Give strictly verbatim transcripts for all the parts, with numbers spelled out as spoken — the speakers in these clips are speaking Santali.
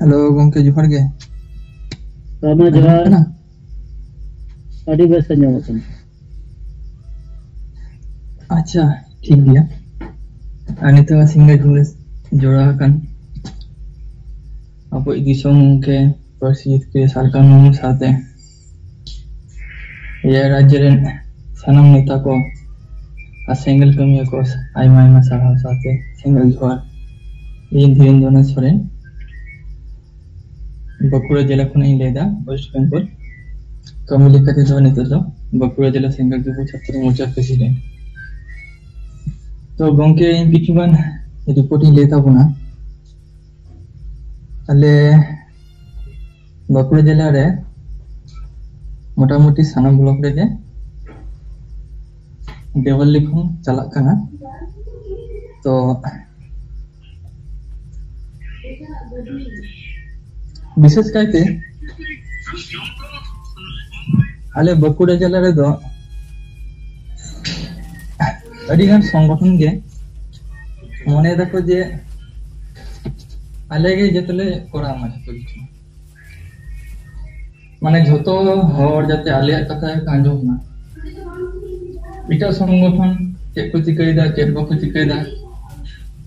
ᱦᱮᱞᱳ ᱜᱚᱝᱠᱮ, ᱡᱚᱦᱟᱨ ᱜᱮ᱾ ᱦᱮᱸ ᱢᱟ, ᱟᱸᱡᱚᱢᱚᱜ ᱡᱚᱦᱟᱨ᱾ ᱠᱟᱱᱟ? ᱟᱹᱰᱤ ᱵᱮᱥ ᱟᱸᱡᱚᱢᱚᱜ ᱠᱟᱱᱟ᱾ ᱟᱪᱪᱷᱟ, ᱴᱷᱤᱠ ᱜᱮᱭᱟ᱾ ᱟᱨ ᱱᱤᱛᱚᱜ ᱥᱤᱝᱜᱟᱹ ᱡᱩᱞᱮ ᱡᱚᱲᱟᱣ ᱟᱠᱟᱱ ᱟᱵᱚᱭᱤᱡ ᱫᱤᱥᱚᱢ ᱜᱚᱢᱠᱮ ᱯᱟᱹᱨᱥᱤ ᱡᱤᱛᱠᱟᱹᱨᱤᱭᱟᱹ ᱥᱟᱨᱠᱟᱢ ᱢᱩᱨᱢᱩ ᱥᱟᱶᱛᱮ ᱮᱭᱟᱭ ᱨᱟᱡᱽᱡᱚ ᱨᱮᱱ ᱥᱟᱱᱟᱢ ᱱᱮᱛᱟ ᱠᱚ ᱟᱨ ᱥᱮᱸᱜᱮᱞ ᱠᱟᱹᱢᱤᱭᱟᱹ ᱠᱚ ᱟᱭᱢᱟ ᱟᱭᱢᱟ ᱥᱟᱨᱦᱟᱣ ᱥᱟᱶᱛᱮ ᱥᱮᱸᱜᱮᱞ ᱡᱚᱦᱟᱨ᱾ ᱤᱧ ᱫᱷᱤᱨᱮᱱᱫᱨᱚᱱᱟᱛᱷ ᱥᱚᱨᱮᱱ, ᱵᱟᱸᱠᱩᱲᱟ ᱡᱮᱞᱟ ᱠᱷᱚᱱᱟᱜ ᱤᱧ ᱞᱟᱹᱭᱫᱟ, ᱳᱭᱮᱥᱴ ᱵᱮᱝᱜᱚᱞ᱾ ᱠᱟᱹᱢᱤ ᱞᱮᱠᱟ ᱛᱮᱫᱚ ᱱᱤᱛᱚᱜ ᱫᱚ ᱵᱟᱸᱠᱩᱲᱟ ᱡᱮᱞᱟ ᱥᱮᱸᱜᱮᱞ ᱡᱩᱜᱩ ᱪᱷᱟᱛᱨᱚ ᱢᱳᱨᱪᱟ ᱯᱨᱮᱥᱤᱰᱮᱱᱴ᱾ ᱛᱚ ᱜᱚᱝᱠᱮ, ᱤᱧ ᱠᱤᱪᱷᱩ ᱜᱟᱱ ᱨᱤᱯᱳᱨᱴ ᱤᱧ ᱞᱟᱹᱭ ᱛᱟᱵᱚᱱᱟ᱾ ᱟᱞᱮ ᱵᱟᱸᱠᱩᱲᱟ ᱡᱮᱞᱟ ᱨᱮ ᱢᱚᱴᱟᱢᱩᱴᱤ ᱥᱟᱱᱟᱢ ᱵᱞᱚᱠ ᱨᱮᱜᱮ ᱰᱮᱵᱷᱮᱞ ᱞᱮᱠᱷᱚᱱ ᱪᱟᱞᱟᱜ ᱠᱟᱱᱟ᱾ ᱛᱚ ᱵᱤᱥᱮᱥ ᱠᱟᱭᱛᱮ ᱟᱞᱮ ᱵᱟᱸᱠᱩᱲᱟ ᱡᱮᱞᱟ ᱨᱮᱫᱚ ᱟᱹᱰᱤᱜᱟᱱ ᱥᱚᱝᱜᱚᱴᱷᱚᱱ ᱜᱮ ᱢᱚᱱᱮ ᱫᱟᱠᱚ ᱡᱮ ᱟᱞᱮ ᱜᱮ ᱡᱚᱛᱚ ᱞᱮ ᱠᱚᱨᱟᱣ ᱢᱟ ᱡᱚᱛᱚ ᱠᱤᱪᱷᱩ, ᱢᱟᱱᱮ ᱡᱷᱚᱛᱚ ᱦᱚᱲ ᱡᱟᱛᱮ ᱟᱞᱮᱭᱟᱜ ᱠᱟᱛᱷᱟ ᱜᱮᱠᱚ ᱟᱸᱡᱚᱢ ᱢᱟ᱾ ᱮᱴᱟᱜ ᱥᱚᱝᱜᱚᱴᱷᱚᱱ ᱪᱮᱫ ᱠᱚ ᱪᱤᱠᱟᱹᱭᱮᱫᱟ, ᱪᱮᱫ ᱵᱟᱠᱚ ᱪᱤᱠᱟᱹᱭᱮᱫᱟ,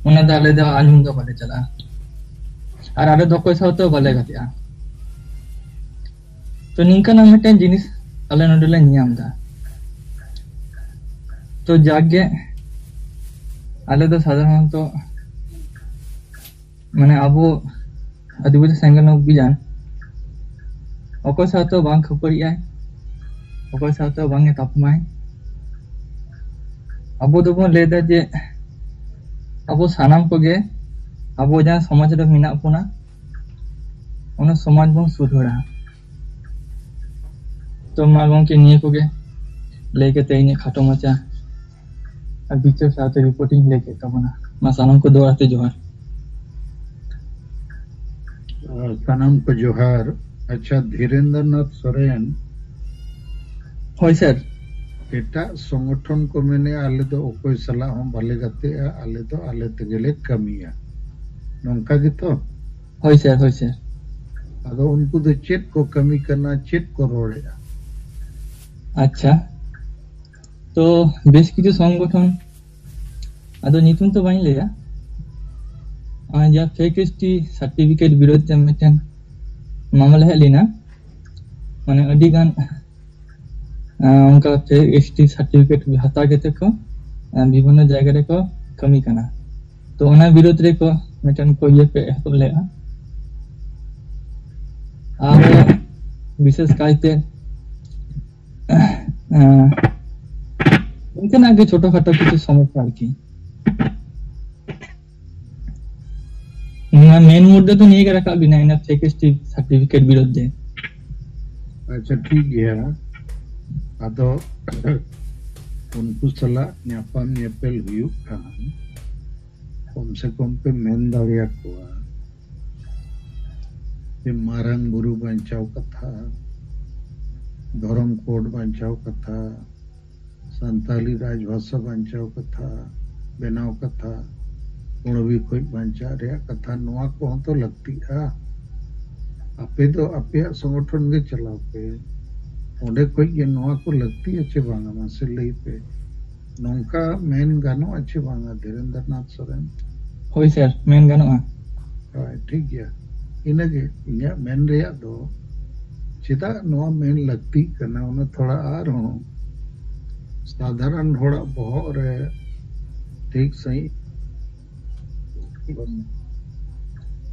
ᱚᱱᱟ ᱫᱚ ᱟᱞᱮ ᱫᱚ ᱟᱸᱡᱚᱢ ᱫᱚ ᱵᱟᱞᱮ ᱪᱟᱞᱟᱜᱼᱟ᱾ ᱟᱨ ᱟᱞᱮ ᱫᱚ ᱚᱠᱚᱭ ᱥᱟᱶᱛᱮ ᱵᱟᱞᱮ ᱜᱟᱛᱮᱜᱼᱟ᱾ ᱛᱚ ᱱᱤᱝᱠᱟᱱᱟᱜ ᱢᱤᱫᱴᱮᱱ ᱡᱤᱱᱤᱥ ᱟᱞᱮ ᱱᱚᱰᱮ ᱞᱮ ᱧᱟᱢ ᱮᱫᱟ᱾ ᱛᱚ ᱡᱟᱠ ᱜᱮ, ᱟᱞᱮ ᱫᱚ ᱥᱟᱫᱷᱟᱨᱚᱱᱚᱛᱚ ᱢᱟᱱᱮ ᱟᱵᱚ ᱟᱹᱫᱤᱵᱟᱹᱥᱤ ᱥᱮᱸᱜᱮᱞ ᱚᱵᱷᱤᱡᱟᱱ ᱚᱠᱚᱭ ᱥᱟᱶᱛᱮ ᱵᱟᱝ ᱠᱷᱟᱹᱯᱟᱹᱨᱤᱜᱼᱟᱭ, ᱚᱠᱚᱭ ᱥᱟᱶᱛᱮ ᱵᱟᱝ ᱮ ᱛᱟᱯᱟᱢᱟᱭ᱾ ᱟᱵᱚ ᱫᱚᱵᱚᱱ ᱞᱟᱹᱭᱫᱟ ᱡᱮ ᱟᱵᱚ ᱥᱟᱱᱟᱢ ᱠᱚᱜᱮ ᱟᱵᱚ ᱡᱟᱦᱟᱸ ᱥᱚᱢᱟᱡᱽ ᱨᱮ ᱢᱮᱱᱟᱜ ᱵᱚᱱᱟ, ᱚᱱᱟ ᱥᱚᱢᱟᱡᱽ ᱵᱚᱱ ᱥᱩᱫᱷᱟᱹᱨᱟ᱾ ᱛᱚ ᱢᱟ ᱜᱚᱝᱠᱮ, ᱱᱤᱭᱟᱹ ᱠᱚᱜᱮ ᱞᱟᱹᱭ ᱠᱟᱛᱮ ᱤᱧᱟᱹᱜ ᱠᱷᱟᱴᱚ ᱢᱟᱪᱟ ᱟᱨ ᱵᱤᱪᱟᱹᱨ ᱥᱟᱶᱛᱮ ᱨᱤᱯᱳᱨᱴ ᱤᱧ ᱞᱟᱹᱭ ᱠᱮᱫ ᱛᱟᱵᱚᱱᱟ᱾ ᱢᱟ ᱥᱟᱱᱟᱢ ᱠᱚ ᱫᱚᱦᱲᱟ ᱛᱮ ᱡᱚᱦᱟᱨ᱾ ᱟᱨ ᱥᱟᱱᱟᱢ ᱠᱚ ᱡᱚᱦᱟᱨ᱾ ᱟᱪᱪᱷᱟ, ᱫᱷᱤᱨᱮᱱᱫᱨᱚᱱᱟᱛᱷ ᱥᱚᱨᱮᱱ᱾ ᱦᱳᱭ ᱥᱟᱨ᱾ ᱮᱴᱟᱜ ᱥᱚᱝᱜᱚᱴᱷᱚᱱ ᱠᱚ ᱢᱮᱱᱮᱜᱼᱟ, "ᱟᱞᱮ ᱫᱚ ᱚᱠᱚᱭ ᱥᱟᱞᱟᱜ ᱦᱚᱸ ᱵᱟᱞᱮ ᱜᱟᱛᱮᱜᱼᱟ, ᱟᱞᱮ ᱫᱚ ᱟᱞᱮ ᱛᱮᱜᱮᱞᱮ ᱠᱟᱹᱢᱤᱭᱟ", ᱱᱚᱝᱠᱟ ᱜᱮᱛᱚ? ᱦᱳᱭ ᱥᱮᱨ, ᱦᱳᱭ ᱥᱮᱨ᱾ ᱟᱫᱚ ᱩᱱᱠᱩ ᱫᱚ ᱪᱮᱫ ᱠᱚ ᱠᱟᱹᱢᱤ ᱠᱟᱱᱟ, ᱪᱮᱫ ᱠᱚ ᱨᱚᱲᱮᱫᱼᱟ? ᱟᱪᱪᱷᱟ, ᱛᱚ ᱵᱮᱥ ᱠᱤᱪᱷᱩ ᱥᱚᱝᱜᱚᱴᱷᱚᱱ ᱟᱫᱚ ᱧᱩᱛᱩᱢ ᱛᱚ ᱵᱟᱹᱧ ᱞᱟᱹᱭᱟ᱾ ᱱᱚᱜᱼᱚᱭ ᱡᱟ ᱯᱷᱮᱠ ᱮᱥ ᱴᱤ ᱥᱟᱨᱴᱤᱯᱷᱤᱠᱮᱴ ᱵᱤᱨᱳᱫᱷ ᱛᱮ ᱢᱤᱫᱴᱮᱱ ᱢᱟᱢᱞᱟ ᱦᱮᱡ ᱞᱮᱱᱟ, ᱢᱟᱱᱮ ᱟᱹᱰᱤ ᱜᱟᱱ ᱚᱱᱠᱟ ᱯᱷᱮᱠ ᱮᱥ ᱴᱤ ᱥᱟᱨᱴᱤᱯᱷᱤᱠᱮᱴ ᱦᱟᱛᱟᱣ ᱠᱟᱛᱮ ᱠᱚ ᱵᱤᱵᱷᱤᱱᱱᱚ ᱡᱟᱭᱜᱟ ᱨᱮᱠᱚ ᱠᱟᱹᱢᱤ ᱠᱟᱱᱟ᱾ ᱛᱚ ᱚᱱᱟ ᱵᱤᱨᱳᱫᱷ ᱨᱮᱠᱚ ᱢᱤᱫᱴᱮᱱ ᱠᱚ ᱤᱭᱟᱹ ᱯᱮ ᱮᱦᱚᱵ ᱞᱮᱫᱼᱟ᱾ ᱟᱨ ᱵᱤᱥᱮᱥ ᱠᱟᱭᱛᱮ ᱚᱱᱠᱟᱱᱟᱜ ᱜᱮ ᱪᱷᱳᱴᱳ ᱠᱷᱟᱴᱳ ᱠᱤᱪᱷᱩ ᱥᱚᱢᱚᱥᱥᱟ ᱟᱨᱠᱤ᱾ ᱱᱚᱣᱟ ᱢᱮᱱ ᱢᱩᱫᱽᱫᱮ ᱫᱚ ᱱᱤᱭᱟᱹ ᱜᱮ ᱨᱟᱠᱟᱵ ᱵᱤᱱᱟ ᱤᱱᱟᱹ ᱯᱷᱮᱠ ᱮᱥ ᱴᱤ ᱥᱟᱨᱴᱤᱯᱷᱤᱠᱮᱴ ᱵᱤᱨᱳᱫᱷ ᱨᱮ᱾ ᱟᱪᱪᱷᱟ, ᱴᱷᱤᱠ ᱜᱮᱭᱟ᱾ ᱟᱫᱚ ᱩᱱᱠᱩ ᱥᱟᱞᱟᱜ ᱧᱟᱯᱟᱢ ᱧᱮᱯᱮᱞ ᱦᱩᱭᱩᱜ ᱠᱷᱟᱱ ᱠᱚᱢ ᱥᱮ ᱠᱚᱢ ᱯᱮ ᱢᱮᱱ ᱫᱟᱲᱮᱭᱟᱠᱚᱣᱟ ᱡᱮ ᱢᱟᱨᱟᱝ ᱵᱩᱨᱩ ᱵᱟᱧᱪᱟᱣ ᱠᱟᱛᱷᱟ, ᱫᱷᱚᱨᱚᱢ ᱠᱳᱰ ᱵᱟᱧᱪᱟᱣ ᱠᱟᱛᱷᱟ, ᱥᱟᱱᱛᱟᱞᱤ ᱨᱟᱡᱽᱵᱷᱟᱥᱟ ᱵᱟᱧᱪᱟᱣ ᱠᱟᱛᱷᱟ, ᱵᱮᱱᱟᱣ ᱠᱟᱛᱷᱟ, ᱠᱩᱬᱵᱤ ᱠᱷᱚᱡ ᱵᱟᱧᱪᱟᱜ ᱨᱮᱭᱟᱜ ᱠᱟᱛᱷᱟ, ᱱᱚᱣᱟ ᱠᱚᱦᱚᱸ ᱛᱚ ᱞᱟᱹᱠᱛᱤᱜᱼᱟ᱾ ᱟᱯᱮ ᱫᱚ ᱟᱯᱮᱭᱟᱜ ᱥᱚᱝᱜᱚᱴᱷᱚᱱ ᱜᱮ ᱪᱟᱞᱟᱣ ᱯᱮ, ᱚᱸᱰᱮ ᱠᱷᱚᱡ ᱜᱮ ᱱᱚᱣᱟ ᱠᱚ ᱞᱟᱹᱠᱛᱤᱜᱼᱟ ᱪᱮ ᱵᱟᱝᱟ, ᱢᱟᱥᱮ ᱞᱟᱹᱭ ᱯᱮ᱾ ᱱᱚᱝᱠᱟ ᱢᱮᱱ ᱜᱟᱱᱚᱜᱼᱟ ᱪᱮ ᱵᱟᱝᱟ, ᱫᱷᱤᱨᱮᱱᱫᱨᱚᱱᱟᱛᱷ ᱥᱚᱨᱮᱱ? ᱦᱳᱭ ᱥᱮᱨ, ᱢᱮᱱ ᱜᱟᱱᱚᱜᱼᱟ᱾ ᱦᱳᱭ, ᱴᱷᱤᱠ ᱜᱮᱭᱟ᱾ ᱤᱱᱟᱹᱜᱮ ᱤᱧᱟᱹᱜ ᱢᱮᱱ ᱨᱮᱭᱟᱜ ᱫᱚ, ᱪᱮᱫᱟᱜ ᱱᱚᱣᱟ ᱢᱮᱱ ᱞᱟᱹᱠᱛᱤᱜ ᱠᱟᱱᱟ, ᱚᱱᱟ ᱛᱷᱚᱲᱟ ᱟᱨᱦᱚᱸ ᱥᱟᱫᱷᱟᱨᱚᱱ ᱦᱚᱲᱟᱜ ᱵᱚᱦᱚᱜ ᱨᱮ ᱴᱷᱤᱠ ᱥᱟᱺᱦᱤᱡ ᱵᱟᱹᱱᱩᱜᱼᱟ᱾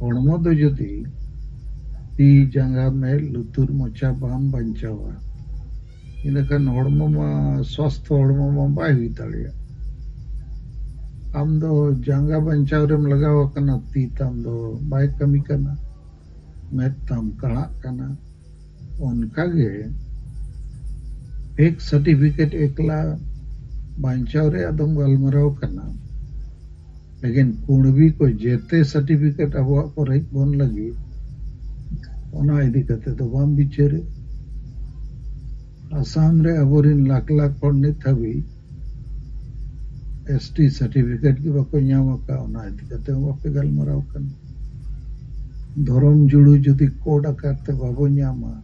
ᱦᱚᱲᱢᱚ ᱫᱚ ᱡᱩᱫᱤ ᱛᱤ, ᱡᱟᱸᱜᱟ, ᱢᱮᱫ, ᱞᱩᱛᱩᱨ, ᱢᱚᱪᱟ ᱵᱟᱢ ᱵᱟᱧᱪᱟᱣᱟ, ᱤᱱᱟᱹᱠᱷᱟᱱ ᱦᱚᱲᱢᱚ ᱢᱟ, ᱥᱣᱟᱥᱛᱷᱚ ᱦᱚᱲᱢᱚ ᱢᱟ ᱵᱟᱭ ᱦᱩᱭ ᱫᱟᱲᱮᱭᱟᱜ᱾ ᱟᱢ ᱫᱚ ᱡᱟᱸᱜᱟ ᱵᱟᱧᱪᱟᱣ ᱨᱮᱢ ᱞᱟᱜᱟᱣ ᱟᱠᱟᱱᱟ, ᱛᱤ ᱛᱟᱢ ᱫᱚ ᱵᱟᱭ ᱠᱟᱹᱢᱤ ᱠᱟᱱᱟ, ᱢᱮᱫ ᱛᱟᱢ ᱠᱟᱬᱟᱜ ᱠᱟᱱᱟ᱾ ᱚᱱᱠᱟᱜᱮ ᱯᱷᱮᱠ ᱥᱟᱨᱴᱤᱯᱷᱤᱠᱮᱴ ᱮᱠᱞᱟ ᱵᱟᱧᱪᱟᱣ ᱨᱮ ᱟᱫᱚᱢ ᱜᱟᱞᱢᱟᱨᱟᱣ ᱠᱟᱱᱟ, ᱞᱮᱠᱤᱱ ᱠᱩᱬᱵᱤ ᱠᱚ ᱡᱮᱛᱮ ᱥᱟᱨᱴᱤᱯᱷᱤᱠᱮᱴ ᱟᱵᱚᱣᱟᱜ ᱠᱚ ᱨᱮᱡ ᱵᱚᱱ ᱞᱟᱹᱜᱤᱫ, ᱚᱱᱟ ᱤᱫᱤ ᱠᱟᱛᱮ ᱫᱚ ᱵᱟᱢ ᱵᱤᱪᱟᱹᱨᱮᱫ᱾ ᱟᱥᱟᱢ ᱨᱮ ᱟᱵᱚᱨᱮᱱ ᱞᱟᱠᱷ ᱞᱟᱠᱷ ᱦᱚᱲ ᱱᱤᱛ ᱦᱟᱹᱵᱤᱡ ᱮᱥ ᱴᱤ ᱥᱟᱨᱴᱤᱯᱷᱤᱠᱮᱴ ᱜᱮ ᱵᱟᱠᱚ ᱧᱟᱢ ᱟᱠᱟᱫ, ᱚᱱᱟ ᱤᱫᱤ ᱠᱟᱛᱮ ᱦᱚᱸ ᱵᱟᱯᱮ ᱜᱟᱞᱢᱟᱨᱟᱣ ᱠᱟᱱᱟ᱾ ᱫᱷᱚᱨᱚᱢ ᱡᱩᱲᱩ ᱡᱩᱫᱤ ᱠᱳᱰ ᱟᱠᱟᱨ ᱛᱮ ᱵᱟᱵᱚ ᱧᱟᱢᱟ,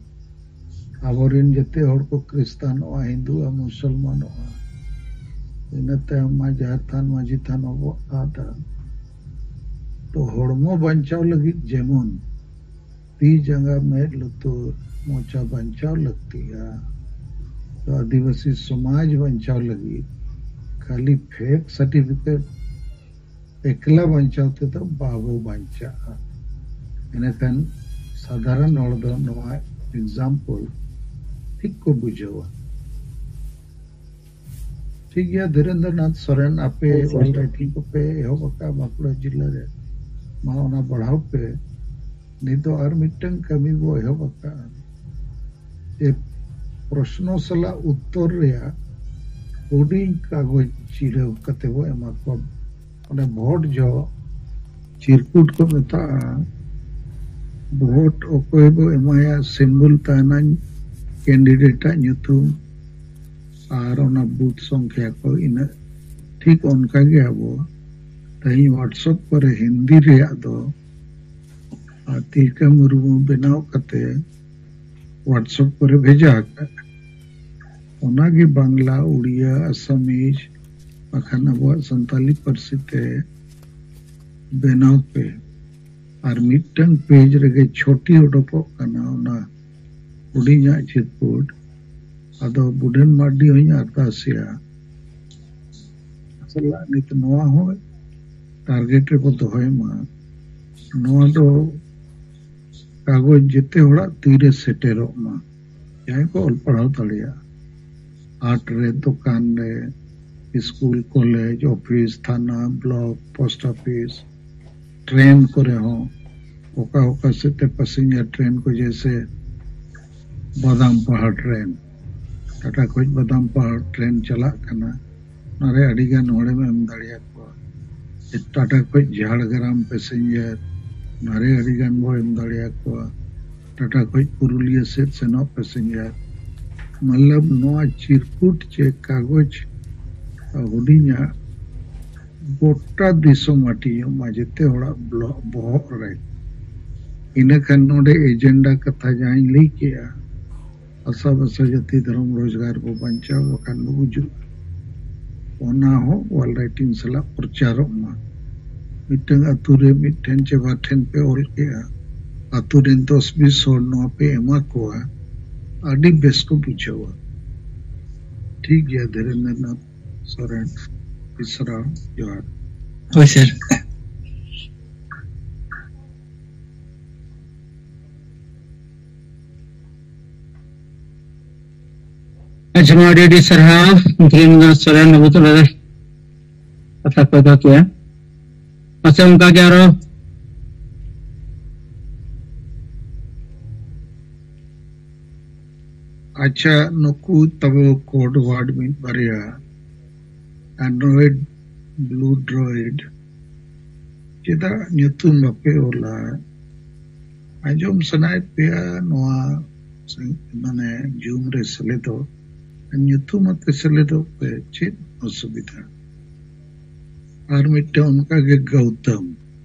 ᱟᱵᱚᱨᱮᱱ ᱡᱮᱛᱮ ᱦᱚᱲ ᱠᱚ ᱠᱷᱨᱤᱥᱛᱟᱱᱚᱜᱼᱟ, ᱦᱤᱱᱫᱩᱜᱼᱟ, ᱢᱩᱥᱚᱞᱢᱟᱱᱚᱜᱼᱟ, ᱤᱱᱟᱹ ᱛᱟᱭᱚᱢ ᱢᱟ ᱡᱟᱦᱮᱨ ᱛᱷᱟᱱ ᱢᱟᱹᱡᱷᱤ ᱛᱷᱟᱱ ᱦᱚᱸᱵᱚ ᱟᱫᱟ᱾ ᱛᱚ ᱦᱚᱲᱢᱚ ᱵᱟᱧᱪᱟᱣ ᱞᱟᱹᱜᱤᱫ ᱡᱮᱢᱚᱱ ᱛᱤ ᱡᱟᱸᱜᱟ ᱢᱮᱫ ᱞᱩᱛᱩᱨ ᱢᱚᱪᱟ ᱵᱟᱧᱪᱟᱣ ᱞᱟᱹᱠᱛᱤᱜᱼᱟ, ᱛᱚ ᱟᱹᱫᱤᱵᱟᱹᱥᱤ ᱥᱚᱢᱟᱡᱽ ᱵᱟᱧᱪᱟᱣ ᱞᱟᱹᱜᱤᱫ ᱠᱷᱟᱹᱞᱤ ᱯᱷᱮᱠ ᱥᱟᱨᱴᱤᱯᱷᱤᱠᱮᱴ ᱮᱠᱞᱟ ᱵᱟᱧᱪᱟᱣ ᱛᱮᱫᱚ ᱵᱟᱵᱚ ᱵᱟᱧᱪᱟᱜᱼᱟ᱾ ᱤᱱᱟᱹᱠᱷᱟᱱ ᱥᱟᱫᱷᱟᱨᱚᱱ ᱦᱚᱲ ᱫᱚ ᱱᱚᱣᱟ ᱮᱠᱡᱟᱢᱯᱚᱞ ᱴᱷᱤᱠ ᱠᱚ ᱵᱩᱡᱷᱟᱹᱣᱟ᱾ ᱴᱷᱤᱠ ᱜᱮᱭᱟ, ᱫᱷᱤᱨᱮᱱᱫᱨᱚᱱᱟᱛᱷ ᱥᱚᱨᱮᱱ, ᱟᱯᱮ ᱦᱮᱸ, ᱥᱮᱨ᱾ Writing ᱠᱚᱯᱮ ᱮᱦᱚᱵ ᱟᱠᱟᱫᱼᱟ ᱵᱟᱸᱠᱩᱲᱟ ᱡᱤᱞᱟ ᱨᱮ, ᱢᱟ ᱚᱱᱟ ᱵᱟᱲᱦᱟᱣ ᱯᱮ᱾ ᱱᱤᱛ ᱫᱚ ᱟᱨ ᱢᱤᱫᱴᱟᱝ ᱠᱟᱹᱢᱤ ᱵᱚ ᱮᱦᱚᱵ ᱟᱠᱟᱫᱼᱟ, ᱡᱮ ᱯᱨᱚᱥᱱᱚ ᱥᱟᱞᱟᱜ ᱩᱛᱛᱚᱨ ᱨᱮᱭᱟᱜ ᱦᱩᱰᱤᱧ ᱠᱟᱜᱚᱡᱽ ᱪᱤᱨᱟᱹᱣ ᱠᱟᱛᱮ ᱵᱚ ᱮᱢᱟ ᱠᱚᱣᱟ᱾ ᱚᱱᱮ ᱵᱷᱳᱴ ᱡᱚᱦᱚᱜ ᱪᱤᱨᱠᱩᱴ ᱠᱚ ᱢᱮᱛᱟᱜᱼᱟ᱾ ᱵᱷᱳᱴ ᱚᱠᱚᱭ ᱵᱚ ᱮᱢᱟᱭᱟ, ᱥᱤᱢᱵᱚᱞ ᱛᱟᱦᱮᱱᱟ ᱠᱮᱱᱰᱤᱰᱮᱴ ᱟᱜ ᱧᱩᱛᱩᱢ ᱟᱨ ᱚᱱᱟ ᱵᱩᱛᱷ ᱥᱚᱝᱠᱷᱭᱟ ᱠᱚ, ᱤᱱᱟᱹᱜ᱾ ᱴᱷᱤᱠ ᱚᱱᱠᱟ ᱜᱮ ᱟᱵᱚ ᱛᱮᱦᱮᱧ WhatsApp ᱠᱚᱨᱮ ᱦᱤᱱᱫᱤ ᱨᱮᱭᱟᱜ ᱫᱚ ᱟᱨ ᱛᱤᱞᱠᱟᱹ ᱢᱩᱨᱢᱩ ᱵᱮᱱᱟᱣ ᱠᱟᱛᱮ WhatsApp ᱠᱚᱨᱮ ᱵᱷᱮᱡᱟ ᱟᱠᱟᱫ᱾ ᱚᱱᱟᱜᱮ ᱵᱟᱝᱞᱟ, ᱩᱲᱤᱭᱟ, ᱟᱥᱟᱢᱤᱡ, ᱵᱟᱠᱷᱟᱱ ᱟᱵᱚᱣᱟᱜ ᱥᱟᱱᱛᱟᱞᱤ ᱯᱟᱹᱨᱥᱤ ᱛᱮ ᱵᱮᱱᱟᱣ ᱯᱮ᱾ ᱟᱨ ᱢᱤᱫᱴᱟᱝ ᱯᱮᱡᱽ ᱨᱮᱜᱮ ᱪᱷᱚᱴᱤ ᱚᱰᱚᱠᱚᱜ ᱠᱟᱱᱟ, ᱚᱱᱟ ᱦᱩᱰᱤᱧᱟᱜ ᱪᱤᱨᱠᱩᱴ᱾ ᱟᱫᱚ ᱵᱩᱰᱷᱟᱹᱱ ᱢᱟᱨᱰᱤ ᱦᱚᱸᱧ ᱟᱨᱫᱟᱥᱮᱭᱟ, ᱥᱟᱞᱟᱜ ᱱᱤᱛ ᱱᱚᱣᱟ ᱦᱚᱸ ᱴᱟᱨᱜᱮᱴ ᱨᱮᱵᱚ ᱫᱚᱦᱚᱭ ᱢᱟ᱾ ᱱᱚᱣᱟ ᱫᱚ ᱠᱟᱜᱚᱡᱽ ᱡᱮᱛᱮ ᱦᱚᱲᱟᱜ ᱛᱤᱨᱮ ᱥᱮᱴᱮᱨᱚᱜ ᱢᱟ, ᱡᱟᱦᱟᱸᱭ ᱠᱚ ᱚᱞ ᱯᱟᱲᱦᱟᱣ ᱫᱟᱲᱮᱭᱟᱜᱼᱟ᱾ ᱦᱟᱴ ᱨᱮ, ᱫᱚᱠᱟᱱ ᱨᱮ, ᱥᱠᱩᱞ, ᱠᱚᱞᱮᱡᱽ, ᱚᱯᱷᱤᱥ, ᱛᱷᱟᱱᱟ, ᱵᱞᱚᱠ, ᱯᱳᱥᱴ ᱚᱯᱷᱤᱥ, ᱴᱨᱮᱱ ᱠᱚᱨᱮ ᱦᱚᱸ ᱚᱠᱟ ᱚᱠᱟ ᱥᱮᱫ ᱛᱮ ᱯᱮᱥᱮᱧᱡᱟᱨ ᱴᱨᱮᱱ ᱠᱚ, ᱡᱮᱭᱥᱮ ᱵᱟᱫᱟᱢ ᱯᱟᱦᱟᱲ ᱴᱨᱮᱱ, ᱴᱟᱴᱟ ᱠᱷᱚᱱ ᱵᱟᱫᱟᱢ ᱯᱟᱦᱟᱲ ᱴᱨᱮᱱ ᱪᱟᱞᱟᱜ ᱠᱟᱱᱟ, ᱚᱱᱟᱨᱮ ᱟᱹᱰᱤ ᱜᱟᱱ ᱦᱚᱲᱮᱢ ᱮᱢ ᱫᱟᱲᱮᱭᱟᱠᱚᱣᱟ᱾ ᱴᱟᱴᱟ ᱠᱷᱚᱱ ᱡᱷᱟᱲᱜᱨᱟᱢ ᱯᱮᱥᱮᱧᱡᱟᱨ, ᱚᱱᱟᱨᱮ ᱟᱹᱰᱤ ᱜᱟᱱ ᱵᱚ ᱮᱢ ᱫᱟᱲᱮᱭᱟᱠᱚᱣᱟ᱾ ᱴᱟᱴᱟ ᱠᱷᱚᱱ ᱯᱩᱨᱩᱞᱤᱭᱟᱹ ᱥᱮᱫ ᱥᱮᱱᱚᱜ ᱯᱮᱥᱮᱧᱡᱟᱨ, ᱢᱚᱛᱞᱚᱵ ᱱᱚᱣᱟ ᱪᱤᱨᱠᱩᱴ ᱪᱮ ᱠᱟᱜᱚᱡᱽ ᱦᱩᱰᱤᱧᱟᱜ ᱜᱚᱴᱟ ᱫᱤᱥᱚᱢ ᱦᱟᱹᱴᱤᱧᱚᱜ ᱢᱟ, ᱡᱮᱛᱮ ᱦᱚᱲᱟᱜ ᱵᱞᱚ-, ᱵᱚᱦᱚᱜ ᱨᱮ᱾ ᱤᱱᱟᱹ ᱠᱷᱟᱱ ᱱᱚᱰᱮ ᱮᱡᱮᱱᱰᱟ ᱠᱟᱛᱷᱟ ᱡᱟᱦᱟᱸᱧ ᱞᱟᱹᱭ ᱠᱮᱜᱼᱟ, ᱵᱷᱟᱥᱟ, ᱵᱷᱟᱥᱟ, ᱡᱟᱹᱛᱤ, ᱫᱷᱚᱨᱚᱢ, ᱨᱳᱡᱽᱜᱟᱨ ᱵᱚ ᱵᱟᱧᱪᱟᱣ, ᱵᱟᱠᱷᱟᱱ ᱵᱚ ᱜᱩᱡᱩᱜᱼᱟ᱾ ᱚᱱᱟ ᱦᱚᱸ ᱚᱞ ᱨᱟᱭᱴᱤᱝ ᱥᱟᱞᱟᱜ ᱯᱨᱚᱪᱟᱨᱚᱜ ᱢᱟ᱾ ᱢᱤᱫᱴᱟᱝ ᱟᱛᱳ ᱨᱮ ᱢᱤᱫ ᱴᱷᱮᱱ ᱪᱮ ᱵᱟᱨ ᱴᱷᱮᱱ ᱯᱮ ᱚᱞ ᱠᱮᱜᱼᱟ, ᱟᱛᱳ ᱨᱮᱱ ᱫᱚᱥ ᱵᱤᱥ ᱦᱚᱲ ᱱᱚᱣᱟ ᱯᱮ ᱮᱢᱟ ᱠᱚᱣᱟ, ᱟᱹᱰᱤ ᱵᱮᱥ ᱠᱚ ᱵᱩᱡᱷᱟᱹᱣᱟ᱾ ᱴᱷᱤᱠ ᱜᱮᱭᱟ, ᱫᱷᱤᱨᱮᱱᱫᱨᱚᱱᱟᱛᱷ ᱥᱚᱨᱮᱱ, ᱵᱤᱥᱨᱟᱢ, ᱡᱚᱦᱟᱨ᱾ ᱦᱳᱭ ᱥᱟᱨ᱾ ᱟᱪᱪᱷᱟ, ᱢᱟ ᱟᱹᱰᱤ ᱟᱹᱰᱤ ᱥᱟᱨᱦᱟᱣ ᱫᱷᱤᱨᱮᱱᱫᱨᱚᱱᱟᱛᱷ ᱥᱚᱨᱮᱱ ᱵᱟᱹᱵᱩ ᱛᱟᱞᱟᱨᱮ ᱠᱟᱛᱷᱟ ᱠᱚᱭ ᱫᱚᱦᱚ ᱠᱮᱜᱼᱟ᱾ ᱟᱪᱪᱷᱟ, ᱚᱱᱠᱟ ᱜᱮ ᱟᱨᱚ ᱟᱪᱪᱷᱟ, ᱱᱩᱠᱩ ᱛᱟᱵᱚ ᱠᱳᱰ ᱣᱟᱨᱰ ᱢᱤᱫ ᱵᱟᱨᱭᱟ, ᱮᱱᱰᱨᱚᱭᱮᱰ, ᱵᱞᱩ ᱰᱨᱚᱭᱮᱰ, ᱪᱮᱫᱟᱜ ᱧᱩᱛᱩᱢ ᱵᱟᱯᱮ ᱚᱞᱟ? ᱟᱸᱡᱚᱢ ᱥᱟᱱᱟᱭᱮᱫ ᱯᱮᱭᱟ ᱱᱚᱣᱟ, ᱢᱟᱱᱮ, ᱡᱩᱢ ᱨᱮ ᱥᱮᱞᱮᱫᱚᱜ, ᱧᱩᱛᱩᱢ ᱟᱛᱮ ᱥᱮᱞᱮᱫᱚᱜ ᱯᱮ, ᱪᱮᱫ ᱚᱥᱩᱵᱤᱫᱷᱟ? ᱟᱨ ᱢᱤᱫᱴᱟᱝ ᱚᱱᱠᱟᱜᱮ ᱜᱟᱹᱣᱛᱚᱢ,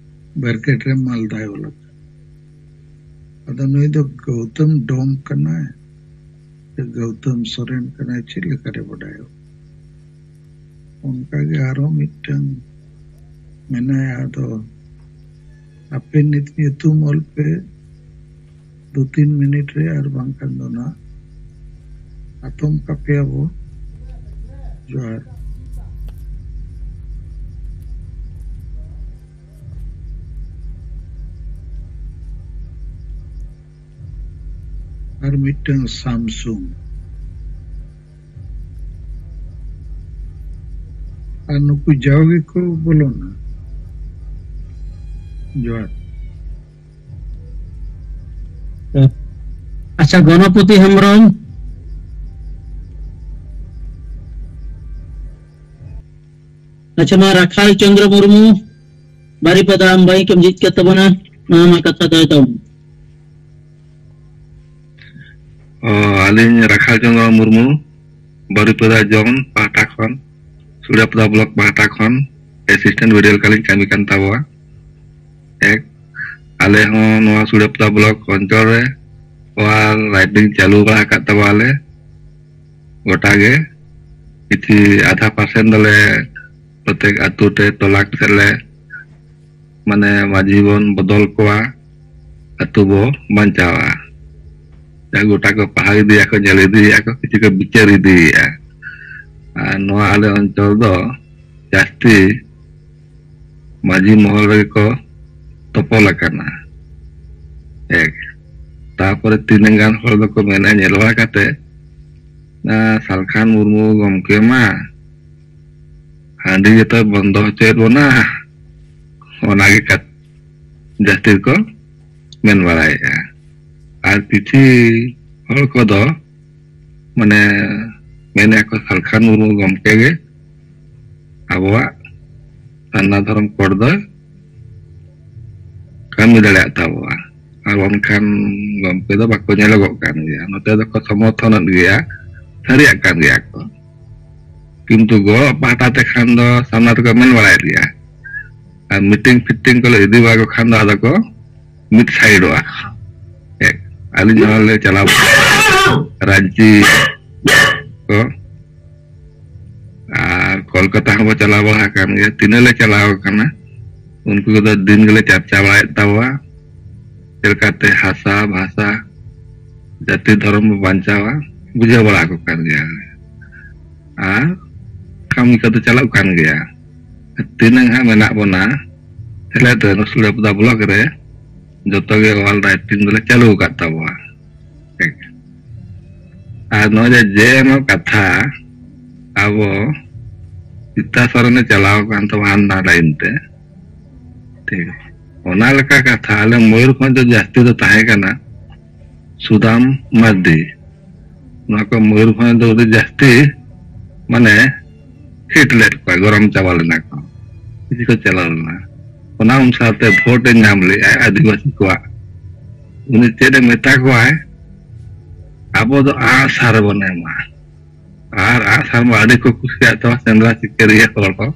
ᱵᱨᱮᱠᱮᱴ ᱨᱮ ᱢᱟᱞᱫᱟᱭ ᱚᱞ ᱟᱠᱟᱫ᱾ ᱟᱫᱚ ᱱᱩᱭ ᱫᱚ ᱜᱟᱹᱣᱛᱚᱢ ᱰᱚᱢ ᱠᱟᱱᱟᱭ ᱥᱮ ᱜᱟᱹᱣᱛᱚᱢ ᱥᱚᱨᱮᱱ ᱠᱟᱱᱟᱭ, ᱪᱮᱫ ᱞᱮᱠᱟᱨᱮ ᱵᱟᱰᱟᱭᱚᱜ? ᱚᱱᱠᱟᱜᱮ ᱟᱨᱦᱚᱸ ᱢᱤᱫᱴᱟᱝ ᱢᱮᱱᱟᱭᱟ᱾ ᱟᱫᱚ ᱟᱯᱮ ᱱᱤᱛ ᱧᱩᱛᱩᱢ ᱚᱞ ᱯᱮ ᱫᱩ ᱛᱤᱱ ᱢᱤᱱᱤᱴ ᱨᱮ, ᱟᱨ ᱵᱟᱝᱠᱷᱟᱱ ᱫᱚ ᱱᱟᱜ ᱟᱛᱚᱢ ᱠᱟᱯᱮᱭᱟᱵᱚ᱾ ᱡᱚᱦᱟᱨ᱾ ᱟᱨ ᱢᱤᱫᱴᱟᱝ ᱥᱟᱢᱥᱩᱝ᱾ ᱟᱨ ᱱᱩᱠᱩ ᱡᱟᱣ ᱜᱮᱠᱚ ᱵᱚᱞᱚᱱᱟ᱾ ᱡᱚᱦᱟᱨ᱾ ᱟᱪᱪᱷᱟ, ᱜᱚᱱᱚᱯᱚᱛᱤ ᱦᱮᱢᱵᱨᱚᱢ᱾ ᱟᱪᱪᱷᱟ, ᱢᱟ ᱨᱟᱠᱷᱟᱞ ᱪᱚᱸᱫᱽᱨᱚ ᱢᱩᱨᱢᱩ, ᱵᱟᱨᱤᱯᱟᱫᱟ ᱟᱢ ᱵᱟᱭᱤᱠ ᱮᱢ ᱡᱷᱤᱡ ᱠᱮᱫ ᱛᱟᱵᱚᱱᱟ, ᱢᱟ ᱟᱢᱟᱜ ᱠᱟᱛᱷᱟ ᱫᱚᱦᱚᱭ ᱛᱟᱵᱚᱱ᱾ ᱚ, ᱟᱹᱞᱤᱧ ᱨᱟᱠᱷᱟᱞ ᱪᱚᱸᱫᱽᱨᱚ ᱢᱩᱨᱢᱩ, ᱵᱟᱨᱤᱯᱟᱫᱟ ᱡᱚᱱ ᱯᱟᱦᱴᱟ ᱠᱷᱚᱱ, ᱥᱩᱲᱟᱯᱟᱫᱟ ᱵᱞᱚᱠ ᱯᱟᱦᱴᱟ ᱠᱷᱚᱱ ᱮᱥᱤᱥᱴᱮᱱᱴ ᱵᱤᱰᱤᱳ ᱞᱮᱠᱟᱞᱤᱧ ᱠᱟᱹᱢᱤ ᱠᱟᱱ ᱛᱟᱵᱚᱣᱟ᱾ ᱮᱠ, ᱟᱞᱮ ᱦᱚᱸ ᱱᱚᱣᱟ ᱥᱩᱲᱟᱹᱯᱟᱛᱟ ᱵᱞᱚᱠ ᱚᱧᱪᱚᱞ ᱨᱮ ᱚᱣᱟᱨ ᱨᱟᱭᱴᱤᱝ ᱪᱟᱹᱞᱩ ᱵᱟᱲᱟ ᱟᱠᱟᱫ ᱛᱟᱵᱚᱣᱟᱞᱮ ᱜᱚᱴᱟ ᱜᱮ᱾ ᱠᱤᱪᱷᱤ ᱟᱫᱷᱟ ᱯᱟᱨᱥᱮᱱᱴ ᱫᱚᱞᱮ ᱯᱨᱚᱛᱮᱠ ᱟᱛᱳ ᱛᱮ ᱴᱚᱞᱟ ᱥᱮᱫ ᱞᱮ, ᱢᱟᱱᱮ, ᱢᱟᱹᱡᱷᱤ ᱵᱚᱱ ᱵᱚᱫᱚᱞ ᱠᱚᱣᱟ, ᱟᱛᱳ ᱵᱚ ᱵᱟᱧᱪᱟᱣᱟ᱾ ᱡᱟᱦᱟᱸ ᱜᱚᱴᱟ ᱠᱚ ᱯᱟᱲᱦᱟᱣ ᱤᱫᱤᱭᱟᱠᱚ, ᱧᱮᱞ ᱤᱫᱤᱭᱮᱫᱼᱟ ᱠᱚ, ᱠᱤᱪᱷᱩ ᱠᱚ ᱵᱤᱪᱟᱹᱨ ᱤᱫᱤᱭᱮᱫᱼᱟ᱾ ᱟᱨ ᱱᱚᱣᱟ ᱟᱞᱮ ᱚᱧᱪᱚᱞ ᱫᱚ ᱡᱟᱹᱥᱛᱤ ᱢᱟᱹᱡᱷᱤ ᱢᱚᱦᱚᱞ ᱨᱮᱜᱮ ᱠᱚ ᱛᱚᱯᱚᱞ ᱟᱠᱟᱱᱟ᱾ ᱮᱠ᱾ ᱛᱟᱯᱚᱨᱮ ᱛᱤᱱᱟᱹᱜ ᱜᱟᱱ ᱦᱚᱲ ᱫᱚᱠᱚ ᱢᱮᱱᱟ, ᱧᱮᱞ ᱵᱟᱲᱟ ᱠᱟᱛᱮ, ᱟᱸ, ᱥᱟᱞᱠᱷᱟᱱ ᱢᱩᱨᱢᱩ ᱜᱚᱢᱠᱮ ᱢᱟ ᱦᱟᱺᱰᱤ ᱜᱮᱛᱚ ᱵᱚᱱᱫᱚ ᱦᱚᱪᱚᱭᱮᱫ ᱵᱚᱱᱟ, ᱚᱱᱟᱜᱮ ᱠᱟᱛ-, ᱡᱟᱹᱥᱛᱤ ᱠᱚ ᱢᱮᱱ ᱵᱟᱲᱟᱭᱮᱫᱼᱟ᱾ ᱟᱨ ᱠᱤᱪᱷᱤ ᱦᱚᱲ ᱠᱚᱫᱚ, ᱢᱟᱱᱮ, ᱢᱮᱱᱮᱫᱼᱟ ᱠᱚ, ᱥᱟᱞᱠᱷᱟᱱ ᱢᱩᱨᱢᱩ ᱜᱚᱢᱠᱮ ᱜᱮ ᱟᱵᱚᱣᱟᱜ ᱥᱟᱨᱱᱟ ᱫᱷᱚᱨᱚᱢ ᱠᱳᱰ ᱫᱚ ᱠᱟᱹᱢᱤ ᱫᱟᱲᱮᱭᱟᱜ ᱛᱟᱵᱚᱣᱟ᱾ ᱟᱨ ᱵᱟᱝᱠᱷᱟᱱ ᱜᱚᱢᱠᱮ ᱫᱚ ᱵᱟᱠᱚ ᱧᱮᱞᱚᱜᱚᱜ ᱠᱟᱱ ᱜᱮᱭᱟ᱾ ᱱᱚᱛᱮ ᱫᱚᱠᱚ ᱥᱚᱢᱚᱨᱛᱷᱚᱱᱮᱫ ᱜᱮᱭᱟ, ᱥᱟᱹᱨᱤᱭᱟᱜ ᱠᱟᱱ ᱜᱮᱭᱟ ᱠᱚ᱾ ᱠᱤᱱᱛᱩ ᱜᱚ ᱯᱟᱦᱴᱟ ᱛᱮ ᱠᱷᱟᱱ ᱫᱚ ᱥᱟᱢᱱᱟ ᱛᱮᱠᱚ ᱢᱮᱱ ᱵᱟᱲᱟᱭᱮᱫ ᱜᱮᱭᱟ᱾ ᱟᱨ ᱢᱤᱴᱤᱝ ᱯᱷᱤᱴᱤᱝ ᱠᱚᱞᱮ ᱤᱫᱤ ᱵᱟᱲᱟ ᱠᱚ ᱠᱷᱟᱱ ᱫᱚ ᱟᱫᱚ ᱠᱚ ᱢᱤᱫ ᱥᱟᱭᱤᱰᱚᱜᱼᱟ᱾ ᱮ, ᱟᱹᱞᱤᱧ ᱦᱚᱸᱞᱮ ᱪᱟᱞᱟᱣ ᱨᱟᱸᱪᱤ ᱠᱚ, ᱟᱨ ᱠᱳᱞᱠᱟᱛᱟ ᱦᱚᱸᱵᱚ ᱪᱟᱞᱟᱣ ᱵᱟᱲᱟ ᱟᱠᱟᱱ ᱜᱮᱭᱟ᱾ ᱛᱤᱱᱟᱹᱜ ᱞᱮ ᱪᱟᱞᱟᱣ ᱟᱠᱟᱱᱟ, ᱩᱱᱠᱩ ᱠᱚᱫᱚ ᱫᱤᱱ ᱜᱮᱞᱮ ᱪᱟᱨᱪᱟ ᱵᱟᱲᱟᱭᱮᱫ ᱛᱟᱵᱚᱣᱟ, ᱪᱮᱫ ᱞᱮᱠᱟᱛᱮ ᱦᱟᱥᱟ, ᱵᱷᱟᱥᱟ, ᱡᱟᱹᱛᱤ, ᱫᱷᱚᱨᱚᱢ ᱵᱚ ᱵᱟᱧᱪᱟᱣᱟ, ᱵᱩᱡᱷᱟᱹᱣ ᱵᱟᱲᱟ ᱟᱠᱚ ᱠᱟᱱ ᱜᱮᱭᱟ᱾ ᱟᱨ ᱠᱟᱹᱢᱤ ᱠᱚᱫᱚ ᱪᱟᱞᱟᱜ ᱠᱟᱱ ᱜᱮᱭᱟ᱾ ᱛᱤᱱᱟᱹᱝ ᱦᱟᱸᱜ ᱢᱮᱱᱟᱜ ᱵᱚᱱᱟ ᱥᱮᱞᱮᱫ ᱨᱮ, ᱥᱩᱲᱟᱹᱯᱟᱛᱟ ᱵᱞᱚᱠ ᱨᱮ, ᱡᱚᱛᱚ ᱜᱮ ᱚᱣᱟᱞ ᱨᱟᱭᱴᱤᱝ ᱫᱚᱞᱮ ᱪᱟᱹᱞᱩ ᱟᱠᱟᱫ ᱛᱟᱵᱚᱣᱟ᱾ ᱴᱷᱤᱠ᱾ ᱟᱨ ᱱᱚᱜᱼᱚᱭ ᱡᱮ ᱡᱮ ᱮᱢ ᱠᱟᱛᱷᱟ, ᱟᱵᱚ ᱥᱤᱛᱟ ᱥᱚᱨᱮᱱᱮ ᱪᱟᱞᱟᱣ ᱟᱠᱟᱱ ᱛᱟᱵᱚᱱᱟ ᱦᱟᱱᱟ ᱞᱟᱭᱤᱱ ᱛᱮ᱾ ᱴᱷᱤᱠ᱾ ᱚᱱᱟ ᱞᱮᱠᱟ ᱠᱟᱛᱷᱟ, ᱟᱞᱮ ᱢᱚᱭᱩᱨᱵᱷᱚᱸᱡᱽ ᱫᱚ ᱡᱟᱹᱥᱛᱤ ᱫᱚ ᱛᱟᱦᱮᱸ ᱠᱟᱱᱟ ᱥᱩᱫᱟᱢ ᱢᱟᱨᱰᱤ᱾ ᱱᱚᱣᱟ ᱠᱚ ᱢᱚᱭᱩᱨᱵᱷᱚᱸᱡᱽ ᱫᱚ ᱟᱹᱰᱤ ᱡᱟᱹᱥᱛᱤ, ᱢᱟᱱᱮ, ᱦᱤᱴ ᱞᱮᱫ ᱠᱚᱣᱟ, ᱜᱚᱨᱚᱢ ᱪᱟᱵᱟ ᱞᱮᱱᱟ ᱠᱚ, ᱠᱤᱪᱷᱩ ᱠᱚ ᱪᱟᱞᱟᱣ ᱞᱮᱱᱟ᱾ ᱚᱱᱟ ᱚᱱᱩᱥᱟᱨ ᱛᱮ ᱵᱷᱳᱴ ᱮ ᱧᱟᱢ ᱞᱮᱜᱼᱟ ᱟᱹᱫᱤᱵᱟᱹᱥᱤ ᱠᱚᱣᱟᱜ᱾ ᱩᱱᱤ ᱪᱮᱫ ᱮ ᱢᱮᱛᱟ ᱠᱚᱣᱟᱭ, ᱟᱵᱚ ᱫᱚ ᱟᱜᱼᱥᱟᱨ ᱵᱚᱱ ᱮᱢᱟ᱾ ᱟᱨ ᱟᱜᱼᱥᱟᱨ ᱢᱟ ᱟᱹᱰᱤ ᱠᱚ ᱠᱩᱥᱤᱭᱟᱜ ᱛᱟᱵᱚᱱᱟ ᱥᱮᱸᱫᱽᱨᱟ ᱥᱤᱠᱟᱹᱨᱤᱭᱟᱹ ᱦᱚᱲ ᱠᱚ᱾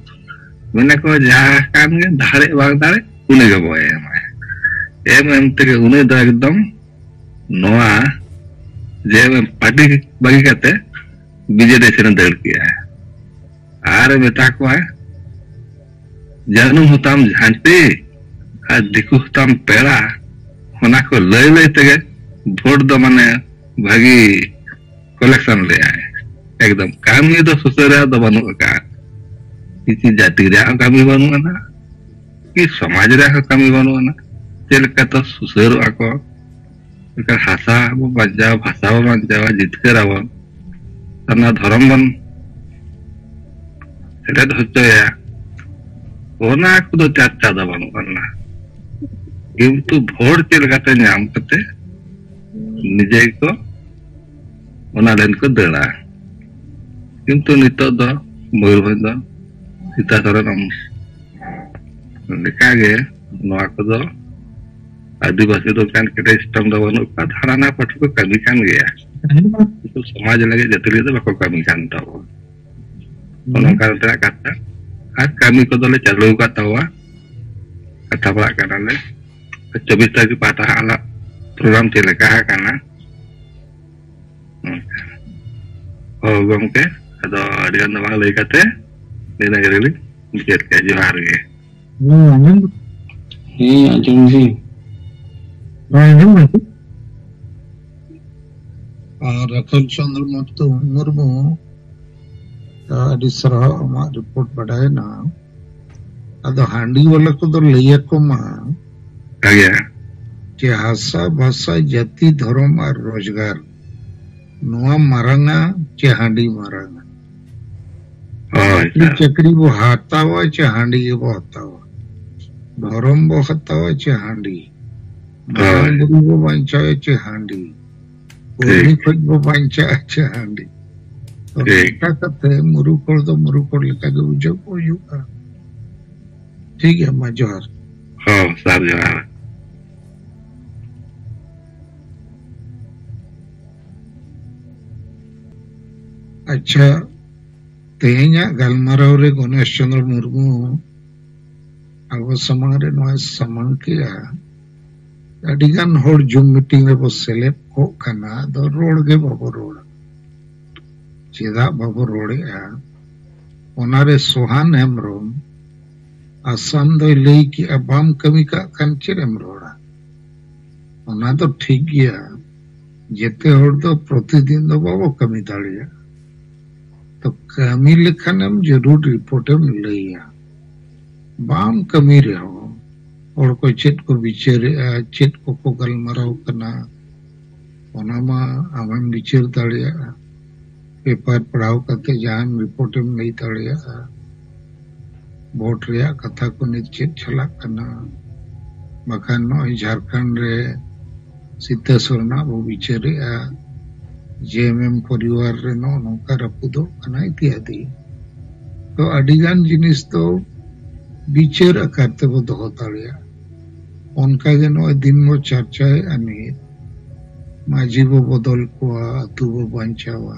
ᱢᱮᱱᱟ ᱠᱚ, ᱡᱟᱦᱟᱸ ᱠᱟᱱ ᱜᱮ, ᱫᱟᱲᱮᱜ ᱵᱟᱝ ᱫᱟᱲᱮᱜ, ᱩᱱᱤ ᱜᱮᱵᱚ ᱮᱢᱟᱭᱟ᱾ ᱮᱢ ᱮᱢ ᱛᱮᱜᱮ ᱩᱱᱤ ᱫᱚ ᱮᱠᱫᱚᱢ ᱱᱚᱣᱟ ᱡᱮ ᱯᱟᱨᱴᱤ ᱵᱟᱹᱜᱤ ᱠᱟᱛᱮ ᱵᱤᱡᱮᱰᱤ ᱥᱮᱱ ᱮ ᱫᱟᱹᱲ ᱠᱮᱜᱼᱟ᱾ ᱟᱨ ᱮ ᱢᱮᱛᱟ ᱠᱚᱣᱟᱭ, "ᱡᱟᱹᱱᱩᱢ ᱦᱚᱸᱛᱟᱢ ᱡᱷᱟᱹᱱᱴᱤ ᱟᱨ ᱫᱤᱠᱩ ᱦᱚᱸᱛᱟᱢ ᱯᱮᱲᱟ", ᱚᱱᱟ ᱠᱚ ᱞᱟᱹᱭ ᱞᱟᱹᱭ ᱛᱮᱜᱮ ᱵᱷᱳᱴ ᱫᱚ ᱢᱟᱱᱮ ᱵᱷᱟᱹᱜᱤ ᱠᱟᱞᱮᱠᱥᱚᱱ ᱞᱮᱜᱼᱟᱭ᱾ ᱮᱠᱫᱚᱢ ᱠᱟᱹᱢᱤ ᱫᱚ ᱥᱩᱥᱟᱹᱨ ᱨᱮᱭᱟᱜ ᱫᱚ ᱵᱟᱹᱱᱩᱜ ᱟᱠᱟᱫ, ᱠᱤᱥᱤ ᱡᱟᱹᱛᱤ ᱨᱮᱭᱟᱜ ᱦᱚᱸ ᱠᱟᱹᱢᱤ ᱵᱟᱹᱱᱩᱜ ᱟᱱᱟ, ᱠᱤ ᱥᱚᱢᱟᱡᱽ ᱨᱮᱭᱟᱜ ᱦᱚᱸ ᱠᱟᱹᱢᱤ ᱵᱟᱹᱱᱩᱜ ᱟᱱᱟ᱾ ᱪᱮᱫ ᱞᱮᱠᱟᱛᱮ ᱥᱩᱥᱟᱹᱨᱚᱜᱼᱟ ᱠᱚ, ᱪᱮᱫ ᱞᱮᱠᱟ ᱦᱟᱥᱟ ᱵᱚ ᱵᱟᱧᱪᱟᱣᱟ, ᱵᱷᱟᱥᱟ ᱵᱚ ᱵᱟᱧᱪᱟᱣᱟ, ᱡᱤᱛᱠᱟᱹᱨ ᱟᱵᱚᱱ, ᱚᱱᱟ ᱫᱷᱚᱨᱚᱢ ᱵᱚᱱ ᱥᱮᱞᱮᱫ ᱦᱚᱪᱚᱭᱟ, ᱚᱱᱟ ᱠᱚᱫᱚ ᱪᱟᱨᱪᱟ ᱫᱚ ᱵᱟᱹᱱᱩᱜ ᱟᱱᱟ᱾ ᱠᱤᱱᱛᱩ ᱵᱷᱳᱴ ᱪᱮᱫ ᱞᱮᱠᱟᱛᱮ ᱧᱟᱢ ᱠᱟᱛᱮ ᱱᱤᱡᱮ ᱜᱮᱠᱚ ᱚᱱᱟ ᱞᱟᱭᱤᱱ ᱠᱚ ᱫᱟᱹᱲᱟ᱾ ᱠᱤᱱᱛᱩ ᱱᱤᱛᱚᱜ ᱫᱚ ᱢᱚᱭᱩᱨᱵᱷᱚᱸᱡᱽ ᱫᱚ ᱥᱤᱛᱟ ᱥᱚᱨᱮᱱ ᱟᱢ ᱞᱮᱠᱟᱜᱮ ᱱᱚᱣᱟ ᱠᱚᱫᱚ ᱟᱹᱫᱤᱵᱟᱹᱥᱤ ᱫᱚ ᱚᱱᱠᱟᱱ ᱠᱮᱴᱮᱡ ᱥᱤᱥᱴᱮᱢ ᱫᱚ ᱵᱟᱹᱱᱩᱜ ᱠᱚᱣᱟ᱾ ᱦᱟᱱᱟ ᱱᱟ ᱯᱟᱹᱴᱷᱩ ᱠᱚ ᱠᱟᱹᱢᱤ ᱠᱟᱱ ᱜᱮᱭᱟ, ᱠᱤᱱᱛᱩ ᱥᱚᱢᱟᱡᱽ ᱞᱟᱹᱜᱤᱫ, ᱡᱟᱹᱛᱤ ᱞᱟᱹᱜᱤᱫ ᱫᱚ ᱵᱟᱠᱚ ᱠᱟᱹᱢᱤ ᱠᱟᱱ ᱛᱟᱵᱚᱱᱟ᱾ ᱚᱱᱮ ᱚᱱᱠᱟ ᱱᱚᱛᱮᱱᱟᱜ ᱠᱟᱛᱷᱟ᱾ ᱟᱨ ᱠᱟᱹᱢᱤ ᱠᱚᱫᱚᱞᱮ ᱪᱟᱹᱞᱩ ᱟᱠᱟᱫ ᱛᱟᱵᱚᱣᱟ, ᱠᱟᱛᱷᱟ ᱵᱟᱲᱟᱜ ᱠᱟᱱᱟᱞᱮ᱾ ᱪᱚᱵᱵᱤᱥ ᱛᱟᱹᱨᱤᱠᱷ ᱯᱟᱦᱴᱟ ᱟᱞᱟᱜ ᱯᱨᱳᱜᱨᱟᱢ ᱪᱮᱫ ᱞᱮᱠᱟ ᱟᱠᱟᱱᱟ? ᱚᱱᱠᱟ᱾ ᱦᱳᱭ ᱜᱚᱢᱠᱮ, ᱟᱫᱚ ᱟᱹᱰᱤ ᱜᱟᱱ ᱫᱚ ᱵᱟᱝ ᱞᱟᱹᱭ ᱠᱟᱛᱮ ᱱᱤᱱᱟᱹᱜ ᱜᱮᱞᱤᱧ ᱢᱩᱪᱟᱹᱫ ᱠᱮᱫᱼᱟ᱾ ᱡᱚᱦᱟᱨ ᱜᱮ᱾ ᱦᱮᱸ, ᱟᱸᱡᱚᱢ ᱫᱟᱹᱧ᱾ ᱦᱮᱸ, ᱟᱸᱡᱚᱢ ᱫᱟᱹᱧ᱾ ᱟᱨ ᱨᱟᱠᱷᱮᱞ ᱪᱚᱸᱫᱽᱨᱚ ᱢᱩᱨᱛᱩ-, ᱢᱩᱨᱢᱩ, ᱟᱹᱰᱤ ᱥᱟᱨᱦᱟᱣ, ᱟᱢᱟᱜ ᱨᱤᱯᱳᱨᱴ ᱵᱟᱰᱟᱭᱮᱱᱟ᱾ ᱟᱫᱚ ᱦᱟᱺᱰᱤ ᱵᱟᱞᱟ ᱠᱚᱫᱚ ᱞᱟᱹᱭ ᱟᱠᱚ ᱢᱟ ᱟᱜᱮ᱾ ᱡᱮ ᱦᱟᱥᱟ, ᱵᱷᱟᱥᱟ, ᱡᱟᱹᱛᱤ, ᱫᱷᱚᱨᱚᱢ ᱟᱨ ᱨᱳᱡᱽᱜᱟᱨ, ᱱᱚᱣᱟ ᱢᱟᱨᱟᱝᱟ ᱪᱮ ᱦᱟᱺᱰᱤ ᱢᱟᱨᱟᱝᱟ? ᱦᱳᱭ, ᱪᱟᱹᱠᱨᱤ, ᱥᱟᱨ᱾ ᱪᱟᱹᱠᱨᱤ ᱵᱚ ᱦᱟᱛᱟᱣᱟ ᱪᱮ ᱦᱟᱺᱰᱤ ᱜᱮᱵᱚ ᱦᱟᱛᱟᱣᱟ? ᱫᱷᱚᱨᱚᱢ ᱵᱚ ᱦᱟᱛᱟᱣᱟ ᱪᱮ ᱦᱟᱺᱰᱤ? ᱦᱳᱭ᱾ ᱢᱟᱨᱟᱝ ᱵᱩᱨᱩ ᱵᱚ ᱵᱟᱧᱪᱟᱣᱟ ᱪᱮ ᱦᱟᱺᱰᱤ? ᱴᱷᱤᱠ᱾ ᱩᱱᱤ ᱠᱷᱚᱡ ᱵᱚ ᱵᱟᱧᱪᱟᱜᱼᱟ ᱪᱮ ᱦᱟᱺᱰᱤ? ᱛᱚ, ᱴᱷᱤᱠ᱾ ᱱᱚᱝᱠᱟ ᱠᱟᱛᱮ ᱢᱩᱨᱩᱠ ᱦᱚᱲ ᱫᱚ ᱢᱩᱨᱩᱠ ᱦᱚᱲ ᱞᱮᱠᱟ ᱜᱮ ᱵᱩᱡᱷᱟᱹᱣ ᱠᱚ ᱦᱩᱭᱩᱜᱼᱟ᱾ ᱴᱷᱤᱠ ᱜᱮᱭᱟ, ᱢᱟ ᱡᱚᱦᱟᱨ᱾ ᱦᱚᱸ, ᱥᱟᱨ ᱡᱚᱦᱟᱨ᱾ ᱟᱪᱪᱷᱟ, ᱛᱮᱦᱮᱧᱟᱜ ᱜᱟᱞᱢᱟᱨᱟᱣ ᱨᱮ ᱜᱚᱱᱮᱥ ᱪᱚᱸᱫᱽᱨᱚ ᱢᱩᱨᱢᱩ ᱟᱵᱚ ᱥᱟᱢᱟᱝ ᱨᱮ ᱱᱚᱣᱟᱭ ᱥᱟᱢᱟᱝ ᱠᱮᱜᱼᱟ ᱟᱹᱰᱤ ᱜᱟᱱ ᱦᱚᱲ ᱡᱩᱢ ᱢᱤᱴᱤᱝ ᱨᱮᱵᱚ ᱥᱮᱞᱮᱫ ᱠᱚᱜ ᱠᱟᱱᱟ, ᱟᱫᱚ ᱨᱚᱲ ᱜᱮ ᱵᱟᱵᱚ ᱨᱚᱲᱟ᱾ ᱪᱮᱫᱟᱜ ᱵᱟᱵᱚ ᱨᱚᱲᱮᱜᱼᱟ? ᱚᱱᱟᱨᱮ ᱥᱚᱦᱟᱱ ᱦᱮᱢᱵᱨᱚᱢ ᱟᱥᱟᱢ ᱫᱚᱭ ᱞᱟᱹᱭ ᱠᱮᱜᱼᱟ, "ᱵᱟᱢ ᱠᱟᱹᱢᱤ ᱠᱟᱜ ᱠᱷᱟᱱ ᱪᱮᱫ ᱮᱢ ᱨᱚᱲᱟ?" ᱚᱱᱟ ᱫᱚ ᱴᱷᱤᱠ ᱜᱮᱭᱟ, ᱡᱮᱛᱮ ᱦᱚᱲ ᱫᱚ ᱯᱨᱚᱛᱤᱫᱤᱱ ᱫᱚ ᱵᱟᱵᱚ ᱠᱟᱹᱢᱤ ᱫᱟᱲᱮᱭᱟᱜᱼᱟ᱾ ᱛᱚ ᱠᱟᱹᱢᱤ ᱞᱮᱠᱷᱟᱱᱮᱢ ᱡᱟᱹᱨᱩᱲ ᱨᱤᱯᱳᱨᱴ ᱮᱢ ᱞᱟᱹᱭᱟ᱾ ᱵᱟᱢ ᱠᱟᱹᱢᱤ ᱨᱮᱦᱚᱸ ᱦᱚᱲ ᱠᱚ ᱪᱮᱫ ᱠᱚ ᱵᱤᱪᱟᱹᱨᱮᱜᱼᱟ, ᱪᱮᱫ ᱠᱚᱠᱚ ᱜᱟᱞᱢᱟᱨᱟᱣ ᱠᱟᱱᱟ, ᱚᱱᱟ ᱢᱟ ᱟᱢᱮᱢ ᱵᱤᱪᱟᱹᱨ ᱫᱟᱲᱮᱭᱟᱜᱼᱟ᱾ ᱯᱮᱯᱟᱨ ᱯᱟᱲᱦᱟᱣ ᱠᱟᱛᱮ ᱡᱟᱦᱟᱱ ᱨᱤᱯᱳᱨᱴ ᱮᱢ ᱞᱟᱹᱭ ᱫᱟᱲᱮᱭᱟᱜᱼᱟ᱾ ᱵᱷᱳᱴ ᱨᱮᱭᱟᱜ ᱠᱟᱛᱷᱟ ᱠᱚ ᱱᱤᱛ ᱪᱮᱫ ᱪᱟᱞᱟᱜ ᱠᱟᱱᱟ, ᱵᱟᱠᱷᱟᱱ ᱱᱚᱜᱼᱚᱭ ᱡᱷᱟᱲᱠᱷᱚᱸᱰ ᱨᱮ ᱥᱤᱛᱟᱹ ᱥᱚᱨᱮᱱᱟᱜ ᱵᱚ ᱵᱤᱪᱟᱹᱨᱮᱜᱼᱟ, ᱡᱮ ᱮᱢ ᱮᱢ ᱯᱚᱨᱤᱵᱟᱨ ᱨᱮ ᱱᱚᱜᱼᱚ ᱱᱚᱝᱠᱟ ᱨᱟᱹᱯᱩᱫᱚᱜ ᱠᱟᱱᱟ ᱤᱛᱤᱭᱟᱫᱤ᱾ ᱛᱚ ᱟᱹᱰᱤᱜᱟᱱ ᱡᱤᱱᱤᱥ ᱫᱚ ᱵᱤᱪᱟᱹᱨ ᱟᱠᱟᱨ ᱛᱮᱵᱚ ᱫᱚᱦᱚ ᱫᱟᱲᱮᱭᱟᱜᱼᱟ᱾ ᱚᱱᱠᱟᱜᱮ ᱱᱚᱜᱼᱚᱭ ᱫᱤᱱ ᱵᱚ ᱪᱟᱨᱪᱟᱭᱮᱫᱼᱟ ᱱᱤᱛ, ᱢᱟᱹᱡᱷᱤ ᱵᱚ ᱵᱚᱫᱚᱞ ᱠᱚᱣᱟ, ᱟᱹᱛᱩ ᱵᱚ ᱵᱟᱧᱪᱟᱣᱟ,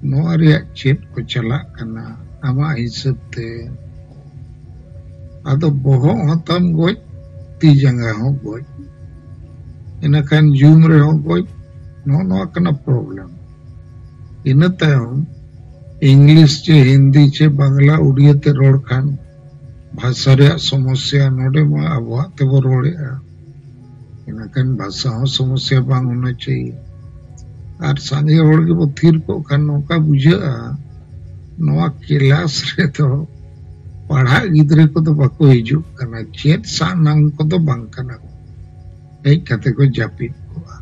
ᱱᱚᱣᱟ ᱨᱮᱭᱟᱜ ᱪᱮᱫ ᱠᱚ ᱪᱟᱞᱟᱜ ᱠᱟᱱᱟ ᱟᱢᱟᱜ ᱦᱤᱥᱟᱹᱵ ᱛᱮ? ᱟᱫᱚ ᱵᱚᱦᱚᱜ ᱦᱚᱸ ᱛᱟᱢ ᱜᱚᱡ, ᱛᱤ ᱡᱟᱸᱜᱟ ᱦᱚᱸ ᱜᱚᱡ, ᱤᱱᱟᱹᱠᱷᱟᱱ ᱡᱩᱢ ᱨᱮᱦᱚᱸ ᱜᱚᱡ᱾ ᱱᱚᱜᱼᱚ ᱱᱚᱣᱟ ᱠᱟᱱᱟ ᱯᱨᱚᱵᱞᱮᱢ᱾ ᱤᱱᱟᱹ ᱛᱟᱭᱚᱢ ᱤᱝᱞᱤᱥ ᱪᱮ ᱦᱤᱱᱫᱤ ᱪᱮ ᱵᱟᱝᱞᱟ ᱩᱲᱤᱭᱟᱹ ᱛᱮ ᱨᱚᱲ ᱠᱷᱟᱱ ᱵᱷᱟᱥᱟ ᱨᱮᱭᱟᱜ ᱥᱚᱢᱚᱥᱭᱟ, ᱱᱚᱰᱮ ᱢᱟ ᱟᱵᱚᱣᱟᱜ ᱛᱮᱵᱚ ᱨᱚᱲᱮᱜᱼᱟ, ᱤᱱᱟᱹᱠᱷᱟᱱ ᱵᱷᱟᱥᱟ ᱦᱚᱸ ᱥᱚᱢᱚᱥᱭᱟ ᱵᱟᱝ ᱦᱳᱱᱟ ᱪᱟᱦᱤᱭᱮ᱾ ᱟᱨ ᱥᱟᱸᱜᱮ ᱦᱚᱲ ᱜᱮᱵᱚ ᱛᱷᱤᱨ ᱠᱚᱜ ᱠᱷᱟᱱ ᱱᱚᱝᱠᱟ ᱵᱩᱡᱷᱟᱹᱜᱼᱟ, ᱱᱚᱣᱟ ᱠᱮᱞᱟᱥ ᱨᱮᱫᱚ ᱯᱟᱲᱦᱟᱜ ᱜᱤᱫᱽᱨᱟᱹ ᱠᱚᱫᱚ ᱵᱟᱠᱚ ᱦᱤᱡᱩᱜ ᱠᱟᱱᱟ, ᱪᱮᱫ ᱥᱟᱱᱟᱢ ᱠᱚᱫᱚ ᱵᱟᱝ ᱠᱟᱱᱟ ᱠᱚ, ᱦᱮᱡ ᱠᱟᱛᱮ ᱠᱚ ᱡᱟᱹᱯᱤᱫ ᱠᱚᱜᱼᱟ᱾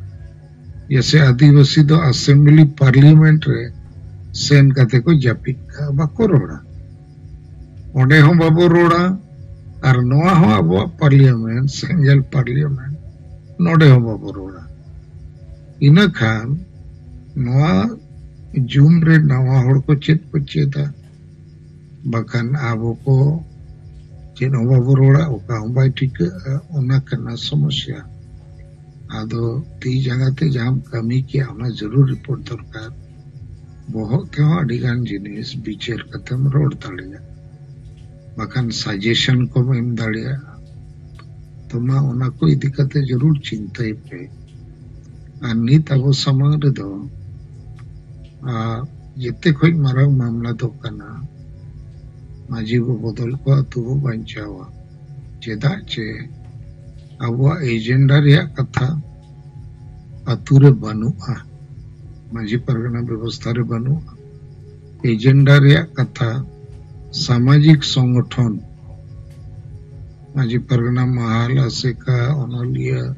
ᱡᱮᱥᱮ ᱟᱹᱫᱤᱵᱟᱹᱥᱤ ᱫᱚ ᱟᱥᱮᱢᱵᱞᱤ ᱯᱟᱨᱞᱤᱭᱟᱢᱮᱱᱴ ᱨᱮ ᱥᱮᱱ ᱠᱟᱛᱮ ᱠᱚ ᱡᱟᱹᱯᱤᱫ ᱠᱟᱜᱼᱟ, ᱵᱟᱠᱚ ᱨᱚᱲᱟ᱾ ᱚᱸᱰᱮ ᱦᱚᱸ ᱵᱟᱵᱚ ᱨᱚᱲᱟ, ᱟᱨ ᱱᱚᱣᱟ ᱦᱚᱸ ᱟᱵᱚᱣᱟᱜ ᱯᱟᱨᱞᱤᱭᱟᱢᱮᱱᱴ, ᱥᱮᱸᱜᱮᱞ ᱯᱟᱨᱞᱤᱭᱟᱢᱮᱱᱴ, ᱱᱚᱰᱮ ᱦᱚᱸ ᱵᱟᱵᱚ ᱨᱚᱲᱟ᱾ ᱤᱱᱟᱹ ᱠᱷᱟᱱ ᱱᱚᱣᱟ ᱡᱩᱢ ᱨᱮ ᱱᱟᱣᱟ ᱦᱚᱲ ᱠᱚ ᱪᱮᱫ ᱠᱚ ᱪᱮᱫᱟ? ᱵᱟᱠᱷᱟᱱ ᱟᱵᱚ ᱠᱚ ᱪᱮᱫ ᱦᱚᱸ ᱵᱟᱵᱚ ᱨᱚᱲᱟ, ᱚᱠᱟ ᱦᱚᱸ ᱵᱟᱭ ᱴᱷᱤᱠᱟᱹᱜᱼᱟ, ᱚᱱᱟ ᱠᱟᱱᱟ ᱥᱚᱢᱚᱥᱭᱟ᱾ ᱟᱫᱚ ᱛᱤ ᱡᱟᱸᱜᱟ ᱛᱮ ᱡᱟᱦᱟᱸᱢ ᱠᱟᱹᱢᱤ ᱠᱮᱭᱟ, ᱚᱱᱟ ᱡᱟᱹᱨᱩᱲ ᱨᱤᱯᱳᱨᱴ ᱫᱚᱨᱠᱟᱨ᱾ ᱵᱚᱦᱚᱜ ᱛᱮᱦᱚᱸ ᱟᱹᱰᱤ ᱜᱟᱱ ᱡᱤᱱᱤᱥ ᱵᱤᱪᱟᱹᱨ ᱠᱟᱛᱮᱢ ᱨᱚᱲ ᱫᱟᱲᱮᱭᱟᱜᱼᱟ, ᱵᱟᱠᱷᱟᱱ ᱥᱟᱡᱮᱥᱚᱱ ᱠᱚᱢ ᱮᱢ ᱫᱟᱲᱮᱭᱟᱜᱼᱟ᱾ ᱢᱟ ᱚᱱᱟ ᱠᱚ ᱤᱫᱤ ᱠᱟᱛᱮ ᱡᱟᱹᱨᱩᱲ ᱪᱤᱱᱛᱟᱹᱭ ᱯᱮ᱾ ᱟᱨ ᱱᱤᱛ ᱟᱵᱚ ᱥᱟᱢᱟᱝ ᱨᱮᱫᱚ ᱟᱨ ᱡᱮᱛᱮ ᱠᱷᱚᱱ ᱢᱟᱨᱟᱝ ᱢᱟᱢᱞᱟ ᱫᱚ ᱠᱟᱱᱟ ᱢᱟᱹᱡᱷᱤ ᱵᱚ ᱵᱚᱫᱚᱞ ᱠᱚᱣᱟ, ᱟᱹᱛᱩ ᱵᱚ ᱵᱟᱧᱪᱟᱣᱟ᱾ ᱪᱮᱫᱟᱜ ᱪᱮ ᱟᱵᱚᱣᱟᱜ ᱮᱡᱮᱱᱰᱟ ᱨᱮᱭᱟᱜ ᱠᱟᱛᱷᱟ ᱟᱹᱛᱩ ᱨᱮ ᱵᱟᱹᱱᱩᱜᱼᱟ, ᱢᱟᱹᱡᱷᱤ ᱯᱟᱨᱜᱟᱱᱟ ᱵᱮᱵᱚᱥᱛᱷᱟ ᱨᱮ ᱵᱟᱹᱱᱩᱜᱼᱟ᱾ ᱮᱡᱮᱱᱰᱟ ᱨᱮᱭᱟᱜ ᱠᱟᱛᱷᱟ ᱥᱟᱢᱟᱡᱤᱠ ᱥᱚᱝᱜᱚᱴᱷᱚᱱ, ᱢᱟᱹᱡᱷᱤ ᱯᱟᱨᱜᱟᱱᱟ, ᱢᱟᱦᱟᱞ, ᱟᱥᱮᱠᱟ, ᱚᱱᱚᱞᱤᱭᱟᱹ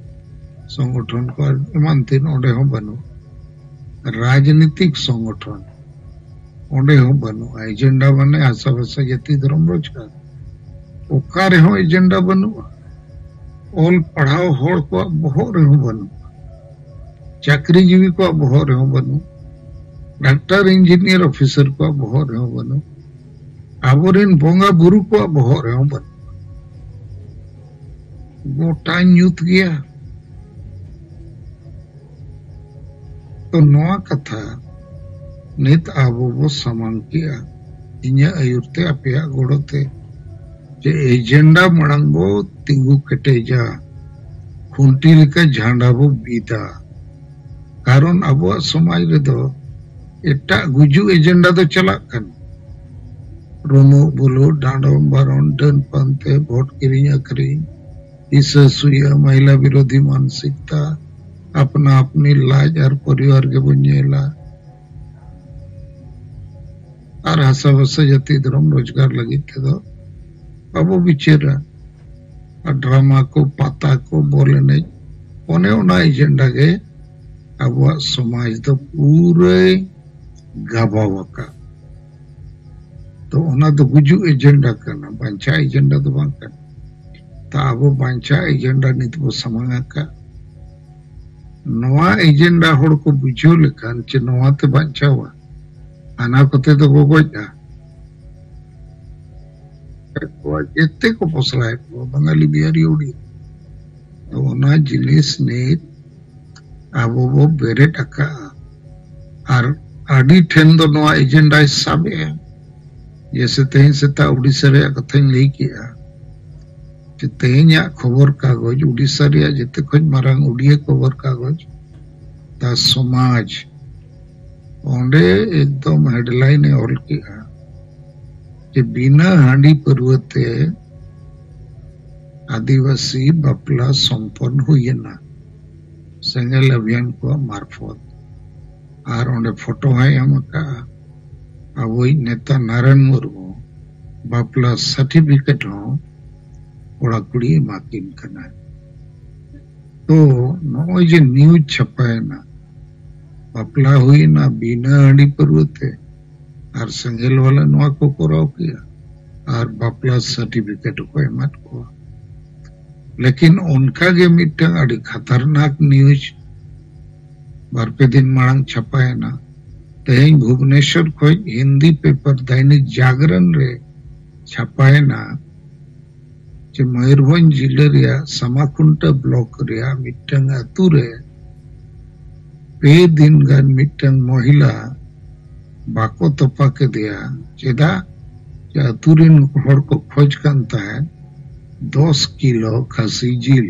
ᱥᱚᱝᱜᱚᱴᱷᱚᱱ ᱠᱚ ᱟᱨ ᱮᱢᱟᱱ ᱛᱮᱱ, ᱚᱸᱰᱮ ᱦᱚᱸ ᱵᱟᱹᱱᱩᱜᱼᱟ᱾ ᱨᱟᱡᱽᱱᱤᱛᱤᱠ ᱥᱚᱝᱜᱚᱴᱷᱚᱱ, ᱚᱸᱰᱮ ᱦᱚᱸ ᱵᱟᱹᱱᱩᱜᱼᱟ᱾ ᱮᱡᱮᱱᱰᱟ ᱢᱟᱱᱮ ᱦᱟᱥᱟ ᱵᱷᱟᱥᱟ ᱡᱟᱹᱛᱤ ᱫᱷᱚᱨᱚᱢ ᱨᱳᱡᱽᱜᱟᱨ, ᱚᱠᱟ ᱨᱮᱦᱚᱸ ᱮᱡᱮᱱᱰᱟ ᱵᱟᱹᱱᱩᱜᱼᱟ᱾ ᱚᱞ ᱯᱟᱲᱦᱟᱣ ᱦᱚᱲ ᱠᱚᱣᱟᱜ ᱵᱚᱦᱚᱜ ᱨᱮᱦᱚᱸ ᱵᱟᱹᱱᱩᱜᱼᱟ, ᱪᱟᱹᱠᱨᱤᱡᱤᱵᱤ ᱠᱚᱣᱟᱜ ᱵᱚᱦᱚᱜ ᱨᱮᱦᱚᱸ ᱵᱟᱹᱱᱩᱜ, ᱰᱟᱠᱛᱟᱨ, ᱤᱧᱡᱤᱱᱤᱭᱟᱨ, ᱚᱯᱷᱤᱥᱟᱨ ᱠᱚᱣᱟᱜ ᱵᱚᱦᱚᱜ ᱨᱮᱦᱚᱸ ᱵᱟᱹᱱᱩᱜ, ᱟᱵᱚᱨᱮᱱ ᱵᱚᱸᱜᱟ ᱵᱩᱨᱩ ᱠᱚᱣᱟᱜ ᱵᱚᱦᱚᱜ ᱨᱮᱦᱚᱸ ᱵᱟᱹᱱᱩᱜ᱾ ᱜᱚᱴᱟ ᱧᱩᱛ ᱜᱮᱭᱟ᱾ ᱛᱚ ᱱᱚᱣᱟ ᱠᱟᱛᱷᱟ ᱱᱤᱛ ᱟᱵᱚ ᱵᱚ ᱥᱟᱢᱟᱝ ᱠᱮᱜᱼᱟ, ᱤᱧᱟᱹᱜ ᱟᱹᱭᱩᱨ ᱛᱮ, ᱟᱯᱮᱭᱟᱜ ᱜᱚᱲᱚ ᱛᱮ, ᱡᱮ ᱮᱡᱮᱱᱰᱟ ᱢᱟᱲᱟᱝ ᱵᱚ ᱛᱤᱸᱜᱩ ᱠᱮᱴᱮᱡᱟ, ᱠᱷᱩᱱᱴᱤ ᱞᱮᱠᱟ ᱡᱷᱟᱸᱰᱟ ᱵᱚ ᱵᱤᱫᱟ᱾ ᱠᱟᱨᱚᱱ ᱟᱵᱚᱣᱟᱜ ᱥᱚᱢᱟᱡᱽ ᱨᱮᱫᱚ ᱮᱴᱟᱜ ᱜᱩᱡᱩᱜ ᱮᱡᱮᱱᱰᱟ ᱫᱚ ᱪᱟᱞᱟᱜ ᱠᱟᱱᱟ᱾ ᱨᱩᱢᱩᱜ ᱵᱩᱞᱩᱜ, ᱰᱟᱸᱰᱚᱢ ᱵᱟᱨᱚᱱ, ᱰᱟᱹᱱ ᱯᱟᱱᱛᱮ, ᱵᱷᱳᱴ ᱠᱤᱨᱤᱧ ᱟᱹᱠᱷᱨᱤᱧ, ᱦᱤᱥᱟᱹ ᱥᱩᱭᱟᱹ, ᱢᱚᱦᱤᱞᱟ ᱵᱤᱨᱳᱫᱷᱤ ᱢᱟᱱᱥᱤᱠᱛᱟ, ᱟᱯᱱᱟ ᱟᱯᱱᱤ ᱞᱟᱡ ᱟᱨ ᱯᱚᱨᱤᱵᱟᱨ ᱜᱮᱵᱚᱱ ᱧᱮᱞᱟ᱾ ᱟᱨ ᱦᱟᱥᱟ ᱵᱷᱟᱥᱟ ᱡᱟᱹᱛᱤ ᱫᱷᱚᱨᱚᱢ ᱨᱳᱡᱽᱜᱟᱨ ᱞᱟᱹᱜᱤᱫ ᱛᱮᱫᱚ ᱵᱟᱵᱚ ᱵᱤᱪᱟᱹᱨᱟ᱾ ᱟᱨ ᱰᱨᱟᱢᱟ ᱠᱚ, ᱯᱟᱛᱟ ᱠᱚ, ᱵᱚᱞ ᱮᱱᱮᱡ, ᱚᱱᱮ ᱚᱱᱟ ᱮᱡᱮᱱᱰᱟ ᱜᱮ ᱟᱵᱚᱣᱟᱜ ᱥᱚᱢᱟᱡᱽ ᱫᱚ ᱯᱩᱨᱟᱹᱭ ᱜᱟᱵᱟᱣ ᱟᱠᱟᱫ᱾ ᱛᱚ ᱚᱱᱟ ᱫᱚ ᱜᱩᱡᱩᱜ ᱮᱡᱮᱱᱰᱟ ᱠᱟᱱᱟ, ᱵᱟᱧᱪᱟᱜ ᱮᱡᱮᱱᱰᱟ ᱫᱚ ᱵᱟᱝ ᱠᱟᱱᱟ᱾ ᱛᱟ ᱟᱵᱚ ᱵᱟᱧᱪᱟᱜ ᱮᱡᱮᱱᱰᱟ ᱱᱤᱛ ᱵᱚ ᱥᱟᱢᱟᱝ ᱟᱠᱟᱫ᱾ ᱱᱚᱣᱟ ᱮᱡᱮᱱᱰᱟ ᱦᱚᱲ ᱠᱚ ᱵᱩᱡᱷᱟᱹᱣ ᱞᱮᱠᱷᱟᱱ ᱪᱮ ᱱᱚᱣᱟ ᱛᱮ ᱵᱟᱧᱪᱟᱣᱟ, ᱦᱟᱱᱟ ᱠᱚᱛᱮ ᱫᱚ ᱜᱚᱜᱚᱡᱼᱟ᱾ ᱡᱮᱛᱮ ᱠᱚ ᱯᱚᱥᱲᱟᱭᱮᱫ ᱠᱚᱣᱟ, ᱵᱟᱝᱟᱞᱤ, ᱵᱤᱦᱟᱨᱤ, ᱩᱲᱤᱭᱟ᱾ ᱛᱚ ᱚᱱᱟ ᱡᱤᱱᱤᱥ ᱱᱤᱛ ᱟᱵᱚ ᱵᱚ ᱵᱮᱨᱮᱫ ᱟᱠᱟᱫᱼᱟ᱾ ᱟᱨ ᱟᱹᱰᱤ ᱴᱷᱮᱱ ᱫᱚ ᱱᱚᱣᱟ ᱮᱡᱮᱱᱰᱟᱭ ᱥᱟᱵ ᱮᱫᱼᱟ᱾ ᱡᱮᱥᱮ ᱛᱮᱦᱮᱧ ᱥᱮᱛᱟᱜ ᱩᱰᱤᱥᱟ ᱨᱮᱭᱟᱜ ᱠᱟᱛᱷᱟᱧ ᱞᱟᱹᱭ ᱠᱮᱜᱼᱟ, ᱡᱮ ᱛᱮᱦᱮᱧᱟᱜ ᱠᱷᱚᱵᱚᱨ ᱠᱟᱜᱚᱡᱽ, ᱩᱰᱤᱥᱟ ᱨᱮᱭᱟᱜ ᱡᱮᱛᱮ ᱠᱷᱚᱱ ᱢᱟᱨᱟᱝ ᱩᱰᱤᱭᱟᱹ ᱠᱷᱚᱵᱚᱨ ᱠᱟᱜᱚᱡᱽ ᱫᱟ ᱥᱚᱢᱟᱡᱽ, ᱚᱸᱰᱮ ᱮᱠᱫᱚᱢ headline ᱮ ᱚᱞ ᱠᱮᱜᱼᱟ ᱡᱮ ᱵᱤᱱᱟᱹ ᱦᱟᱺᱰᱤ ᱯᱟᱹᱨᱣᱟᱹ ᱛᱮ ᱟᱹᱫᱤᱵᱟᱹᱥᱤ ᱵᱟᱯᱞᱟ ᱥᱚᱢᱯᱚᱱ ᱦᱩᱭᱮᱱᱟ ᱥᱮᱸᱜᱮᱞ ᱚᱵᱷᱤᱭᱟᱱ ᱠᱚᱣᱟᱜ ᱢᱟᱨᱯᱷᱚᱛ᱾ ᱟᱨ ᱚᱸᱰᱮ ᱯᱷᱳᱴᱳ ᱦᱚᱸᱭ ᱮᱢ ᱟᱠᱟᱫᱼᱟ ᱟᱵᱚᱭᱤᱡ ᱱᱮᱛᱟ ᱱᱟᱨᱟᱭᱚᱱ ᱢᱩᱨᱢᱩ, ᱵᱟᱯᱞᱟ certificate ᱦᱚᱸ ᱠᱚᱲᱟ ᱠᱩᱲᱤ ᱮᱢᱟ ᱠᱤᱱ ᱠᱟᱱᱟ᱾ ᱛᱚ ᱱᱚᱜᱼᱚᱭ ᱡᱮ news ᱪᱷᱟᱯᱟᱭᱮᱱᱟ, ᱵᱟᱯᱞᱟ ᱦᱩᱭᱮᱱᱟ ᱵᱤᱱᱟᱹ ᱦᱟᱺᱰᱤ ᱯᱟᱹᱨᱣᱟᱹ ᱛᱮ, ᱟᱨ ᱥᱮᱸᱜᱮᱞ ᱵᱟᱞᱟ ᱱᱚᱣᱟ ᱠᱚ ᱠᱚᱨᱟᱣ ᱠᱮᱜᱼᱟ, ᱟᱨ ᱵᱟᱯᱞᱟ certificate ᱦᱚᱸᱠᱚ ᱮᱢᱟᱫ ᱠᱚᱣᱟ᱾ ᱞᱮᱠᱤᱱ ᱚᱱᱠᱟ ᱜᱮ ᱢᱤᱫᱴᱟᱝ ᱟᱹᱰᱤ ᱠᱷᱟᱛᱟᱨᱱᱟᱠ news ᱵᱟᱨ ᱯᱮ ᱫᱤᱱ ᱢᱟᱲᱟᱝ ᱪᱷᱟᱯᱟᱭᱮᱱᱟ᱾ ᱛᱮᱦᱮᱧ ᱵᱷᱩᱵᱽᱱᱮᱥᱚᱨ ᱠᱷᱚᱱ ᱦᱤᱱᱫᱤ paper ᱫᱟᱭᱱᱤᱠ ᱡᱟᱜᱨᱚᱱ ᱨᱮ ᱪᱷᱟᱯᱟᱭᱮᱱᱟ ᱡᱮ ᱢᱚᱭᱩᱨᱵᱷᱚᱸᱡᱽ ᱡᱤᱞᱟᱹ ᱨᱮᱭᱟᱜ ᱥᱟᱢᱟᱠᱷᱩᱱᱴᱟ block ᱨᱮᱭᱟᱜ ᱢᱤᱫᱴᱟᱝ ᱟᱹᱛᱩ ᱨᱮ ᱯᱮ ᱫᱤᱱ ᱜᱟᱱ ᱢᱤᱫᱴᱟᱝ ᱢᱚᱦᱤᱞᱟ ᱵᱟᱠᱚ ᱛᱚᱯᱟ ᱠᱮᱫᱮᱭᱟ᱾ ᱪᱮᱫᱟᱜ? ᱡᱮ ᱟᱹᱛᱩ ᱨᱮᱱ ᱦᱚᱲ ᱠᱚ ᱠᱷᱚᱡᱽ ᱠᱟᱱ ᱛᱟᱦᱮᱸᱫ ᱫᱚᱥ ᱠᱤᱞᱳ ᱠᱷᱟᱹᱥᱤ ᱡᱤᱞ᱾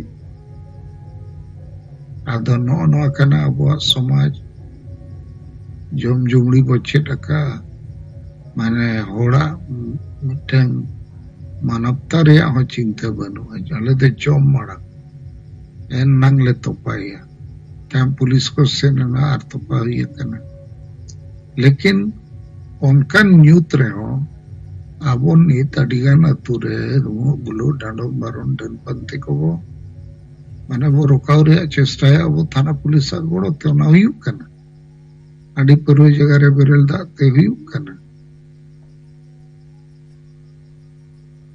ᱟᱫᱚ ᱱᱚᱜᱼᱚ ᱱᱚᱣᱟ ᱠᱟᱱᱟ ᱟᱵᱚᱣᱟᱜ ᱥᱚᱢᱟᱡᱽ᱾ ᱡᱚᱢ ᱡᱩᱢᱲᱤ ᱵᱚ ᱪᱮᱫ ᱟᱠᱟᱫᱼᱟ, ᱢᱟᱱᱮ ᱦᱚᱲᱟᱜ ᱢᱤᱫᱴᱟᱝ ᱢᱟᱱᱚᱵᱛᱟ ᱨᱮᱭᱟᱜ ᱦᱚᱸ ᱪᱤᱱᱛᱟᱹ ᱵᱟᱹᱱᱩᱜᱼᱟ᱾ ᱟᱞᱮ ᱫᱚ ᱡᱚᱢ ᱢᱟᱲᱟᱝ ᱮᱱ ᱱᱟᱝ ᱞᱮ ᱛᱚᱯᱟᱭᱟ᱾ ᱛᱟᱭᱚᱢ ᱯᱩᱞᱤᱥ ᱠᱚ ᱥᱮᱱ ᱮᱱᱟ ᱟᱨ ᱛᱚᱯᱟ ᱦᱩᱭ ᱟᱠᱟᱱᱟ᱾ ᱞᱮᱠᱤᱱ ᱚᱱᱠᱟᱱ ᱧᱩᱛ ᱨᱮᱦᱚᱸ ᱟᱵᱚ ᱱᱤᱛ ᱟᱹᱰᱤᱜᱟᱱ ᱟᱹᱛᱩ ᱨᱮ ᱨᱩᱢᱩᱜ ᱵᱩᱞᱩᱜ ᱰᱟᱸᱰᱚᱢ ᱵᱟᱨᱚᱱ ᱰᱟᱹᱱ ᱯᱟᱱᱛᱮ ᱠᱚᱵᱚ ᱢᱟᱱᱮ ᱵᱚ ᱨᱚᱠᱟᱣ ᱨᱮᱭᱟᱜ ᱪᱮᱥᱴᱟᱭᱟ ᱟᱵᱚ ᱛᱷᱟᱱᱟ ᱯᱩᱞᱤᱥᱟᱜ ᱜᱚᱲᱚ ᱛᱮ᱾ ᱚᱱᱟ ᱦᱩᱭᱩᱜ ᱠᱟᱱᱟ, ᱦᱟᱺᱰᱤ ᱯᱟᱹᱨᱣᱟᱹ ᱡᱟᱭᱜᱟ ᱨᱮ ᱵᱮᱨᱮᱞ ᱫᱟᱜ ᱛᱮ ᱦᱩᱭᱩᱜ ᱠᱟᱱᱟ᱾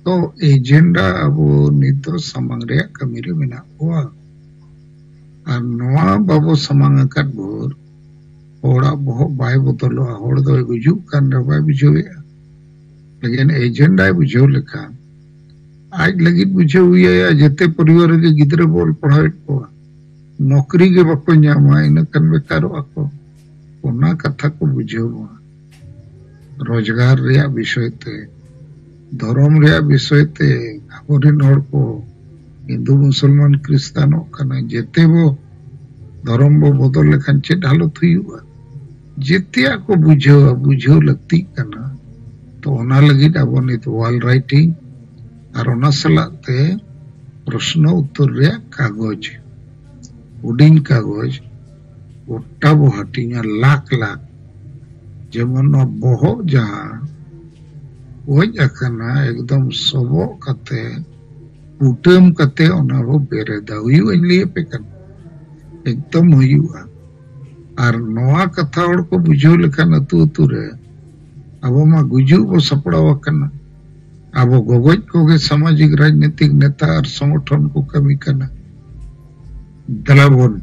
ᱛᱚ ᱮᱡᱮᱱᱰᱟ ᱟᱵᱚ ᱱᱤᱛ ᱫᱚ ᱥᱟᱢᱟᱝ ᱨᱮᱭᱟᱜ ᱠᱟᱹᱢᱤ ᱨᱮ ᱢᱮᱱᱟᱜ ᱠᱚᱣᱟ᱾ ᱟᱨ ᱱᱚᱣᱟ ᱵᱟᱵᱚ ᱥᱟᱢᱟᱝ ᱟᱠᱟᱫ ᱵᱷᱳᱨ ᱦᱚᱲᱟᱜ ᱵᱚᱦᱚᱜ ᱵᱟᱭ ᱵᱚᱫᱚᱞᱚᱜᱼᱟ᱾ ᱦᱚᱲ ᱫᱚᱭ ᱜᱩᱡᱩᱜ ᱠᱟᱱ ᱨᱮᱦᱚᱸ ᱵᱟᱭ ᱵᱩᱡᱷᱟᱹᱣᱮᱫᱼᱟ᱾ ᱞᱮᱠᱤᱱ ᱮᱡᱮᱱᱰᱟᱭ ᱵᱩᱡᱷᱟᱹᱣ ᱞᱮᱠᱷᱟᱱ ᱟᱡ ᱞᱟᱹᱜᱤᱫ ᱵᱩᱡᱷᱟᱹᱣ ᱦᱩᱭᱟᱭᱟ᱾ ᱡᱮᱛᱮ ᱯᱚᱨᱤᱵᱟᱨ ᱨᱮᱜᱮ ᱜᱤᱫᱽᱨᱟᱹ ᱵᱚ ᱚᱞ ᱯᱟᱲᱦᱟᱣᱮᱫ ᱠᱚᱣᱟ, ᱱᱚᱠᱨᱤ ᱜᱮ ᱵᱟᱠᱚ ᱧᱟᱢᱟ, ᱤᱱᱟᱹ ᱠᱷᱟᱱ ᱵᱮᱠᱟᱨᱚᱜᱼᱟ ᱠᱚ᱾ ᱚᱱᱟ ᱠᱟᱛᱷᱟ ᱠᱚ ᱵᱩᱡᱷᱟᱹᱣ ᱢᱟ᱾ ᱨᱳᱡᱽᱜᱟᱨ ᱨᱮᱭᱟᱜ ᱵᱤᱥᱚᱭ ᱛᱮ ᱫᱷᱚᱨᱚᱢ ᱨᱮᱭᱟᱜ ᱵᱤᱥᱚᱭ ᱛᱮ ᱟᱵᱚᱨᱮᱱ ᱦᱚᱲ ᱠᱚ ᱦᱤᱱᱫᱩ, ᱢᱩᱥᱚᱞᱢᱟᱱ, ᱠᱷᱨᱤᱥᱴᱟᱱᱚᱜ ᱠᱟᱱᱟ, ᱡᱮᱛᱮ ᱵᱚ ᱫᱷᱚᱨᱚᱢ ᱵᱚ ᱵᱚᱫᱚᱞ ᱞᱮᱠᱷᱟᱱ ᱪᱮᱫ ᱦᱟᱞᱚᱛ ᱦᱩᱭᱩᱜᱼᱟ? ᱡᱮᱛᱮᱭᱟᱜ ᱠᱚ ᱵᱩᱡᱷᱟᱹᱣᱟ, ᱵᱩᱡᱷᱟᱹᱣ ᱞᱟᱹᱠᱛᱤᱜ ᱠᱟᱱᱟ᱾ ᱛᱚ ᱚᱱᱟ ᱞᱟᱹᱜᱤᱫ ᱟᱵᱚ ᱱᱤᱛ wall writing ᱟᱨ ᱚᱱᱟ ᱥᱟᱞᱟᱜ ᱛᱮ ᱯᱨᱚᱥᱱᱚ ᱩᱛᱛᱚᱨ ᱨᱮᱭᱟᱜ ᱠᱟᱜᱚᱡᱽ, ᱦᱩᱰᱤᱧ ᱠᱟᱜᱚᱡᱽ ᱜᱚᱴᱟ ᱵᱚ ᱦᱟᱹᱴᱤᱧᱟ, ᱞᱟᱠᱷ ᱞᱟᱠᱷ᱾ ᱡᱮᱢᱚᱱ ᱱᱚᱣᱟ ᱵᱚᱦᱚᱜ ᱡᱟᱦᱟᱸ ᱜᱚᱡ ᱟᱠᱟᱱᱟ, ᱮᱠᱫᱚᱢ ᱥᱚᱵᱚᱜ ᱠᱟᱛᱮ, ᱠᱩᱴᱟᱹᱢ ᱠᱟᱛᱮ ᱚᱱᱟ ᱵᱚ ᱵᱮᱨᱮᱫᱟ᱾ ᱦᱩᱭᱩᱜᱼᱟ, ᱤᱧ ᱞᱟᱹᱭ ᱟᱯᱮ ᱠᱟᱱᱟ, ᱮᱠᱫᱚᱢ ᱦᱩᱭᱩᱜᱼᱟ᱾ ᱟᱨ ᱱᱚᱣᱟ ᱠᱟᱛᱷᱟ ᱦᱚᱲ ᱠᱚ ᱵᱩᱡᱷᱟᱹᱣ ᱞᱮᱠᱷᱟᱱ ᱟᱹᱛᱩ ᱟᱹᱛᱩ ᱨᱮ ᱟᱵᱚ ᱢᱟ ᱜᱩᱡᱩᱜ ᱵᱚ ᱥᱟᱯᱲᱟᱣ ᱟᱠᱟᱱᱟ᱾ ᱟᱵᱚ ᱜᱚᱜᱚᱡ ᱠᱚᱜᱮ ᱥᱟᱢᱟᱡᱤᱠ ᱨᱟᱡᱽᱱᱤᱛᱤᱠ ᱱᱮᱛᱟ ᱟᱨ ᱥᱚᱝᱜᱚᱴᱷᱚᱱ ᱠᱚ ᱠᱟᱹᱢᱤ ᱠᱟᱱᱟ᱾ ᱫᱮᱞᱟ ᱵᱚᱱ,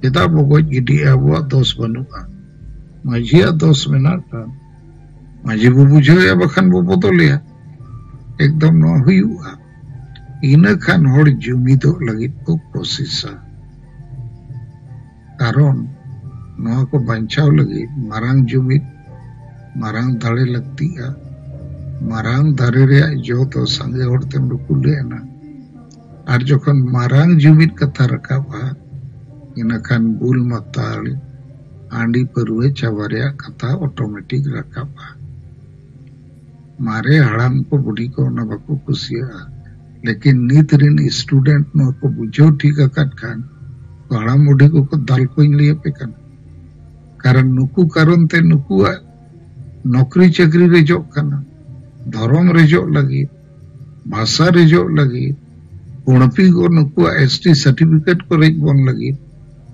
ᱪᱮᱫᱟᱜ ᱵᱚ ᱜᱚᱡ ᱜᱤᱰᱤᱜᱼᱟ? ᱟᱵᱚᱣᱟᱜ ᱫᱳᱥ ᱵᱟᱹᱱᱩᱜᱼᱟ, ᱢᱟᱹᱡᱷᱤᱭᱟᱜ ᱫᱳᱥ ᱢᱮᱱᱟᱜ ᱠᱷᱟᱱ ᱢᱟᱹᱡᱷᱤ ᱵᱚ ᱵᱩᱡᱷᱟᱹᱣᱮᱭᱟ, ᱵᱟᱠᱷᱟᱱ ᱵᱚ ᱵᱚᱫᱚᱞᱮᱭᱟ᱾ ᱮᱠᱫᱚᱢ ᱱᱚᱣᱟ ᱦᱩᱭᱩᱜᱼᱟ᱾ ᱤᱱᱟᱹ ᱠᱷᱟᱱ ᱦᱚᱲ ᱡᱩᱢᱤᱫᱚᱜ ᱞᱟᱹᱜᱤᱫ ᱠᱚ ᱠᱳᱥᱤᱥᱟ᱾ ᱠᱟᱨᱚᱱ ᱱᱚᱣᱟ ᱠᱚ ᱵᱟᱧᱪᱟᱣ ᱞᱟᱹᱜᱤᱫ ᱢᱟᱨᱟᱝ ᱡᱩᱢᱤᱫ, ᱢᱟᱨᱟᱝ ᱫᱟᱲᱮ ᱞᱟᱹᱠᱛᱤᱜᱼᱟ᱾ ᱢᱟᱨᱟᱝ ᱫᱟᱨᱮ ᱨᱮᱭᱟᱜ ᱡᱚ ᱫᱚ ᱥᱟᱸᱜᱮ ᱦᱚᱲ ᱛᱮᱢ ᱨᱩᱠᱩ ᱞᱮᱱᱟ᱾ ᱟᱨ ᱡᱚᱠᱷᱚᱱ ᱢᱟᱨᱟᱝ ᱡᱩᱢᱤᱫ ᱠᱟᱛᱷᱟ ᱨᱟᱠᱟᱵᱼᱟ, ᱤᱱᱟᱹᱠᱷᱟᱱ ᱵᱩᱞ ᱢᱟᱛᱟᱞ, ᱦᱟᱺᱰᱤ ᱯᱟᱹᱨᱣᱟᱹ ᱪᱟᱵᱟ ᱨᱮᱭᱟᱜ ᱠᱟᱛᱷᱟ ᱚᱴᱳᱢᱮᱴᱤᱠ ᱨᱟᱠᱟᱵᱼᱟ᱾ ᱢᱟᱨᱮ ᱦᱟᱲᱟᱢ ᱠᱚ ᱵᱩᱰᱷᱤ ᱠᱚ ᱚᱱᱟ ᱵᱟᱠᱚ ᱠᱩᱥᱤᱭᱟᱜᱼᱟ, ᱞᱮᱠᱤᱱ ᱱᱤᱛ ᱨᱤᱱ ᱥᱴᱩᱰᱮᱱᱴ ᱱᱚᱣᱟ ᱠᱚ ᱵᱩᱡᱷᱟᱹᱣ ᱴᱷᱤᱠ ᱟᱠᱟᱫ ᱠᱷᱟᱱ ᱦᱟᱲᱟᱢ ᱵᱩᱰᱷᱤ ᱠᱚᱠᱚ ᱫᱟᱞ ᱠᱚᱧ ᱞᱟᱹᱭ ᱟᱯᱮ ᱠᱟᱱᱟ᱾ ᱠᱟᱨᱚᱱ ᱱᱩᱠᱩ ᱠᱟᱨᱚᱱ ᱛᱮ ᱱᱩᱠᱩᱣᱟᱜ ᱱᱚᱠᱨᱤ ᱪᱟᱹᱠᱨᱤ ᱨᱮᱡᱚᱜ ᱠᱟᱱᱟ, ᱫᱷᱚᱨᱚᱢ ᱨᱮᱡᱚᱜ ᱞᱟᱹᱜᱤᱫ, ᱵᱷᱟᱥᱟ ᱨᱮᱡᱚᱜ ᱞᱟᱹᱜᱤᱫ, ᱠᱩᱲᱯᱤ ᱠᱚ ᱱᱩᱠᱩᱣᱟᱜ ᱮᱥ ᱴᱤ ᱥᱟᱨᱴᱤᱯᱷᱤᱠᱮᱴ ᱠᱚ ᱨᱮᱡ ᱵᱚᱱ ᱞᱟᱹᱜᱤᱫ᱾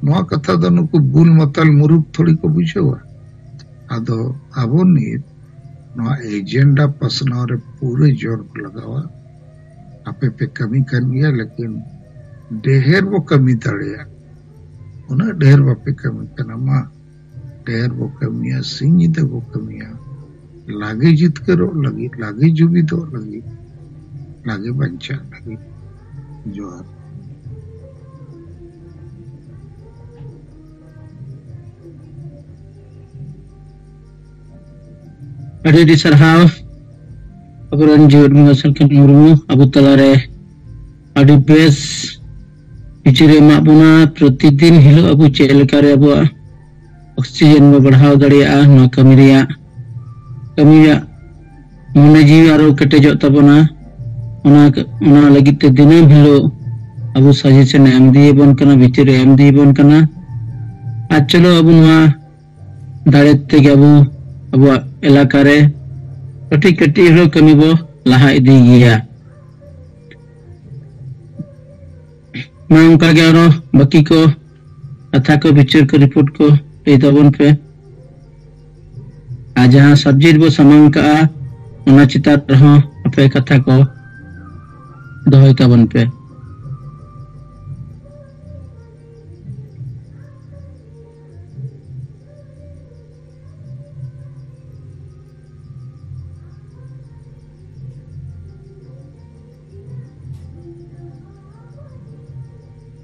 ᱱᱚᱣᱟ ᱠᱟᱛᱷᱟ ᱫᱚ ᱱᱩᱠᱩ ᱵᱩᱞ ᱢᱟᱛᱟᱞ ᱢᱩᱨᱩᱠ ᱛᱷᱚᱲᱤ ᱠᱚ ᱵᱩᱡᱷᱟᱹᱣᱟ᱾ ᱟᱫᱚ ᱟᱵᱚ ᱱᱤᱛ ᱱᱚᱣᱟ ᱮᱡᱮᱱᱰᱟ ᱯᱟᱥᱱᱟᱣ ᱨᱮ ᱯᱩᱨᱟᱹ ᱡᱳᱨ ᱠᱚ ᱞᱟᱜᱟᱣᱟ᱾ ᱟᱯᱮ ᱯᱮ ᱠᱟᱹᱢᱤ ᱠᱟᱱ ᱜᱮᱭᱟ, ᱞᱮᱠᱤᱱ ᱰᱷᱮᱨ ᱵᱚ ᱠᱟᱹᱢᱤ ᱫᱟᱲᱮᱭᱟᱜ᱾ ᱩᱱᱟᱹᱜ ᱰᱷᱮᱨ ᱵᱟᱯᱮ ᱠᱟᱹᱢᱤ ᱠᱟᱱᱟ, ᱢᱟ ᱰᱷᱮᱨ ᱵᱚ ᱠᱟᱹᱢᱤᱭᱟ, ᱥᱤᱧ ᱧᱤᱫᱟᱹ ᱵᱚ ᱠᱟᱹᱢᱤᱭᱟ, ᱞᱟᱜᱮ ᱡᱤᱛᱠᱟᱹᱨᱚᱜ ᱞᱟᱹᱜᱤᱫ, ᱞᱟᱜᱮ ᱡᱩᱢᱤᱫᱚᱜ ᱞᱟᱹᱜᱤᱫ, ᱞᱟᱜᱮ ᱵᱟᱧᱪᱟᱜ ᱞᱟᱹᱜᱤᱫ᱾ ᱡᱚᱦᱟᱨ᱾ ᱟᱹᱰᱤ ᱟᱹᱰᱤ ᱥᱟᱨᱦᱟᱣ᱾ ᱨᱮᱱ ᱡᱤᱣᱮᱫ ᱵᱚᱸᱜᱟ ᱥᱟᱞᱠᱷᱟᱱ ᱢᱩᱨᱢᱩ ᱟᱵᱚ ᱛᱟᱞᱟᱨᱮ ᱟᱹᱰᱤ ᱵᱮᱥ ᱵᱤᱪᱟᱹᱨᱮ ᱮᱢᱟᱜ ᱵᱚᱱᱟ᱾ ᱯᱨᱚᱛᱤᱫᱤᱱ ᱦᱤᱞᱳᱜ ᱟᱵᱚ ᱪᱮᱫ ᱞᱮᱠᱟᱨᱮ ᱟᱵᱚᱣᱟᱜ ᱚᱠᱥᱤᱡᱮᱱ ᱵᱚ ᱵᱟᱲᱦᱟᱣ ᱫᱟᱲᱮᱭᱟᱜᱼᱟ, ᱱᱚᱣᱟ ᱠᱟᱹᱢᱤ ᱨᱮᱭᱟᱜ ᱠᱟᱹᱢᱤ ᱨᱮᱭᱟᱜ ᱢᱚᱱᱮ ᱡᱤᱣᱤ ᱟᱨᱚ ᱠᱮᱴᱮᱡᱚᱜ ᱛᱟᱵᱚᱱᱟ᱾ ᱚᱱᱟ ᱚᱱᱟ ᱞᱟᱹᱜᱤᱫ ᱛᱮ ᱫᱤᱱᱟᱹᱢ ᱦᱤᱞᱳᱜ ᱟᱵᱚ ᱥᱟᱡᱮᱥᱚᱱ ᱮ ᱮᱢ ᱤᱫᱤᱭᱟᱵᱚᱱ ᱠᱟᱱᱟ, ᱵᱤᱪᱟᱹᱨ ᱮ ᱮᱢ ᱤᱫᱤᱭᱟᱵᱚᱱ ᱠᱟᱱᱟ᱾ ᱟᱨ ᱪᱚᱞᱚ ᱟᱵᱚ ᱱᱚᱣᱟ ᱫᱟᱲᱮ ᱛᱮᱜᱮ ᱟᱵᱚ ᱟᱵᱚᱣᱟᱜ ᱮᱞᱟᱠᱟ ᱨᱮ ᱠᱟᱹᱴᱤᱡ ᱠᱟᱹᱴᱤᱡ ᱦᱚᱞᱮᱣ ᱠᱟᱹᱢᱤ ᱵᱚ ᱞᱟᱦᱟ ᱤᱫᱤ ᱜᱮᱭᱟ᱾ ᱢᱟ ᱚᱱᱠᱟ ᱜᱮ ᱟᱨᱚ ᱵᱟᱹᱠᱤ ᱠᱚ ᱠᱟᱛᱷᱟ ᱠᱚ, ᱵᱤᱪᱟᱹᱨ ᱠᱚ, ᱨᱤᱯᱳᱨᱴ ᱠᱚ ᱞᱟᱹᱭ ᱛᱟᱵᱚᱱ ᱯᱮ᱾ ᱟᱨ ᱡᱟᱦᱟᱸ ᱥᱟᱵᱡᱮᱠᱴ ᱵᱚ ᱥᱟᱢᱟᱝ ᱠᱟᱜᱼᱟ, ᱚᱱᱟ ᱪᱮᱛᱟᱱ ᱨᱮᱦᱚᱸ ᱟᱯᱮ ᱠᱟᱛᱷᱟ ᱠᱚ ᱫᱚᱦᱚᱭ ᱛᱟᱵᱚᱱ ᱯᱮ᱾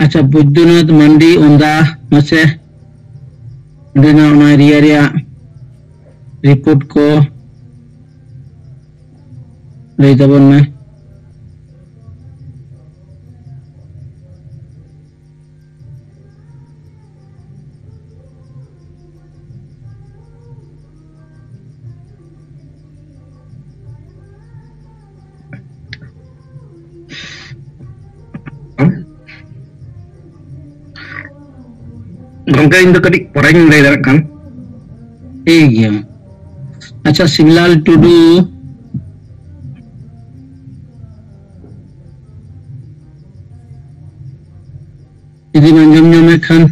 ᱟᱪᱪᱷᱟ, ᱵᱳᱭᱫᱚᱱᱟᱛᱷ ᱢᱟᱱᱰᱤ ᱚᱱᱫᱟ ᱢᱟᱥᱮ ᱚᱸᱰᱮᱱᱟᱜ ᱚᱱᱟ ᱮᱨᱤᱭᱟ ᱨᱮᱭᱟᱜ ᱨᱤᱯᱳᱨᱴ ᱠᱚ ᱞᱟᱹᱭ ᱛᱟᱵᱚᱱ ᱢᱮ᱾ ᱜᱚᱢᱠᱮ, ᱤᱧ ᱫᱚ ᱠᱟᱹᱴᱤᱡ ᱯᱚᱨᱮᱧ ᱞᱟᱹᱭ ᱫᱟᱲᱮᱭᱟᱜ ᱠᱟᱱ᱾ ᱴᱷᱤᱠ ᱜᱮᱭᱟ᱾ ᱟᱪᱪᱷᱟ, ᱥᱤᱵᱞᱟᱞ ᱴᱩᱰᱩ, ᱡᱩᱫᱤᱢ ᱟᱸᱡᱚᱢ ᱧᱟᱢᱮᱫ ᱠᱷᱟᱱ᱾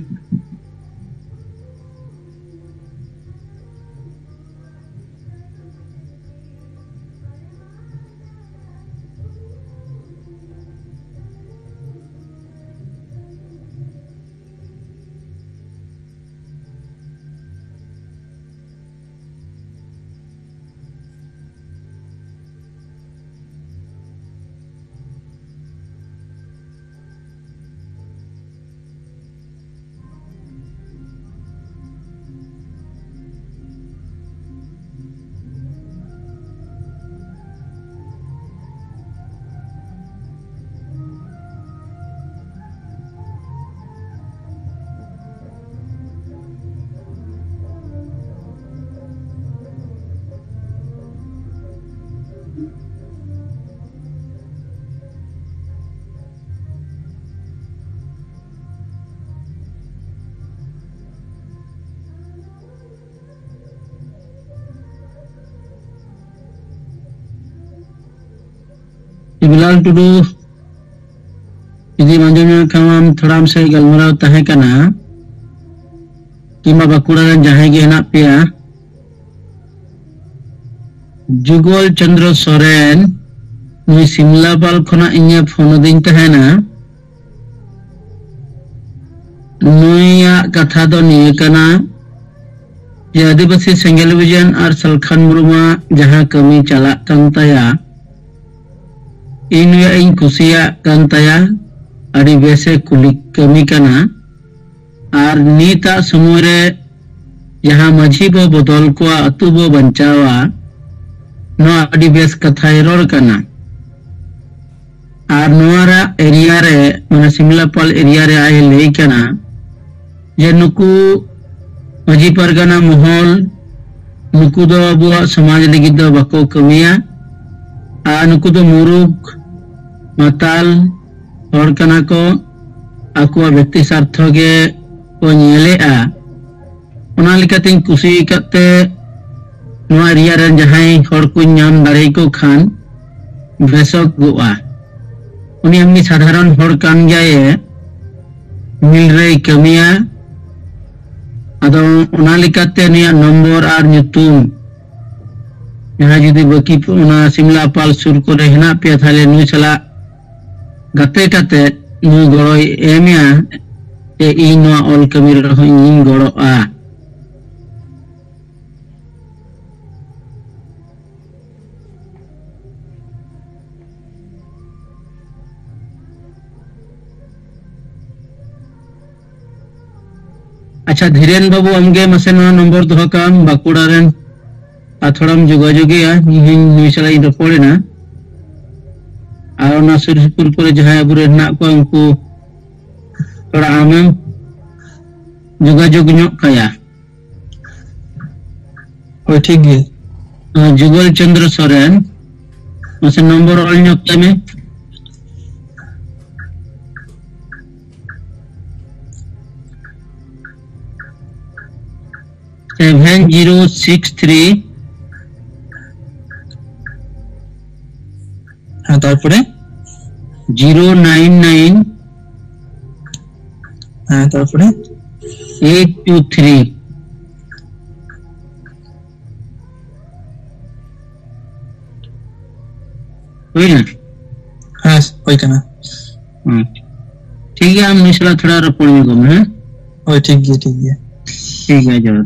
ᱵᱤᱞᱟᱞ ᱴᱩᱰᱩ, ᱡᱩᱫᱤᱢ ᱟᱸᱡᱚᱢ ᱧᱟᱢ ᱠᱷᱟᱱ ᱟᱢ, ᱛᱷᱚᱲᱟ ᱟᱢ ᱥᱟᱶ ᱜᱟᱞᱢᱟᱨᱟᱣ ᱛᱟᱦᱮᱸ ᱠᱟᱱᱟ, ᱠᱤᱝᱵᱟ ᱵᱟᱸᱠᱩᱲᱟ ᱨᱮᱱ ᱡᱟᱦᱟᱸᱭ ᱜᱮ ᱦᱮᱱᱟᱜ ᱯᱮᱭᱟ, ᱡᱩᱜᱚᱞ ᱪᱚᱸᱫᱽᱨᱚ ᱥᱚᱨᱮᱱ, ᱱᱩᱭ ᱥᱤᱢᱞᱟᱯᱟᱞ ᱠᱷᱚᱱᱟᱜ ᱤᱧᱮ ᱯᱷᱳᱱ ᱟᱹᱫᱤᱧ ᱛᱟᱦᱮᱱᱟ᱾ ᱱᱩᱭᱟᱜ ᱠᱟᱛᱷᱟ ᱫᱚ ᱱᱤᱭᱟᱹ ᱠᱟᱱᱟ ᱡᱮ ᱟᱹᱫᱤᱵᱟᱹᱥᱤ ᱥᱮᱸᱜᱮᱞ ᱚᱵᱷᱤᱡᱟᱱ ᱟᱨ ᱥᱟᱞᱠᱷᱟᱱ ᱢᱩᱨᱢᱩᱣᱟᱜ ᱡᱟᱦᱟᱸ ᱠᱟᱹᱢᱤ ᱪᱟᱞᱟᱜ ᱠᱟᱱ ᱛᱟᱭᱟ, ᱤᱧ ᱱᱩᱭᱟᱜ ᱤᱧ ᱠᱩᱥᱤᱭᱟᱜ ᱠᱟᱱ ᱛᱟᱭᱟ, ᱟᱹᱰᱤ ᱵᱮᱥᱮ ᱠᱩᱞᱤ ᱠᱟᱹᱢᱤ ᱠᱟᱱᱟ᱾ ᱟᱨ ᱱᱤᱛᱟᱜ ᱥᱚᱢᱚᱭ ᱨᱮ ᱡᱟᱦᱟᱸ ᱢᱟᱹᱡᱷᱤ ᱵᱚ ᱵᱚᱫᱚᱞ ᱠᱚᱣᱟ, ᱟᱹᱛᱩ ᱵᱚ ᱵᱟᱧᱪᱟᱣᱟ, ᱱᱚᱣᱟ ᱟᱹᱰᱤ ᱵᱮᱥ ᱠᱟᱛᱷᱟᱭ ᱨᱚᱲ ᱠᱟᱱᱟ᱾ ᱟᱨ ᱱᱚᱣᱟ ᱨᱮᱭᱟᱜ ᱮᱨᱤᱭᱟ ᱨᱮ, ᱢᱟᱱᱮ ᱥᱤᱢᱞᱟᱯᱟᱞ ᱮᱨᱤᱭᱟ ᱨᱮ ᱟᱡ ᱮ ᱞᱟᱹᱭ ᱠᱟᱱᱟ ᱡᱮ ᱱᱩᱠᱩ ᱢᱟᱹᱡᱷᱤ ᱯᱟᱨᱜᱟᱱᱟ ᱢᱚᱦᱚᱞ, ᱱᱩᱠᱩ ᱫᱚ ᱟᱵᱚᱣᱟᱜ ᱥᱚᱢᱟᱡᱽ ᱞᱟᱹᱜᱤᱫ ᱫᱚ ᱵᱟᱠᱚ ᱠᱟᱹᱢᱤᱭᱟ᱾ ᱟᱨ ᱱᱩᱠᱩ ᱫᱚ ᱢᱩᱨᱩᱠ, ᱢᱟᱛᱟᱞ ᱦᱚᱲ ᱠᱟᱱᱟ ᱠᱚ, ᱟᱠᱚᱣᱟᱜ ᱵᱮᱠᱛᱤ ᱥᱟᱨᱛᱷᱚ ᱜᱮ ᱠᱚ ᱧᱮᱞᱮᱜᱼᱟ᱾ ᱚᱱᱟ ᱞᱮᱠᱟᱛᱤᱧ ᱠᱩᱥᱤ ᱟᱠᱟᱫ ᱛᱮ ᱱᱚᱣᱟ ᱮᱨᱤᱭᱟ ᱨᱮᱱ ᱡᱟᱦᱟᱸᱭ ᱦᱚᱲ ᱠᱚᱧ ᱧᱟᱢ ᱫᱟᱲᱮᱭᱟᱠᱚ ᱠᱷᱟᱱ ᱵᱮᱥᱚᱜᱚᱜᱼᱟ᱾ ᱩᱱᱤ ᱮᱢᱱᱤ ᱥᱟᱫᱷᱟᱨᱚᱱ ᱦᱚᱲ ᱠᱟᱱ ᱜᱮᱭᱟᱭ, ᱢᱤᱞ ᱨᱮᱭ ᱠᱟᱹᱢᱤᱭᱟ᱾ ᱟᱫᱚ ᱚᱱᱟ ᱞᱮᱠᱟᱛᱮ ᱱᱩᱭᱟᱜ ᱱᱚᱢᱵᱚᱨ ᱟᱨ ᱧᱩᱛᱩᱢ, ᱡᱟᱦᱟᱸᱭ ᱡᱩᱫᱤ ᱵᱟᱹᱠᱤ ᱚᱱᱟ ᱥᱤᱢᱞᱟᱯᱟᱞ ᱥᱩᱨ ᱠᱚᱨᱮ ᱦᱮᱱᱟᱜ ᱯᱮᱭᱟ, ᱛᱟᱦᱞᱮ ᱱᱩᱭ ᱥᱟᱞᱟᱜ ᱜᱟᱛᱮ ᱠᱟᱛᱮ ᱱᱩᱭ ᱜᱚᱲᱚᱭ ᱮᱢᱮᱭᱟ ᱡᱮ ᱤᱧ ᱱᱚᱣᱟ ᱚᱞ ᱠᱟᱹᱢᱤ ᱨᱮᱦᱚᱸ ᱤᱧᱤᱧ ᱜᱚᱲᱚᱜᱼᱟ᱾ ᱟᱪᱪᱷᱟ, ᱫᱷᱤᱨᱮᱱ ᱵᱟᱹᱵᱩ, ᱟᱢᱜᱮ ᱢᱟᱥᱮ ᱱᱚᱣᱟ ᱱᱚᱢᱵᱚᱨ ᱫᱚᱦᱚ ᱠᱟᱜ ᱟᱢ, ᱵᱟᱸᱠᱩᱲᱟ ᱨᱮᱱ, ᱟᱨ ᱛᱷᱚᱲᱟᱢ ᱡᱳᱜᱟᱡᱳᱜᱮᱭᱟ᱾ ᱤᱧ ᱦᱚᱸᱧ ᱱᱩᱭ ᱥᱟᱞᱟᱜ ᱤᱧ ᱨᱚᱯᱚᱲᱮᱱᱟ, ᱟᱨ ᱚᱱᱟ ᱥᱩᱨ ᱥᱩᱯᱩᱨ ᱠᱚᱨᱮ ᱡᱟᱦᱟᱸᱭ ᱟᱵᱚᱨᱮᱱ ᱦᱮᱱᱟᱜ ᱠᱚᱣᱟ, ᱩᱱᱠᱩ ᱛᱷᱚᱲᱟ ᱟᱢᱮᱢ ᱡᱳᱜᱟᱡᱳᱜᱽ ᱧᱚᱜ ᱠᱟᱭᱟ᱾ ᱦᱳᱭ, ᱴᱷᱤᱠ ᱜᱮᱭᱟ᱾ ᱡᱩᱜᱚᱞ ᱪᱚᱸᱫᱽᱨᱚ ᱥᱚᱨᱮᱱ, ᱢᱟᱥᱮ ᱱᱚᱢᱵᱚᱨ ᱚᱞ ᱧᱚᱜ ᱠᱟᱭ ᱢᱮ᱾ Seven zero six three ᱦᱮᱸ, ᱛᱟᱨᱯᱚᱨᱮ? ᱡᱤᱨᱳ ᱱᱟᱭᱤᱱ ᱱᱟᱭᱤᱱ ᱦᱮᱸ, ᱛᱟᱨᱯᱚᱨᱮ? Eight two three. ᱦᱩᱭᱱᱟ? ᱦᱮᱸ, ᱦᱩᱭ ᱠᱟᱱᱟ᱾ ᱦᱩᱸ᱾ ᱴᱷᱤᱠ ᱜᱮᱭᱟ, ᱟᱢ ᱱᱩᱭ ᱥᱟᱞᱟᱜ ᱛᱷᱚᱲᱟ ᱨᱚᱯᱚᱲ ᱧᱚᱜᱚᱜ ᱢᱮ, ᱦᱮᱸ? ᱦᱳᱭ, ᱴᱷᱤᱠ ᱜᱮᱭᱟ, ᱴᱷᱤᱠ ᱜᱮᱭᱟ᱾ ᱴᱷᱤᱠ ᱜᱮᱭᱟ, ᱡᱚᱦᱟᱨ᱾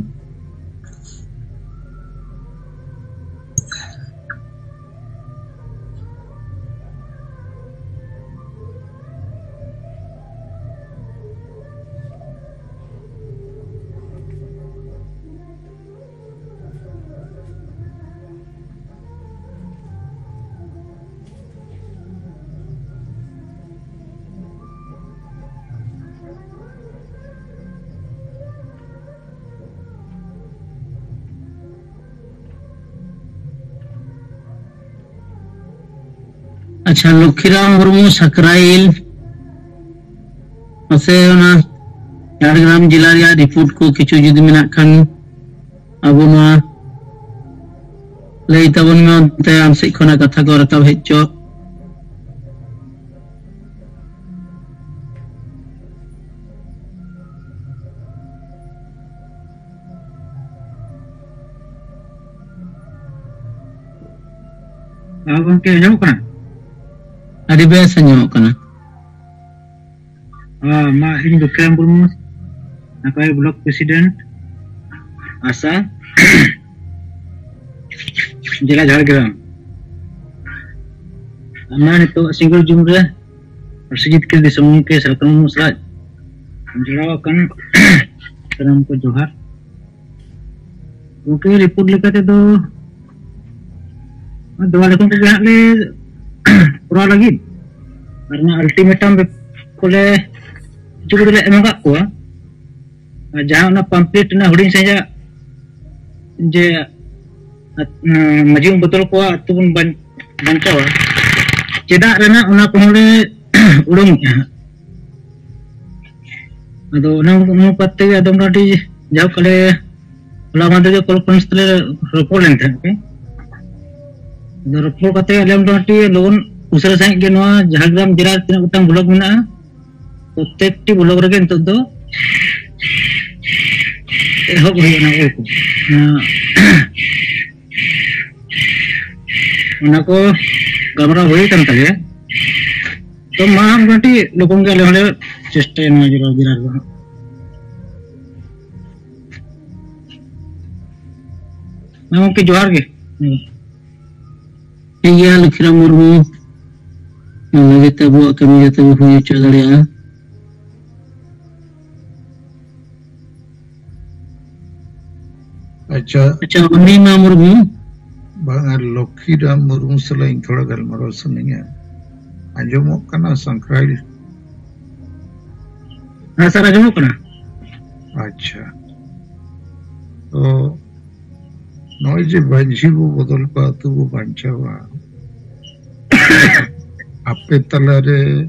ᱟᱪᱪᱷᱟ, ᱞᱚᱠᱠᱷᱤᱨᱟᱢ ᱢᱩᱨᱢᱩ ᱥᱟᱠᱨᱟᱭᱤᱞ, ᱢᱟᱥᱮ ᱚᱱᱟ ᱡᱷᱟᱲᱜᱨᱟᱢ ᱡᱮᱞᱟ ᱨᱮᱭᱟᱜ ᱨᱤᱯᱳᱨᱴ ᱠᱚ ᱠᱤᱪᱷᱩ ᱡᱩᱫᱤ ᱢᱮᱱᱟᱜ ᱠᱷᱟᱱ ᱟᱵᱚ ᱱᱚᱣᱟ ᱞᱟᱹᱭ ᱛᱟᱵᱚᱱ ᱢᱮ, ᱚᱱᱛᱮ ᱟᱢ ᱥᱮᱫ ᱠᱷᱚᱱᱟᱜ ᱠᱟᱛᱷᱟ ᱠᱚ ᱨᱟᱠᱟᱵ ᱦᱮᱡ ᱪᱚ᱾ ᱦᱮᱸ ᱜᱚᱢᱠᱮ, ᱟᱸᱡᱚᱢᱚᱜ ᱠᱟᱱᱟ? ᱟᱹᱰᱤ ᱵᱮᱥ ᱟᱸᱡᱚᱢᱚᱜ ᱠᱟᱱᱟ᱾ ᱦᱮᱸ, ᱢᱟ, ᱤᱧ ᱞᱚᱠᱠᱷᱤᱨᱟᱢ ᱢᱩᱨᱢᱩ, ᱱᱟᱯᱟᱭ ᱵᱞᱚᱠ ᱯᱨᱮᱥᱤᱰᱮᱱᱴ, ᱟᱥᱟ, ᱡᱮᱞᱟ ᱡᱷᱟᱲᱜᱨᱟᱢ᱾ ᱢᱟ, ᱱᱤᱛᱚᱜ ᱥᱤᱸᱜᱟᱹᱲ ᱡᱩᱢ ᱨᱮ ᱯᱟᱹᱨᱥᱤ ᱡᱤᱛᱠᱟᱹᱨ ᱫᱤᱥᱚᱢ ᱜᱚᱢᱠᱮ ᱥᱟᱞᱠᱷᱟᱱ ᱢᱩᱨᱢᱩ ᱥᱟᱞᱟᱜ ᱡᱚᱲᱟᱣ ᱟᱠᱟᱱ ᱥᱟᱱᱟᱢ ᱠᱚ ᱡᱚᱦᱟᱨ᱾ ᱜᱚᱢᱠᱮ, ᱨᱤᱯᱳᱨᱴ ᱞᱮᱠᱟ ᱛᱮᱫᱚ ᱫᱚᱢᱮ ᱨᱚᱠᱚᱢ ᱠᱚᱜᱮ ᱦᱟᱸᱜ ᱞᱮ ᱠᱚᱨᱟᱣ ᱞᱟᱹᱜᱤᱫ, ᱟᱨ ᱚᱱᱟ ᱟᱞᱴᱤᱢᱮᱴᱟᱢ ᱠᱚᱞᱮ ᱠᱤᱪᱷᱩ ᱠᱚᱫᱚᱞᱮ ᱮᱢ ᱟᱠᱟᱫ ᱠᱚᱣᱟ᱾ ᱟᱨ ᱡᱟᱦᱟᱸ ᱚᱱᱟ ᱯᱟᱢᱯᱞᱮᱴ ᱨᱮᱱᱟᱜ ᱦᱩᱰᱤᱧ ᱥᱟᱺᱦᱤᱡᱟᱜ ᱡᱮ, ᱟᱸ, ᱢᱟᱹᱡᱷᱤ ᱵᱚᱱ ᱵᱚᱫᱚᱞ ᱠᱚᱣᱟ, ᱟᱹᱛᱩ ᱵᱚᱱ ᱵᱟᱧ-, ᱵᱟᱧᱪᱟᱣᱟ, ᱪᱮᱫᱟᱜ ᱨᱮᱱᱟᱜ ᱚᱱᱟ ᱠᱚᱦᱚᱸ ᱞᱮ ᱩᱰᱩᱝᱮᱜᱼᱟ ᱦᱟᱸᱜ᱾ ᱟᱫᱚ ᱚᱱᱟ ᱚᱱᱩᱯᱟᱛ ᱛᱮᱜᱮ ᱟᱫᱚ ᱢᱚᱴᱟᱢᱩᱴᱤ ᱡᱟᱭᱦᱳᱠ ᱟᱞᱮ ᱦᱚᱞᱟ ᱢᱟᱦᱫᱮᱨ ᱜᱮ ᱠᱚᱞ ᱠᱚᱱᱯᱷᱟᱨᱮᱱᱥ ᱛᱮᱞᱮ ᱨᱚᱯᱚᱲ ᱞᱮᱱ ᱛᱟᱦᱮᱸᱫ ᱯᱮ᱾ ᱟᱫᱚ ᱨᱚᱯᱚᱲ ᱠᱟᱛᱮ ᱟᱞᱮ ᱢᱚᱴᱟᱢᱩᱴᱤ ᱞᱚᱜᱚᱱ ᱩᱥᱟᱹᱨᱟ ᱥᱟᱺᱦᱤᱡ ᱜᱮ ᱱᱚᱣᱟ ᱡᱷᱟᱲᱜᱨᱟᱢ ᱡᱮᱞᱟ ᱨᱮ ᱛᱤᱱᱟᱹᱜ ᱜᱚᱴᱟᱝ ᱵᱞᱚᱠ ᱢᱮᱱᱟᱜᱼᱟ, ᱯᱨᱚᱛᱮᱠᱴᱤ ᱵᱞᱚᱠ ᱨᱮᱜᱮ ᱱᱤᱛᱚᱜ ᱫᱚ ᱮᱦᱚᱵ ᱦᱩᱭᱩᱜᱼᱟ ᱚᱱᱟ ᱠᱚ᱾ ᱚᱱᱟ ᱠᱚ ᱜᱟᱞᱢᱟᱨᱟᱣ ᱦᱩᱭ ᱟᱠᱟᱱ ᱛᱟᱞᱮᱭᱟ᱾ ᱛᱚ ᱢᱟ ᱢᱚᱴᱟᱢᱩᱴᱤ ᱞᱚᱜᱚᱱ ᱜᱮ ᱟᱞᱮ ᱦᱚᱸᱞᱮ ᱪᱮᱥᱴᱟᱭᱟ ᱱᱚᱣᱟ ᱡᱮᱞᱟ ᱡᱮᱞᱟ ᱨᱮᱫᱚ ᱦᱟᱸᱜ᱾ ᱦᱮᱸ ᱜᱚᱢᱠᱮ, ᱡᱚᱦᱟᱨ ᱜᱮ᱾ ᱦᱮᱸ᱾ ᱴᱷᱤᱠ ᱜᱮᱭᱟ, ᱞᱚᱠᱠᱷᱤᱨᱟᱢ ᱢᱩᱨᱢᱩ, ᱚᱱᱟ ᱜᱮᱛᱚ ᱟᱵᱚᱣᱟᱜ ᱠᱟᱹᱢᱤ ᱡᱟᱛᱮ ᱵᱚ ᱦᱩᱭ ᱦᱚᱪᱚ ᱫᱟᱲᱮᱭᱟᱜᱼᱟ᱾ ᱟᱪᱪᱷᱟ᱾ ᱟᱪᱪᱷᱟ, ᱚᱱᱤᱢᱟ ᱢᱩᱨᱢᱩ᱾ ᱵᱟᱝᱟ, ᱞᱚᱠᱠᱷᱤᱨᱟᱢ ᱢᱩᱨᱢᱩ ᱥᱟᱞᱟᱜ ᱤᱧ ᱛᱷᱚᱲᱟ ᱜᱟᱞᱢᱟᱨᱟᱣ ᱥᱟᱱᱟᱧᱟ᱾ ᱟᱸᱡᱚᱢᱚᱜ ᱠᱟᱱᱟ ᱥᱟᱝᱠᱷᱨᱟᱭ? ᱦᱮᱸ ᱥᱟᱨ, ᱟᱸᱡᱚᱢᱚᱜ ᱠᱟᱱᱟ᱾ ᱟᱪᱪᱷᱟ, ᱛᱚ ᱱᱚᱜᱼᱚᱭ ᱡᱮ ᱢᱟᱹᱡᱷᱤ ᱵᱚ ᱵᱚᱫᱚᱞ ᱠᱚᱣᱟ, ᱟᱹᱛᱩ ᱵᱚ ᱵᱟᱧᱪᱟᱣᱟ, ᱟᱯᱮ ᱛᱟᱞᱟᱨᱮ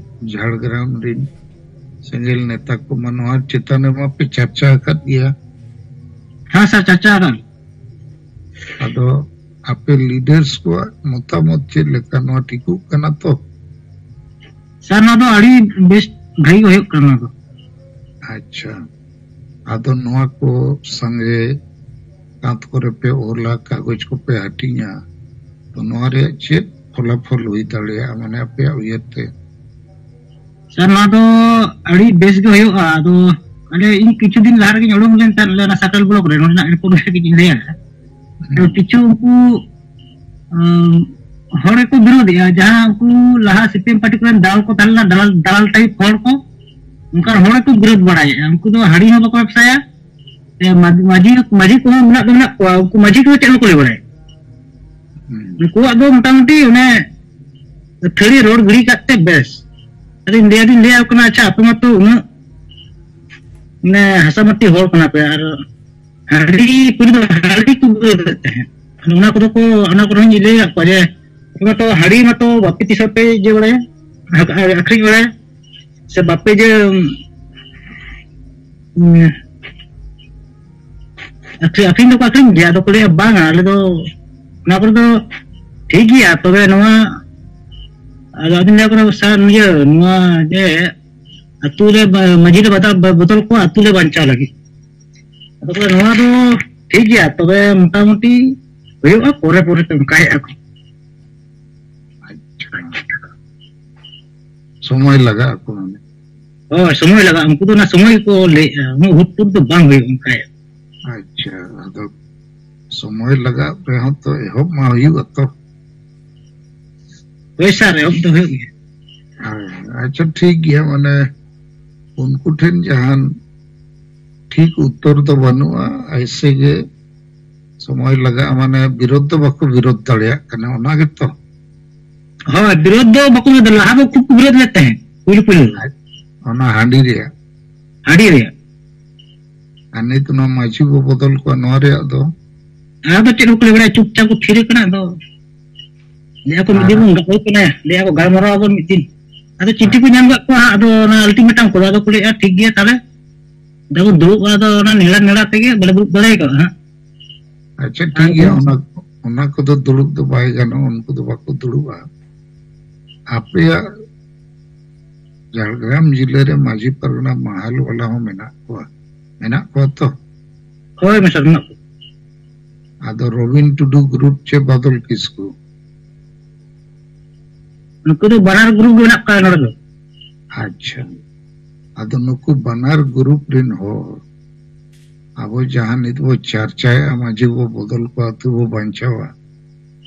ᱡᱷᱟᱲᱜᱨᱟᱢ ᱨᱤᱱ ᱥᱮᱸᱜᱮᱞ ᱱᱮᱛᱟ ᱠᱚᱢᱟ ᱱᱚᱣᱟ ᱪᱮᱛᱟᱱ ᱨᱮᱢᱟ ᱯᱮ ᱪᱟᱨᱪᱟ ᱟᱠᱟᱫ ᱜᱮᱭᱟ᱾ ᱦᱮᱸ ᱥᱟᱨ, ᱪᱟᱨᱪᱟ ᱟᱠᱟᱫ᱾ ᱟᱫᱚ ᱟᱯᱮ ᱞᱤᱰᱟᱨᱥ ᱠᱚᱣᱟᱜ ᱢᱚᱛᱟᱢᱚᱛ ᱪᱮᱫ ᱞᱮᱠᱟ, ᱱᱚᱣᱟ ᱴᱷᱤᱠᱚᱜ ᱠᱟᱱᱟ ᱛᱚ? ᱥᱟᱨ, ᱱᱚᱣᱟ ᱫᱚ ᱟᱹᱰᱤ ᱵᱮᱥ, ᱵᱷᱟᱹᱜᱤ ᱜᱮ ᱦᱩᱭᱩᱜ ᱠᱟᱱᱟ ᱱᱚᱣᱟ ᱫᱚ᱾ ᱟᱪᱪᱷᱟ, ᱟᱫᱚ ᱱᱚᱣᱟ ᱠᱚ ᱥᱟᱸᱜᱮ ᱠᱟᱸᱛ ᱠᱚᱨᱮ ᱯᱮ ᱚᱞᱟ, ᱠᱟᱜᱚᱡᱽ ᱠᱚᱯᱮ ᱦᱟᱹᱴᱤᱧᱟ, ᱛᱚ ᱱᱚᱣᱟ ᱨᱮᱭᱟᱜ ᱪᱮᱫ ᱯᱷᱚᱞᱟᱯᱷᱚᱞ ᱦᱩᱭ ᱫᱟᱲᱮᱭᱟᱜᱼᱟ, ᱢᱟᱱᱮ ᱟᱯᱮᱭᱟᱜ ᱩᱭᱦᱟᱹᱨ ᱛᱮ? ᱥᱟᱨ, ᱱᱚᱣᱟ ᱫᱚ ᱟᱹᱰᱤ ᱵᱮᱥ ᱜᱮ ᱦᱩᱭᱩᱜᱼᱟ᱾ ᱟᱫᱚ ᱟᱞᱮ, ᱤᱧ ᱠᱤᱪᱷᱩ ᱫᱤᱱ ᱞᱟᱦᱟ ᱨᱮᱜᱮᱧ ᱩᱰᱩᱝ ᱞᱮᱱ ᱛᱟᱦᱮᱸᱫ, ᱟᱞᱮ ᱚᱱᱟ ᱥᱟᱠᱨᱟᱞ ᱵᱞᱚᱠ ᱨᱮ, ᱱᱚᱰᱮᱱᱟᱜ ᱨᱤᱯᱳᱨᱴ ᱜᱮ ᱠᱟᱹᱴᱤᱡ ᱤᱧ ᱞᱟᱹᱭᱟ᱾ ᱟᱫᱚ ᱦᱩᱸ᱾ ᱠᱤᱪᱷᱩ ᱩᱱᱠᱩ, ᱟᱸ, ᱦᱚᱲ ᱜᱮᱠᱚ ᱵᱤᱨᱳᱫᱮᱜᱼᱟ, ᱡᱟᱦᱟᱸ ᱩᱱᱠᱩ ᱞᱟᱦᱟ ᱥᱤᱯᱤᱮᱢ ᱯᱟᱨᱴᱤ ᱠᱚᱨᱮᱱ ᱫᱟᱞᱟᱞ ᱠᱚ ᱛᱟᱦᱮᱸ ᱞᱮᱱᱟ, ᱫᱟᱞᱟᱞ, ᱫᱟᱞᱟᱞ ᱴᱟᱭᱤᱯ ᱦᱚᱲ ᱠᱚ, ᱚᱱᱠᱟᱱ ᱦᱚᱲ ᱜᱮᱠᱚ ᱵᱤᱨᱳᱫ ᱵᱟᱲᱟᱭᱮᱫᱼᱟ᱾ ᱩᱱᱠᱩ ᱫᱚ ᱦᱟᱺᱰᱤ ᱦᱚᱸ ᱵᱟᱠᱚ ᱵᱮᱵᱥᱟᱭᱟ, ᱥᱮ ᱢᱟ-, ᱢᱟᱹᱡᱷᱤ, ᱢᱟᱹᱡᱷᱤ ᱠᱚᱦᱚᱸ ᱢᱮᱱᱟᱜ ᱫᱚ ᱢᱮᱱᱟᱜ ᱠᱚᱣᱟ, ᱩᱱᱠᱩ ᱢᱟᱹᱡᱷᱤ ᱠᱚᱦᱚᱸ ᱪᱮᱫ ᱦᱚᱸ ᱵᱟᱠᱚ ᱞᱟᱹᱭ ᱵᱟᱲᱟᱭᱟ᱾ ᱦᱩᱸ᱾ ᱩᱱᱠᱩᱣᱟᱜ ᱫᱚ ᱢᱚᱴᱟᱢᱩᱴᱤ ᱚᱱᱮ ᱟᱹᱛᱷᱟᱹᱲᱤ ᱨᱚᱲ ᱜᱤᱲᱤ ᱠᱟᱜ ᱛᱮ ᱵᱮᱥ᱾ ᱟᱫᱚ ᱤᱧ ᱫᱚᱧ ᱞᱟᱹᱭᱟ ᱠᱚ ᱠᱟᱱᱟ, ᱟᱪᱪᱷᱟ, ᱟᱯᱮ ᱢᱟᱛᱚ ᱩᱱᱟᱹᱜ ᱢᱟᱱᱮ ᱦᱟᱥᱟ ᱢᱟᱹᱴᱤ ᱦᱚᱲ ᱠᱟᱱᱟ ᱯᱮ, ᱟᱨ ᱦᱟᱺᱰᱤ ᱯᱟᱹᱣᱨᱟᱹ ᱫᱚ ᱦᱟᱺᱰᱤ ᱠᱚ ᱵᱤᱨᱳᱫᱮᱫ ᱛᱟᱦᱮᱸᱫ᱾ ᱟᱫᱚ ᱚᱱᱟ ᱠᱚᱫᱚ ᱠᱚ, ᱚᱱᱟ ᱠᱚᱨᱮ ᱦᱚᱸᱧ ᱞᱟᱹᱭ ᱟᱠᱟᱫ ᱠᱚᱣᱟ ᱡᱮ, ᱟᱯᱮ ᱢᱟᱛᱚ ᱦᱟᱺᱰᱤ ᱢᱟᱛᱚ ᱵᱟᱯᱮ ᱛᱤᱥ ᱦᱚᱸᱯᱮ ᱤᱭᱟᱹ ᱵᱟᱲᱟᱭᱟ, ᱟᱠᱷᱨᱤᱧ ᱵᱟᱲᱟᱭᱟ, ᱥᱮ ᱵᱟᱯᱮ ᱤᱭᱟᱹ, ᱩᱸ, ᱟᱹᱠᱷᱨᱤᱧ, ᱟᱹᱠᱷᱨᱤᱧ ᱫᱚᱠᱚ ᱟᱹᱠᱷᱨᱤᱧ ᱜᱮᱭᱟ, ᱟᱫᱚ ᱠᱚ ᱞᱟᱹᱭᱟ, "ᱵᱟᱝᱟ, ᱟᱞᱮ ᱫᱚ ᱚᱱᱟ ᱠᱚᱨᱮ ᱫᱚ ᱴᱷᱤᱠ ᱜᱮᱭᱟ, ᱛᱚᱵᱮ ᱱᱚᱣᱟ, ᱟᱫᱚ ᱟᱹᱵᱤᱱ ᱞᱟᱹᱭ ᱠᱟᱱᱟ ᱥᱟᱨ, ᱤᱭᱟᱹ, ᱱᱚᱣᱟ ᱡᱮ ᱟᱹᱛᱩ ᱨᱮ ᱵᱟ-, ᱢᱟᱹᱡᱷᱤ ᱨᱮ ᱵᱟᱫᱟ-, ᱵᱟ-, ᱵᱚᱫᱚᱞ ᱠᱚᱣᱟ ᱟᱹᱛᱩ ᱨᱮ ᱵᱟᱧᱪᱟᱣ ᱞᱟᱹᱜᱤᱫ᱾ ᱟᱫᱚ ᱠᱚ ᱱᱚᱣᱟ ᱫᱚ ᱴᱷᱤᱠ ᱜᱮᱭᱟ, ᱛᱚᱵᱮ ᱢᱚᱴᱟᱢᱩᱴᱤ ᱦᱩᱭᱩᱜᱼᱟ, ᱯᱚᱨᱮ ᱯᱚᱨᱮ ᱛᱮ ᱚᱱᱠᱟᱭᱮᱫᱼᱟ ᱠᱚ᱾ ᱟᱪᱪᱷᱟ᱾ ᱥᱚᱢᱚᱭ ᱞᱟᱜᱟᱜ ᱟᱠᱚ ᱢᱟᱱᱮ᱾ ᱦᱳᱭ, ᱥᱚᱢᱚᱭ ᱞᱟᱜᱟᱜᱼᱟ, ᱩᱱᱠᱩ ᱫᱚ ᱚᱱᱟ ᱥᱚᱢᱚᱭ ᱜᱮᱠᱚ ᱞᱟᱹᱭᱮᱫᱼᱟ, ᱩᱱᱟᱹᱜ ᱦᱩᱴ ᱯᱩᱴ ᱫᱚ ᱵᱟᱝ ᱦᱩᱭᱩᱜᱼᱟ ᱚᱱᱠᱟᱭᱮᱫ᱾ ᱟᱪᱪᱷᱟ, ᱟᱫᱚ ᱥᱚᱢᱚᱭ ᱞᱟᱜᱟᱜ ᱨᱮᱦᱚᱸ ᱛᱚ ᱮᱦᱚᱵ ᱢᱟ ᱦᱩᱭᱩᱜᱼᱟ ᱛᱚ᱾ ᱦᱳᱭ ᱥᱟᱨ, ᱮᱦᱚᱵ ᱫᱚ ᱦᱩᱭᱩᱜ ᱜᱮᱭᱟ᱾ ᱦᱳᱭ, ᱟᱪᱪᱷᱟ, ᱴᱷᱤᱠ ᱜᱮᱭᱟ, ᱢᱟᱱᱮ ᱩᱱᱠᱩ ᱴᱷᱮᱱ ᱡᱟᱦᱟᱱ ᱴᱷᱤᱠ ᱩᱛᱛᱚᱨ ᱫᱚ ᱵᱟᱹᱱᱩᱜᱼᱟ, ᱟᱭᱥᱮ ᱜᱮ ᱥᱚᱢᱚᱭ ᱞᱟᱜᱟᱜᱼᱟ, ᱢᱟᱱᱮ ᱵᱤᱨᱳᱫ ᱫᱚ ᱵᱟᱠᱚ ᱵᱤᱨᱳᱫ ᱫᱟᱲᱮᱭᱟᱜ ᱠᱟᱱᱟ, ᱚᱱᱟ ᱜᱮᱛᱚ? ᱦᱳᱭ, ᱵᱤᱨᱳᱫ ᱫᱚ ᱵᱟᱠᱚ ᱵᱤᱨᱳᱫ, ᱞᱟᱦᱟ ᱫᱚ ᱠᱷᱩᱵ ᱠᱚ ᱵᱤᱨᱳᱫ ᱞᱮᱫ ᱛᱟᱦᱮᱸᱫ, ᱯᱩᱭᱞᱩ ᱯᱩᱭᱞᱩ᱾ ᱚᱱᱟ ᱦᱟᱺᱰᱤ ᱨᱮᱭᱟᱜ? ᱦᱟᱺᱰᱤ ᱨᱮᱭᱟᱜ᱾ ᱟᱨ ᱱᱤᱛ ᱱᱚᱣᱟ ᱢᱟᱹᱡᱷᱤ ᱵᱚ ᱵᱚᱫᱚᱞ ᱠᱚᱣᱟ, ᱱᱚᱣᱟ ᱨᱮᱭᱟᱜ ᱫᱚ? ᱟᱫᱚ ᱪᱮᱫ ᱦᱚᱸ ᱵᱟᱠᱚ ᱞᱟᱹᱭ ᱵᱟᱲᱟᱭᱟ, ᱪᱩᱯᱪᱟᱯ ᱠᱚ ᱛᱷᱤᱨ ᱠᱟᱱᱟ᱾ ᱟᱫᱚ ᱞᱟᱹᱭᱟ ᱠᱚ ᱢᱤᱫ ᱫᱤᱱ ᱟᱨ ᱵᱚᱱ ᱜᱟᱯᱟᱭ ᱠᱟᱱᱟ, ᱞᱟᱹᱭᱟ ᱠᱚ ᱜᱟᱞᱢᱟᱨᱟᱣ ᱟᱵᱚᱱ ᱢᱤᱫ ᱫᱤᱱ᱾ ᱟᱫᱚ ᱪᱤᱴᱷᱤ ᱠᱚ ᱧᱟᱢ ᱠᱟᱜ ᱠᱚᱣᱟ ᱦᱟᱸᱜ, ᱟᱫᱚ ᱚᱱᱟ ᱟᱞᱴᱤᱢᱮᱴᱟᱢ ᱠᱚ, ᱟᱫᱚ ᱠᱚ ᱞᱟᱹᱭᱮᱜᱼᱟ ᱴᱷᱤᱠ ᱜᱮᱭᱟ ᱛᱟᱦᱞᱮ᱾ ᱟᱫᱚ ᱠᱚ ᱫᱩᱲᱩᱵᱼᱟ, ᱟᱫᱚ ᱚᱱᱟ ᱱᱮᱲᱟ ᱱᱮᱲᱟ ᱛᱮᱜᱮ ᱵᱟᱞᱮ ᱫᱩᱲᱩᱵ ᱫᱟᱲᱮ ᱠᱟᱜᱼᱟ ᱦᱟᱸᱜ᱾ ᱟᱪᱪᱷᱟ, ᱟᱨ ᱴᱷᱤᱠ ᱜᱮᱭᱟ, ᱩᱱ- ᱚᱱᱟ, ᱚᱱᱟ ᱠᱚᱫᱚ ᱫᱩᱲᱩᱵ ᱫᱚ ᱵᱟᱭ ᱜᱟᱱᱚᱜᱼᱟ, ᱩᱱᱠᱩ ᱫᱚ ᱵᱟᱠᱚ ᱫᱩᱲᱩᱵᱼᱟ᱾ ᱟᱯᱮᱭᱟᱜ ᱡᱷᱟᱲᱜᱨᱟᱢ ᱡᱤᱞᱟᱹ ᱨᱮ ᱢᱟᱹᱡᱷᱤ ᱯᱟᱨᱜᱟᱱᱟ ᱢᱟᱦᱟᱞ ᱵᱟᱞᱟ ᱦᱚᱸ ᱢᱮᱱᱟᱜ ᱠᱚᱣᱟ, ᱢᱮᱱᱟᱜ ᱠᱚᱣᱟ ᱛᱚ? ᱦᱳᱭ ᱢᱟᱥᱴᱟᱨ, ᱢᱮᱱᱟᱜ ᱠᱚᱣᱟ᱾ ᱟᱫᱚ ᱨᱚᱵᱤᱱ ᱴᱩᱰᱩ ᱜᱨᱩᱯ ᱪᱮ ᱵᱟᱫᱚᱞ ᱠᱤᱥᱠᱩ? ᱱᱩᱠᱩ ᱫᱚ ᱵᱟᱱᱟᱨ ᱜᱨᱩᱯ ᱜᱮ ᱢᱮᱱᱟᱜ ᱠᱚᱣᱟ ᱱᱚᱰᱮ ᱫᱚ᱾ ᱟᱪᱪᱷᱟ, ᱟᱫᱚ ᱱᱩᱠᱩ ᱵᱟᱱᱟᱨ ᱜᱨᱩᱯ ᱨᱮᱱ ᱦᱚᱲ ᱟᱵᱚ ᱡᱟᱦᱟᱸ ᱱᱤᱛ ᱵᱚ ᱪᱟᱨᱪᱟᱭᱮᱫᱼᱟ, ᱢᱟᱹᱡᱷᱤ ᱵᱚ ᱵᱚᱫᱚᱞ ᱠᱚᱣᱟ, ᱟᱹᱛᱩ ᱵᱚ ᱵᱟᱧᱪᱟᱣᱟ,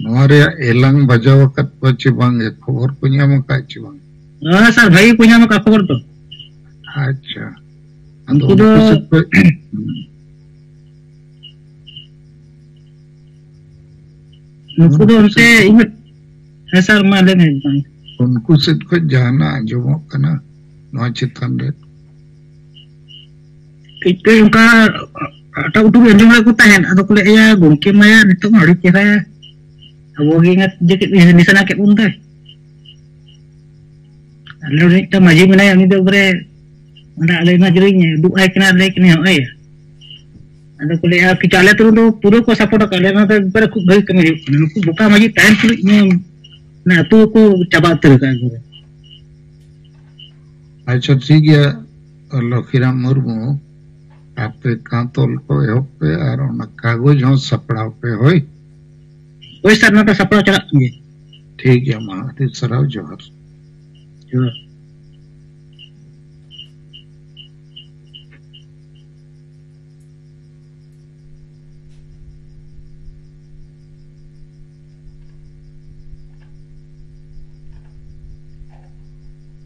ᱱᱚᱣᱟ ᱨᱮᱭᱟᱜ ᱮᱞᱟᱝ ᱵᱟᱡᱟᱣ ᱟᱠᱟᱫ ᱠᱚᱣᱟ ᱪᱮ ᱵᱟᱝ, ᱮ ᱠᱷᱚᱵᱚᱨ ᱠᱚ ᱧᱟᱢ ᱟᱠᱟᱫ ᱪᱮ ᱵᱟᱝ? ᱦᱮᱸ ᱥᱟᱨ, ᱵᱷᱟᱹᱜᱤ ᱠᱚ ᱧᱟᱢ ᱟᱠᱟᱫ ᱠᱷᱚᱵᱚᱨ ᱫᱚ᱾ ᱟᱪᱪᱷᱟ, ᱟᱫᱚ ᱩᱱᱠᱩ ᱫᱚ ᱩᱱᱠᱩ ᱥᱮᱫ ᱠᱷᱚᱡ ᱱᱩᱠᱩ ᱫᱚ ᱩᱱᱠᱩ ᱚᱱᱛᱮ ᱥᱮᱫ ᱤᱧ, ᱦᱮᱸ ᱥᱟᱨ, ᱢᱟ ᱞᱟᱹᱭ ᱢᱮ᱾ ᱩᱱᱠᱩ ᱥᱮᱫ ᱠᱷᱚᱡ ᱡᱟᱦᱟᱱᱟᱜ ᱟᱸᱡᱚᱢᱚᱜ ᱠᱟᱱᱟ ᱱᱚᱣᱟ ᱪᱮᱛᱟᱱ ᱨᱮ? ᱠᱟᱹᱡ ᱠᱟᱹᱡ ᱚᱱᱠᱟ ᱟᱴᱟ ᱩᱴᱩ ᱟᱸᱡᱚᱢ ᱞᱮᱫ ᱠᱚ ᱛᱟᱦᱮᱸᱫ, ᱟᱫᱚ ᱠᱚ ᱞᱟᱹᱭᱟ ᱜᱚᱢᱠᱮ ᱢᱟᱭᱟ ᱱᱤᱛᱚᱜ ᱢᱟ ᱟᱹᱰᱤ ᱪᱮᱦᱨᱟ ᱟᱵᱚ ᱜᱮ ᱱᱤᱥᱟᱱᱟ ᱠᱮᱫ ᱵᱚᱱ ᱫᱚᱭ᱾ ᱟᱞᱮ ᱨᱮᱱ ᱢᱤᱫᱴᱟᱝ ᱢᱟᱹᱡᱷᱤ ᱢᱮᱱᱟᱭᱟ, ᱩᱱᱤ ᱫᱚ ᱮᱠᱵᱟᱨᱮ ᱚᱸᱰᱮ ᱟᱞᱮ ᱢᱟ ᱡᱮᱞᱤᱧ ᱩᱫᱩᱜ ᱟᱭ ᱠᱟᱱᱟ, ᱞᱟᱹᱭ ᱠᱟᱱᱟ, ᱱᱚᱜᱼᱚᱭ ᱟᱫᱚ ᱠᱚ ᱞᱟᱹᱭᱟ ᱠᱤ ᱟᱞᱮ ᱟᱹᱛᱩ ᱨᱮᱫᱚ ᱯᱩᱨᱟᱹ ᱠᱚ ᱥᱟᱯᱳᱨᱴ ᱟᱠᱟᱫ ᱞᱮᱭᱟ, ᱚᱱᱟ ᱫᱚ ᱮᱠᱵᱟᱨᱮ ᱠᱷᱩᱵ ᱵᱷᱟᱹᱜᱤ ᱠᱟᱹᱢᱤ ᱦᱩᱭᱩᱜ ᱠᱟᱱᱟ᱾ ᱱᱩᱠᱩ ᱵᱚᱠᱟ ᱢᱟᱹᱡᱷᱤ ᱛᱟᱦᱮᱱ ᱛᱩᱞᱩᱡ ᱱᱤᱭᱟᱹ ᱢᱟᱱᱮ ᱟᱹᱛᱩ ᱠᱚ ᱪᱟᱵᱟ ᱩᱛᱟᱹᱨ ᱟᱠᱟᱫ ᱮᱠᱵᱟᱨᱮ᱾ ᱟᱪᱪᱷᱟ, ᱴᱷᱤᱠ ᱜᱮᱭᱟ, ᱞᱚᱠᱷᱤᱨᱟᱢ ᱢᱩᱨᱢᱩ, ᱟᱯᱮ ᱠᱟᱸᱛᱚᱞ ᱠᱚ ᱮᱦᱚᱵ ᱯᱮ ᱟᱨ ᱚᱱᱟ ᱠᱟᱜᱚᱡᱽ ᱦᱚᱸ ᱥᱟᱯᱲᱟᱣ ᱯᱮ, ᱦᱳᱭ? ᱦᱳᱭ ᱥᱟᱨ, ᱱᱚᱣᱟ ᱫᱚ ᱥᱟᱯᱲᱟᱣ ᱪᱟᱞᱟᱜ ᱠᱟᱱ ᱜᱮᱭᱟ᱾ ᱴᱷᱤᱠ ᱜᱮᱭᱟ, ᱢᱟ ᱟᱹᱰᱤ ᱥᱟᱨᱦᱟᱣ, ᱡᱚᱦᱟᱨ᱾ ᱡᱚᱦᱟᱨ᱾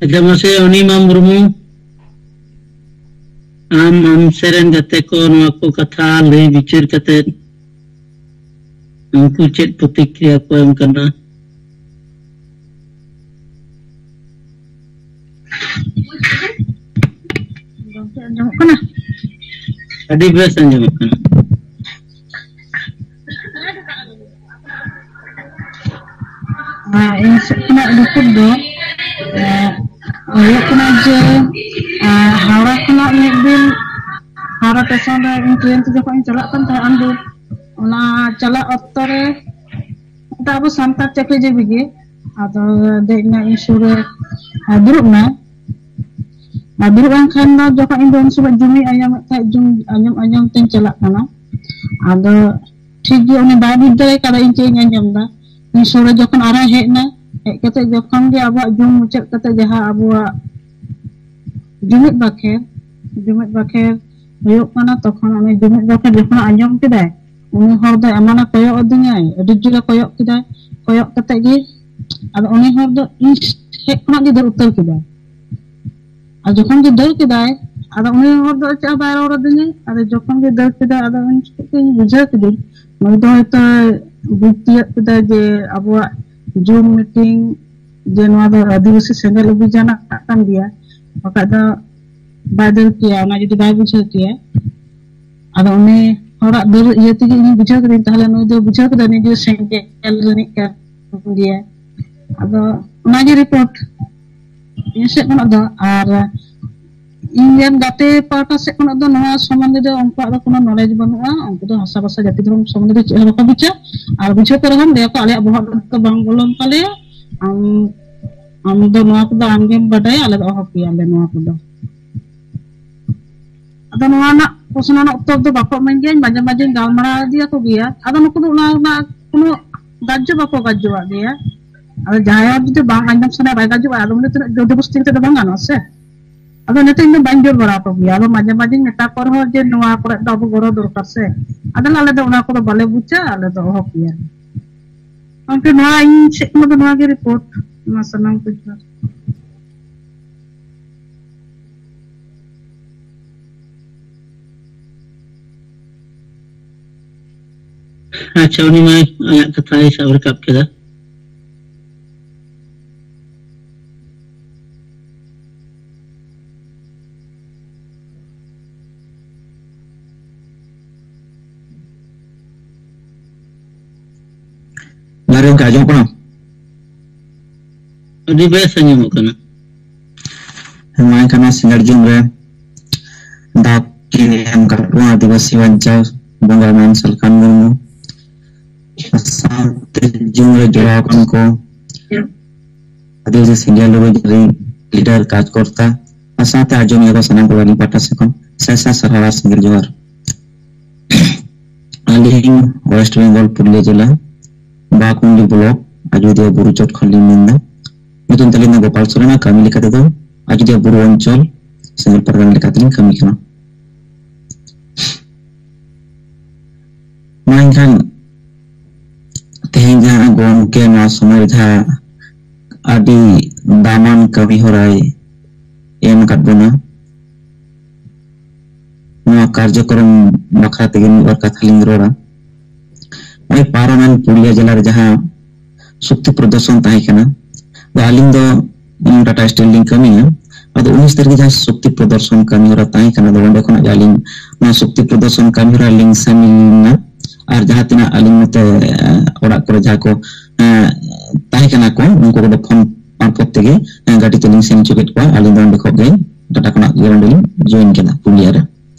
ᱟᱪᱪᱷᱟ, ᱢᱟᱥᱮ ᱚᱱᱤᱢᱟ ᱢᱩᱨᱢᱩ, ᱟᱢ, ᱟᱢ ᱥᱮᱫ ᱨᱮᱱ ᱜᱟᱛᱮ ᱠᱚ ᱱᱚᱣᱟ ᱠᱚ ᱠᱟᱛᱷᱟ ᱞᱟᱹᱭ ᱵᱤᱪᱟᱹᱨ ᱠᱟᱛᱮ ᱩᱱᱠᱩ ᱪᱮᱫ ᱯᱨᱚᱛᱤᱠᱨᱤᱭᱟ ᱠᱚ ᱮᱢ ᱠᱟᱱᱟ? ᱜᱚᱢᱠᱮ, ᱟᱸᱡᱚᱢᱚᱜ ᱠᱟᱱᱟ? ᱟᱹᱰᱤ ᱵᱮᱥ ᱟᱸᱡᱚᱢᱚᱜ ᱠᱟᱱᱟ᱾ ᱟᱨ ᱤᱧ ᱥᱮᱫ ᱠᱷᱚᱱᱟᱜ ᱨᱤᱯᱳᱨᱴ ᱫᱚ, ᱮ, ᱦᱩᱭᱩᱜ ᱠᱟᱱᱟ ᱡᱮ, ᱮ, ᱦᱟᱣᱲᱟ ᱠᱷᱚᱱᱟᱜ ᱢᱤᱫ ᱫᱤᱱ ᱦᱟᱣᱲᱟ ᱥᱴᱮᱥᱚᱱ ᱨᱮ ᱤᱧ ᱴᱨᱮᱱ ᱛᱮ ᱡᱚᱠᱷᱚᱱ ᱤᱧ ᱪᱟᱞᱟᱜ ᱠᱟᱱ ᱛᱟᱦᱮᱸᱫ, ᱩᱱ ᱫᱚ ᱚᱱᱟ ᱪᱟᱞᱟᱜ ᱚᱠᱛᱚ ᱨᱮ ᱢᱤᱫᱴᱟᱝ ᱟᱵᱚ ᱥᱟᱱᱛᱟᱲ ᱪᱟᱹᱠᱨᱤᱡᱤᱵᱤ ᱜᱮ, ᱟᱫᱚ ᱫᱮᱡ ᱮᱱᱟ ᱤᱧ ᱥᱩᱨ ᱨᱮ, ᱟᱨ ᱫᱩᱲᱩᱵ ᱮᱱᱟᱭ᱾ ᱟᱨ ᱫᱩᱲᱩᱵ ᱮᱱ ᱠᱷᱟᱱ ᱫᱚ ᱡᱚᱠᱷᱚᱱ ᱤᱧ ᱫᱚ ᱩᱱ ᱥᱚᱢᱚᱭ ᱡᱩᱢᱤᱧ ᱟᱸᱡᱚᱢᱮᱫ ᱛᱟᱦᱮᱸᱫ, ᱡᱩᱢ ᱟᱸᱡᱚᱢ ᱟᱸᱡᱚᱢ ᱛᱤᱧ ᱪᱟᱞᱟᱜ ᱠᱟᱱᱟ᱾ ᱟᱫᱚ ᱴᱷᱤᱠ ᱜᱮ ᱩᱱᱤ ᱵᱟᱭ ᱵᱩᱡᱽ ᱫᱟᱲᱮ ᱠᱟᱫᱟ ᱤᱧ ᱪᱮᱫ ᱤᱧ ᱟᱸᱡᱚᱢ ᱮᱫᱟ᱾ ᱤᱧ ᱥᱩᱨ ᱨᱮ ᱡᱚᱠᱷᱚᱱ ᱟᱨᱦᱚᱸ ᱦᱮᱡ ᱮᱱᱟ, ᱦᱮᱡ ᱠᱟᱛᱮ ᱡᱚᱠᱷᱚᱱ ᱜᱮ ᱟᱵᱚᱣᱟᱜ ᱡᱩᱢ ᱢᱩᱪᱟᱹᱫ ᱠᱟᱛᱮ ᱡᱟᱦᱟᱸ ᱟᱵᱚᱣᱟᱜ ᱡᱩᱢᱤᱫ ᱵᱟᱠᱷᱮᱲ, ᱡᱩᱢᱤᱫ ᱵᱟᱠᱷᱮᱲ ᱦᱩᱭᱩᱜ ᱠᱟᱱᱟ, ᱛᱚᱠᱷᱚᱱ ᱩᱱᱤ ᱡᱩᱢᱤᱫ ᱵᱟᱠᱷᱮᱲ ᱡᱚᱠᱷᱚᱱ ᱟᱸᱡᱚᱢ ᱠᱮᱫᱟᱭ, ᱩᱱᱤ ᱦᱚᱲ ᱫᱚ ᱮᱢᱚᱱᱮ ᱠᱚᱭᱚᱜ ᱟᱹᱫᱤᱧᱟᱭ, ᱟᱹᱰᱤ ᱡᱳᱨᱮ ᱠᱚᱭᱚᱜ ᱠᱮᱫᱟᱭ᱾ ᱠᱚᱭᱚᱜ ᱠᱟᱛᱮ ᱜᱮ ᱟᱫᱚ ᱩᱱᱤ ᱦᱚᱲ ᱫᱚ ᱤᱧ ᱥᱮᱫ ᱠᱷᱚᱱᱟᱜ ᱜᱮ ᱫᱟᱹᱲ ᱩᱛᱟᱹᱨ ᱠᱮᱫᱟᱭ᱾ ᱟᱨ ᱡᱚᱠᱷᱚᱱ ᱜᱮ ᱫᱟᱹᱲ ᱠᱮᱫᱟᱭ, ᱟᱫᱚ ᱩᱱᱤ ᱦᱚᱲ ᱫᱚ ᱪᱮᱫ ᱦᱚᱸ ᱵᱟᱭ ᱨᱚᱲ ᱟᱹᱫᱤᱧᱟ᱾ ᱟᱫᱚ ᱡᱚᱠᱷᱚᱱ ᱜᱮ ᱫᱟᱹᱲ ᱠᱮᱫᱟᱭ, ᱟᱫᱚ ᱩᱱ ᱡᱚᱠᱷᱚᱱ ᱜᱤᱧ ᱵᱩᱡᱷᱟᱹᱣ ᱠᱤᱫᱟᱹᱧ, ᱱᱩᱭ ᱫᱚ ᱦᱚᱭᱛᱳ ᱵᱩᱡᱽ ᱛᱤᱭᱳᱜ ᱠᱮᱫᱟᱭ ᱡᱮ ᱟᱵᱚᱣᱟᱜ ᱡᱩᱢ ᱢᱤᱴᱤᱝ, ᱡᱮ ᱱᱚᱣᱟ ᱫᱚ ᱟᱹᱫᱤᱵᱟᱹᱥᱤ ᱥᱮᱸᱜᱮᱞ ᱚᱵᱷᱤᱡᱟᱱᱟᱜ ᱠᱟᱱ ᱜᱮᱭᱟ, ᱵᱟᱠᱷᱟᱡ ᱫᱚ ᱵᱟᱭ ᱫᱟᱹᱲ ᱠᱮᱭᱟ, ᱚᱱᱟ ᱡᱩᱫᱤ ᱵᱟᱭ ᱵᱩᱡᱷᱟᱹᱣ ᱠᱮᱭᱟ᱾ ᱟᱫᱚ ᱩᱱᱤ ᱦᱚᱲᱟᱜ ᱫᱟᱹᱲ ᱤᱭᱟᱹ ᱛᱮᱜᱮ ᱤᱧ ᱵᱩᱡᱷᱟᱹᱣ ᱠᱤᱫᱟᱹᱧ, ᱛᱟᱦᱞᱮ ᱱᱩᱭ ᱫᱚ ᱵᱩᱡᱷᱟᱹᱣ ᱠᱮᱫᱟ ᱱᱩᱭ ᱫᱚ ᱥᱮᱸᱜᱮᱞ ᱨᱤᱱᱤᱡ ᱠᱟᱱ ᱜᱮᱭᱟ᱾ ᱟᱫᱚ ᱚᱱᱟᱜᱮ ᱨᱤᱯᱳᱨᱴ ᱤᱧ ᱥᱮᱫ ᱠᱷᱚᱱᱟᱜ ᱫᱚ᱾ ᱟᱨ ᱤᱧ ᱨᱮᱱ ᱜᱟᱛᱮ ᱯᱟᱦᱴᱟ ᱥᱮᱫ ᱠᱷᱚᱱᱟᱜ ᱫᱚ ᱱᱚᱣᱟ ᱥᱚᱢᱵᱚᱱᱫᱷᱮ ᱫᱚ ᱩᱱᱠᱩᱣᱟᱜ ᱫᱚ ᱠᱳᱱᱳ knowledge ᱵᱟᱹᱱᱩᱜᱼᱟ᱾ ᱩᱱᱠᱩ ᱫᱚ ᱦᱟᱥᱟ ᱵᱷᱟᱥᱟ ᱡᱟᱹᱛᱤ ᱫᱷᱚᱨᱚᱢ ᱥᱚᱢᱵᱚᱱᱫᱷᱮ ᱫᱚ ᱪᱮᱫ ᱦᱚᱸ ᱵᱟᱠᱚ ᱵᱩᱡᱟ᱾ ᱟᱨ ᱵᱩᱡᱷᱟᱹᱣ ᱠᱚ ᱨᱮᱦᱚᱸ ᱞᱟᱹᱭᱟ ᱠᱚ, "ᱟᱞᱮᱭᱟᱜ ᱵᱚᱦᱚᱜ ᱨᱮᱫᱚ ᱵᱟᱝ ᱵᱚᱞᱚᱱ ᱛᱟᱞᱮᱭᱟ, ᱟᱢ, ᱟᱢ ᱫᱚ ᱱᱚᱣᱟ ᱠᱚᱫᱚ ᱟᱢᱜᱮᱢ ᱵᱟᱰᱟᱭᱟ, ᱟᱞᱮ ᱫᱚ ᱚᱦᱚ ᱠᱮᱭᱟᱞᱮ ᱱᱚᱣᱟ ᱠᱚᱫᱚ᱾" ᱟᱫᱚ ᱱᱚᱣᱟ ᱨᱮᱱᱟᱜ ᱯᱨᱚᱥᱱᱚ ᱨᱮᱱᱟᱜ ᱩᱛᱛᱚᱨ ᱫᱚ ᱵᱟᱠᱚ ᱮᱢᱟᱹᱧ ᱜᱮᱭᱟ᱾ ᱢᱟᱡᱷᱮ ᱢᱟᱡᱷᱮᱧ ᱜᱟᱞᱢᱟᱨᱟᱣ ᱤᱫᱤᱭᱟᱠᱚ ᱜᱮᱭᱟ, ᱟᱫᱚ ᱱᱩᱠᱩ ᱫᱚ ᱚᱱᱟ ᱨᱮᱱᱟᱜ ᱠᱳᱱᱳ ᱜᱟᱡᱽᱡᱚ ᱵᱟᱠᱚ ᱜᱟᱡᱽᱡᱚᱣᱟᱜ ᱜᱮᱭᱟ᱾ ᱟᱫᱚ ᱡᱟᱦᱟᱸᱭ ᱦᱚᱲ ᱡᱩᱫᱤ ᱵᱟᱝ ᱟᱸᱡᱚᱢ ᱥᱟᱱᱟᱭᱟ, ᱵᱟᱭ ᱜᱟᱡᱽᱡᱚᱣᱟᱜᱼᱟ, ᱟᱫᱚ ᱩᱱᱤ ᱫᱚ ᱛᱤᱱᱟᱹᱜ ᱡᱳᱨ ᱡᱚᱵᱚᱥᱛᱤ ᱠᱟᱛᱮ ᱫᱚ ᱵᱟᱝ ᱜᱟᱱᱚᱜᱼᱟ ᱥᱮ᱾ ᱟᱫᱚ ᱱᱤᱛᱚᱜ ᱤᱧ ᱫᱚ ᱵᱟᱹᱧ ᱡᱳᱨ ᱵᱟᱲᱟ ᱟᱠᱚ ᱜᱮᱭᱟ᱾ ᱟᱫᱚ ᱢᱟᱡᱷᱮ ᱢᱟᱡᱷᱮᱧ ᱢᱮᱛᱟ ᱠᱚ ᱨᱮᱦᱚᱸ ᱡᱮ, "ᱱᱚᱣᱟ ᱠᱚᱨᱮ ᱫᱚ ᱟᱵᱚ ᱜᱚᱲᱚ ᱫᱚᱨᱠᱟᱨ ᱥᱮ", ᱟᱫᱚ ᱟᱞᱮ ᱫᱚ ᱚᱱᱟ ᱠᱚᱫᱚ ᱵᱟᱞᱮ ᱵᱩᱡᱟ, ᱟᱞᱮ ᱫᱚ ᱚᱦᱚ ᱠᱮᱭᱟ᱾ ᱜᱚᱢᱠᱮ, ᱱᱚᱣᱟ ᱤᱧ ᱥᱮᱫ ᱠᱷᱚᱱ ᱫᱚ ᱱᱚᱣᱟ ᱜᱮ ᱨᱤᱯᱳᱨᱴ᱾ ᱢᱟ ᱥᱟᱱᱟᱢ ᱠᱚ ᱡᱚᱦᱟᱨ᱾ ᱟᱪᱪᱷᱟ, ᱩᱱᱤ ᱢᱟ ᱟᱭᱟᱜ ᱠᱟᱛᱷᱟᱭ ᱥᱟᱵ ᱨᱟᱠᱟᱵ ᱠᱮᱫᱟ᱾ ᱡᱚᱦᱟᱨ ᱜᱮ ᱜᱚᱢᱠᱮ, ᱟᱸᱡᱚᱢᱚᱜ ᱠᱟᱱᱟ? ᱟᱹᱰᱤ ᱵᱮᱥ ᱟᱸᱡᱚᱢᱚᱜ ᱠᱟᱱᱟ᱾ ᱦᱮᱸ, ᱢᱟ ᱮᱱᱠᱷᱟᱱ ᱱᱚᱣᱟ ᱥᱤᱸᱜᱟᱲ ᱡᱩᱢ ᱨᱮ ᱫᱟᱣ ᱠᱤᱱ ᱮᱢ ᱟᱠᱟᱫ ᱵᱚᱱᱟ ᱟᱹᱫᱤᱵᱟᱹᱥᱤ ᱵᱟᱧᱪᱟᱣ ᱵᱚᱸᱜᱟ ᱢᱟᱱ ᱥᱟᱞᱠᱷᱟᱱ ᱢᱩᱨᱢᱩ, ᱥᱟᱶᱛᱮ ᱡᱩᱢ ᱨᱮ ᱡᱚᱲᱟᱣ ᱟᱠᱟᱱ ᱠᱚ ᱟᱹᱫᱤᱵᱟᱹᱥᱤ ᱥᱤᱸᱜᱟᱲ ᱞᱟᱹᱲᱦᱟᱹᱭ ᱞᱤᱰᱟᱨ, ᱠᱟᱨᱡᱚᱠᱚᱨᱛᱟ, ᱟᱨ ᱥᱟᱶᱛᱮ ᱟᱸᱡᱚᱢᱤᱭᱟᱹ ᱠᱚ ᱥᱟᱱᱟᱢ ᱠᱚ ᱟᱹᱞᱤᱧ ᱯᱟᱦᱴᱟ ᱥᱮᱫ ᱠᱷᱚᱱ ᱥᱟᱭ ᱥᱟᱭ ᱥᱟᱨᱦᱟᱣ ᱟᱨ ᱥᱤᱸᱜᱟᱹᱲ ᱡᱚᱦᱟᱨ᱾ ᱟᱹᱞᱤᱧ ᱳᱭᱮᱥᱴ ᱵᱮᱝᱜᱚᱞ ᱯᱩᱨᱩᱞᱤᱭᱟᱹ ᱡᱮᱞᱟ ᱵᱟᱜᱽᱢᱩᱱᱰᱤ ᱵᱞᱚᱠ ᱟᱡᱚᱫᱤᱭᱟᱹ ᱵᱩᱨᱩ ᱪᱚᱴ ᱠᱷᱚᱱ ᱞᱤᱧ ᱢᱮᱱᱫᱟ᱾ ᱧᱩᱛᱩᱢ ᱛᱟᱹᱞᱤᱧ ᱫᱚ ᱜᱳᱯᱟᱞ ᱥᱚᱨᱮᱱ, ᱠᱟᱹᱢᱤ ᱞᱮᱠᱟ ᱛᱮᱫᱚ ᱟᱡᱚᱫᱤᱭᱟᱹ ᱵᱩᱨᱩ ᱚᱧᱪᱚᱞ ᱥᱮᱸᱜᱮᱞ ᱯᱟᱨᱜᱟᱱᱟ ᱞᱮᱠᱟᱛᱮᱞᱤᱧ ᱠᱟᱹᱢᱤ ᱠᱟᱱᱟ᱾ ᱢᱟ ᱮᱱᱠᱷᱟᱱ ᱛᱮᱦᱮᱧ ᱡᱟᱦᱟᱸ ᱜᱚᱢᱠᱮ ᱱᱚᱣᱟ ᱥᱚᱢᱚᱭ ᱨᱮ ᱡᱟᱦᱟᱸ ᱟᱹᱰᱤ ᱫᱟᱢᱟᱱ ᱠᱟᱹᱢᱤ ᱦᱚᱨᱟᱭ ᱮᱢ ᱟᱠᱟᱫ ᱵᱚᱱᱟ, ᱱᱚᱣᱟ ᱠᱟᱨᱡᱚᱠᱨᱚᱢ ᱵᱟᱠᱷᱨᱟ ᱛᱮᱜᱮ ᱢᱤᱫ ᱵᱟᱨ ᱠᱟᱛᱷᱟ ᱞᱤᱧ ᱨᱚᱲᱟ᱾ ᱱᱚᱜᱼᱚᱭ ᱯᱟᱨᱚᱢᱮᱱ ᱯᱩᱨᱩᱞᱤᱭᱟᱹ ᱡᱮᱞᱟ ᱨᱮ ᱡᱟᱦᱟᱸ ᱥᱚᱠᱛᱤ ᱯᱨᱚᱫᱚᱨᱥᱚᱱ ᱛᱟᱦᱮᱸ ᱠᱟᱱᱟ, ᱟᱫᱚ ᱟᱹᱞᱤᱧ ᱫᱚ, ᱩᱸ, ᱴᱟᱴᱟ ᱥᱴᱤᱞ ᱞᱤᱧ ᱠᱟᱹᱢᱤᱭᱟ᱾ ᱟᱫᱚ ᱩᱱᱤᱥ ᱛᱟᱹᱨᱤᱠᱷ ᱡᱟᱦᱟᱸ ᱥᱚᱠᱛᱤ ᱯᱨᱚᱫᱚᱨᱥᱚᱱ ᱠᱟᱹᱢᱤ ᱦᱚᱨᱟ ᱛᱟᱦᱮᱸ ᱠᱟᱱᱟ, ᱟᱫᱚ ᱚᱸᱰᱮ ᱠᱷᱚᱱᱟᱜ ᱜᱮ ᱟᱹᱞᱤᱧ ᱱᱚᱣᱟ ᱥᱚᱠᱛᱤ ᱯᱨᱚᱫᱚᱨᱥᱚᱱ ᱠᱟᱹᱢᱤ ᱦᱚᱨᱟ ᱞᱤᱧ ᱥᱟᱹᱢᱤᱞ ᱞᱮᱱᱟ᱾ ᱟᱨ ᱡᱟᱦᱟᱸ ᱛᱤᱱᱟᱹᱜ ᱟᱹᱞᱤᱧ ᱱᱚᱛᱮ, ᱮᱸ, ᱚᱲᱟᱜ ᱠᱚᱨᱮ ᱡᱟᱦᱟᱸ ᱠᱚ, ᱮᱸ, ᱛᱟᱦᱮᱸ ᱠᱟᱱᱟ ᱠᱚ, ᱩᱱᱠᱩ ᱠᱚᱫᱚ ᱯᱷᱳᱱ ᱢᱟᱨᱯᱷᱚᱛ ᱛᱮᱜᱮ, ᱮᱸ, ᱜᱟᱹᱰᱤ ᱛᱮᱞᱤᱧ ᱥᱮᱱ ᱦᱚᱪᱚ ᱠᱮᱫ ᱠᱚᱣᱟ᱾ ᱟᱹᱞᱤᱧ ᱫᱚ ᱚᱸᱰᱮ ᱠᱷᱚᱱ ᱜᱮ ᱴᱟᱴᱟ ᱠᱷᱚᱱᱟᱜ ᱜᱮ ᱚᱸᱰᱮ ᱞᱤᱧ ᱡᱚᱭᱮᱱ ᱠᱮᱫᱟ ᱯᱩᱨᱩᱞᱤᱭᱟᱹ ᱨᱮ᱾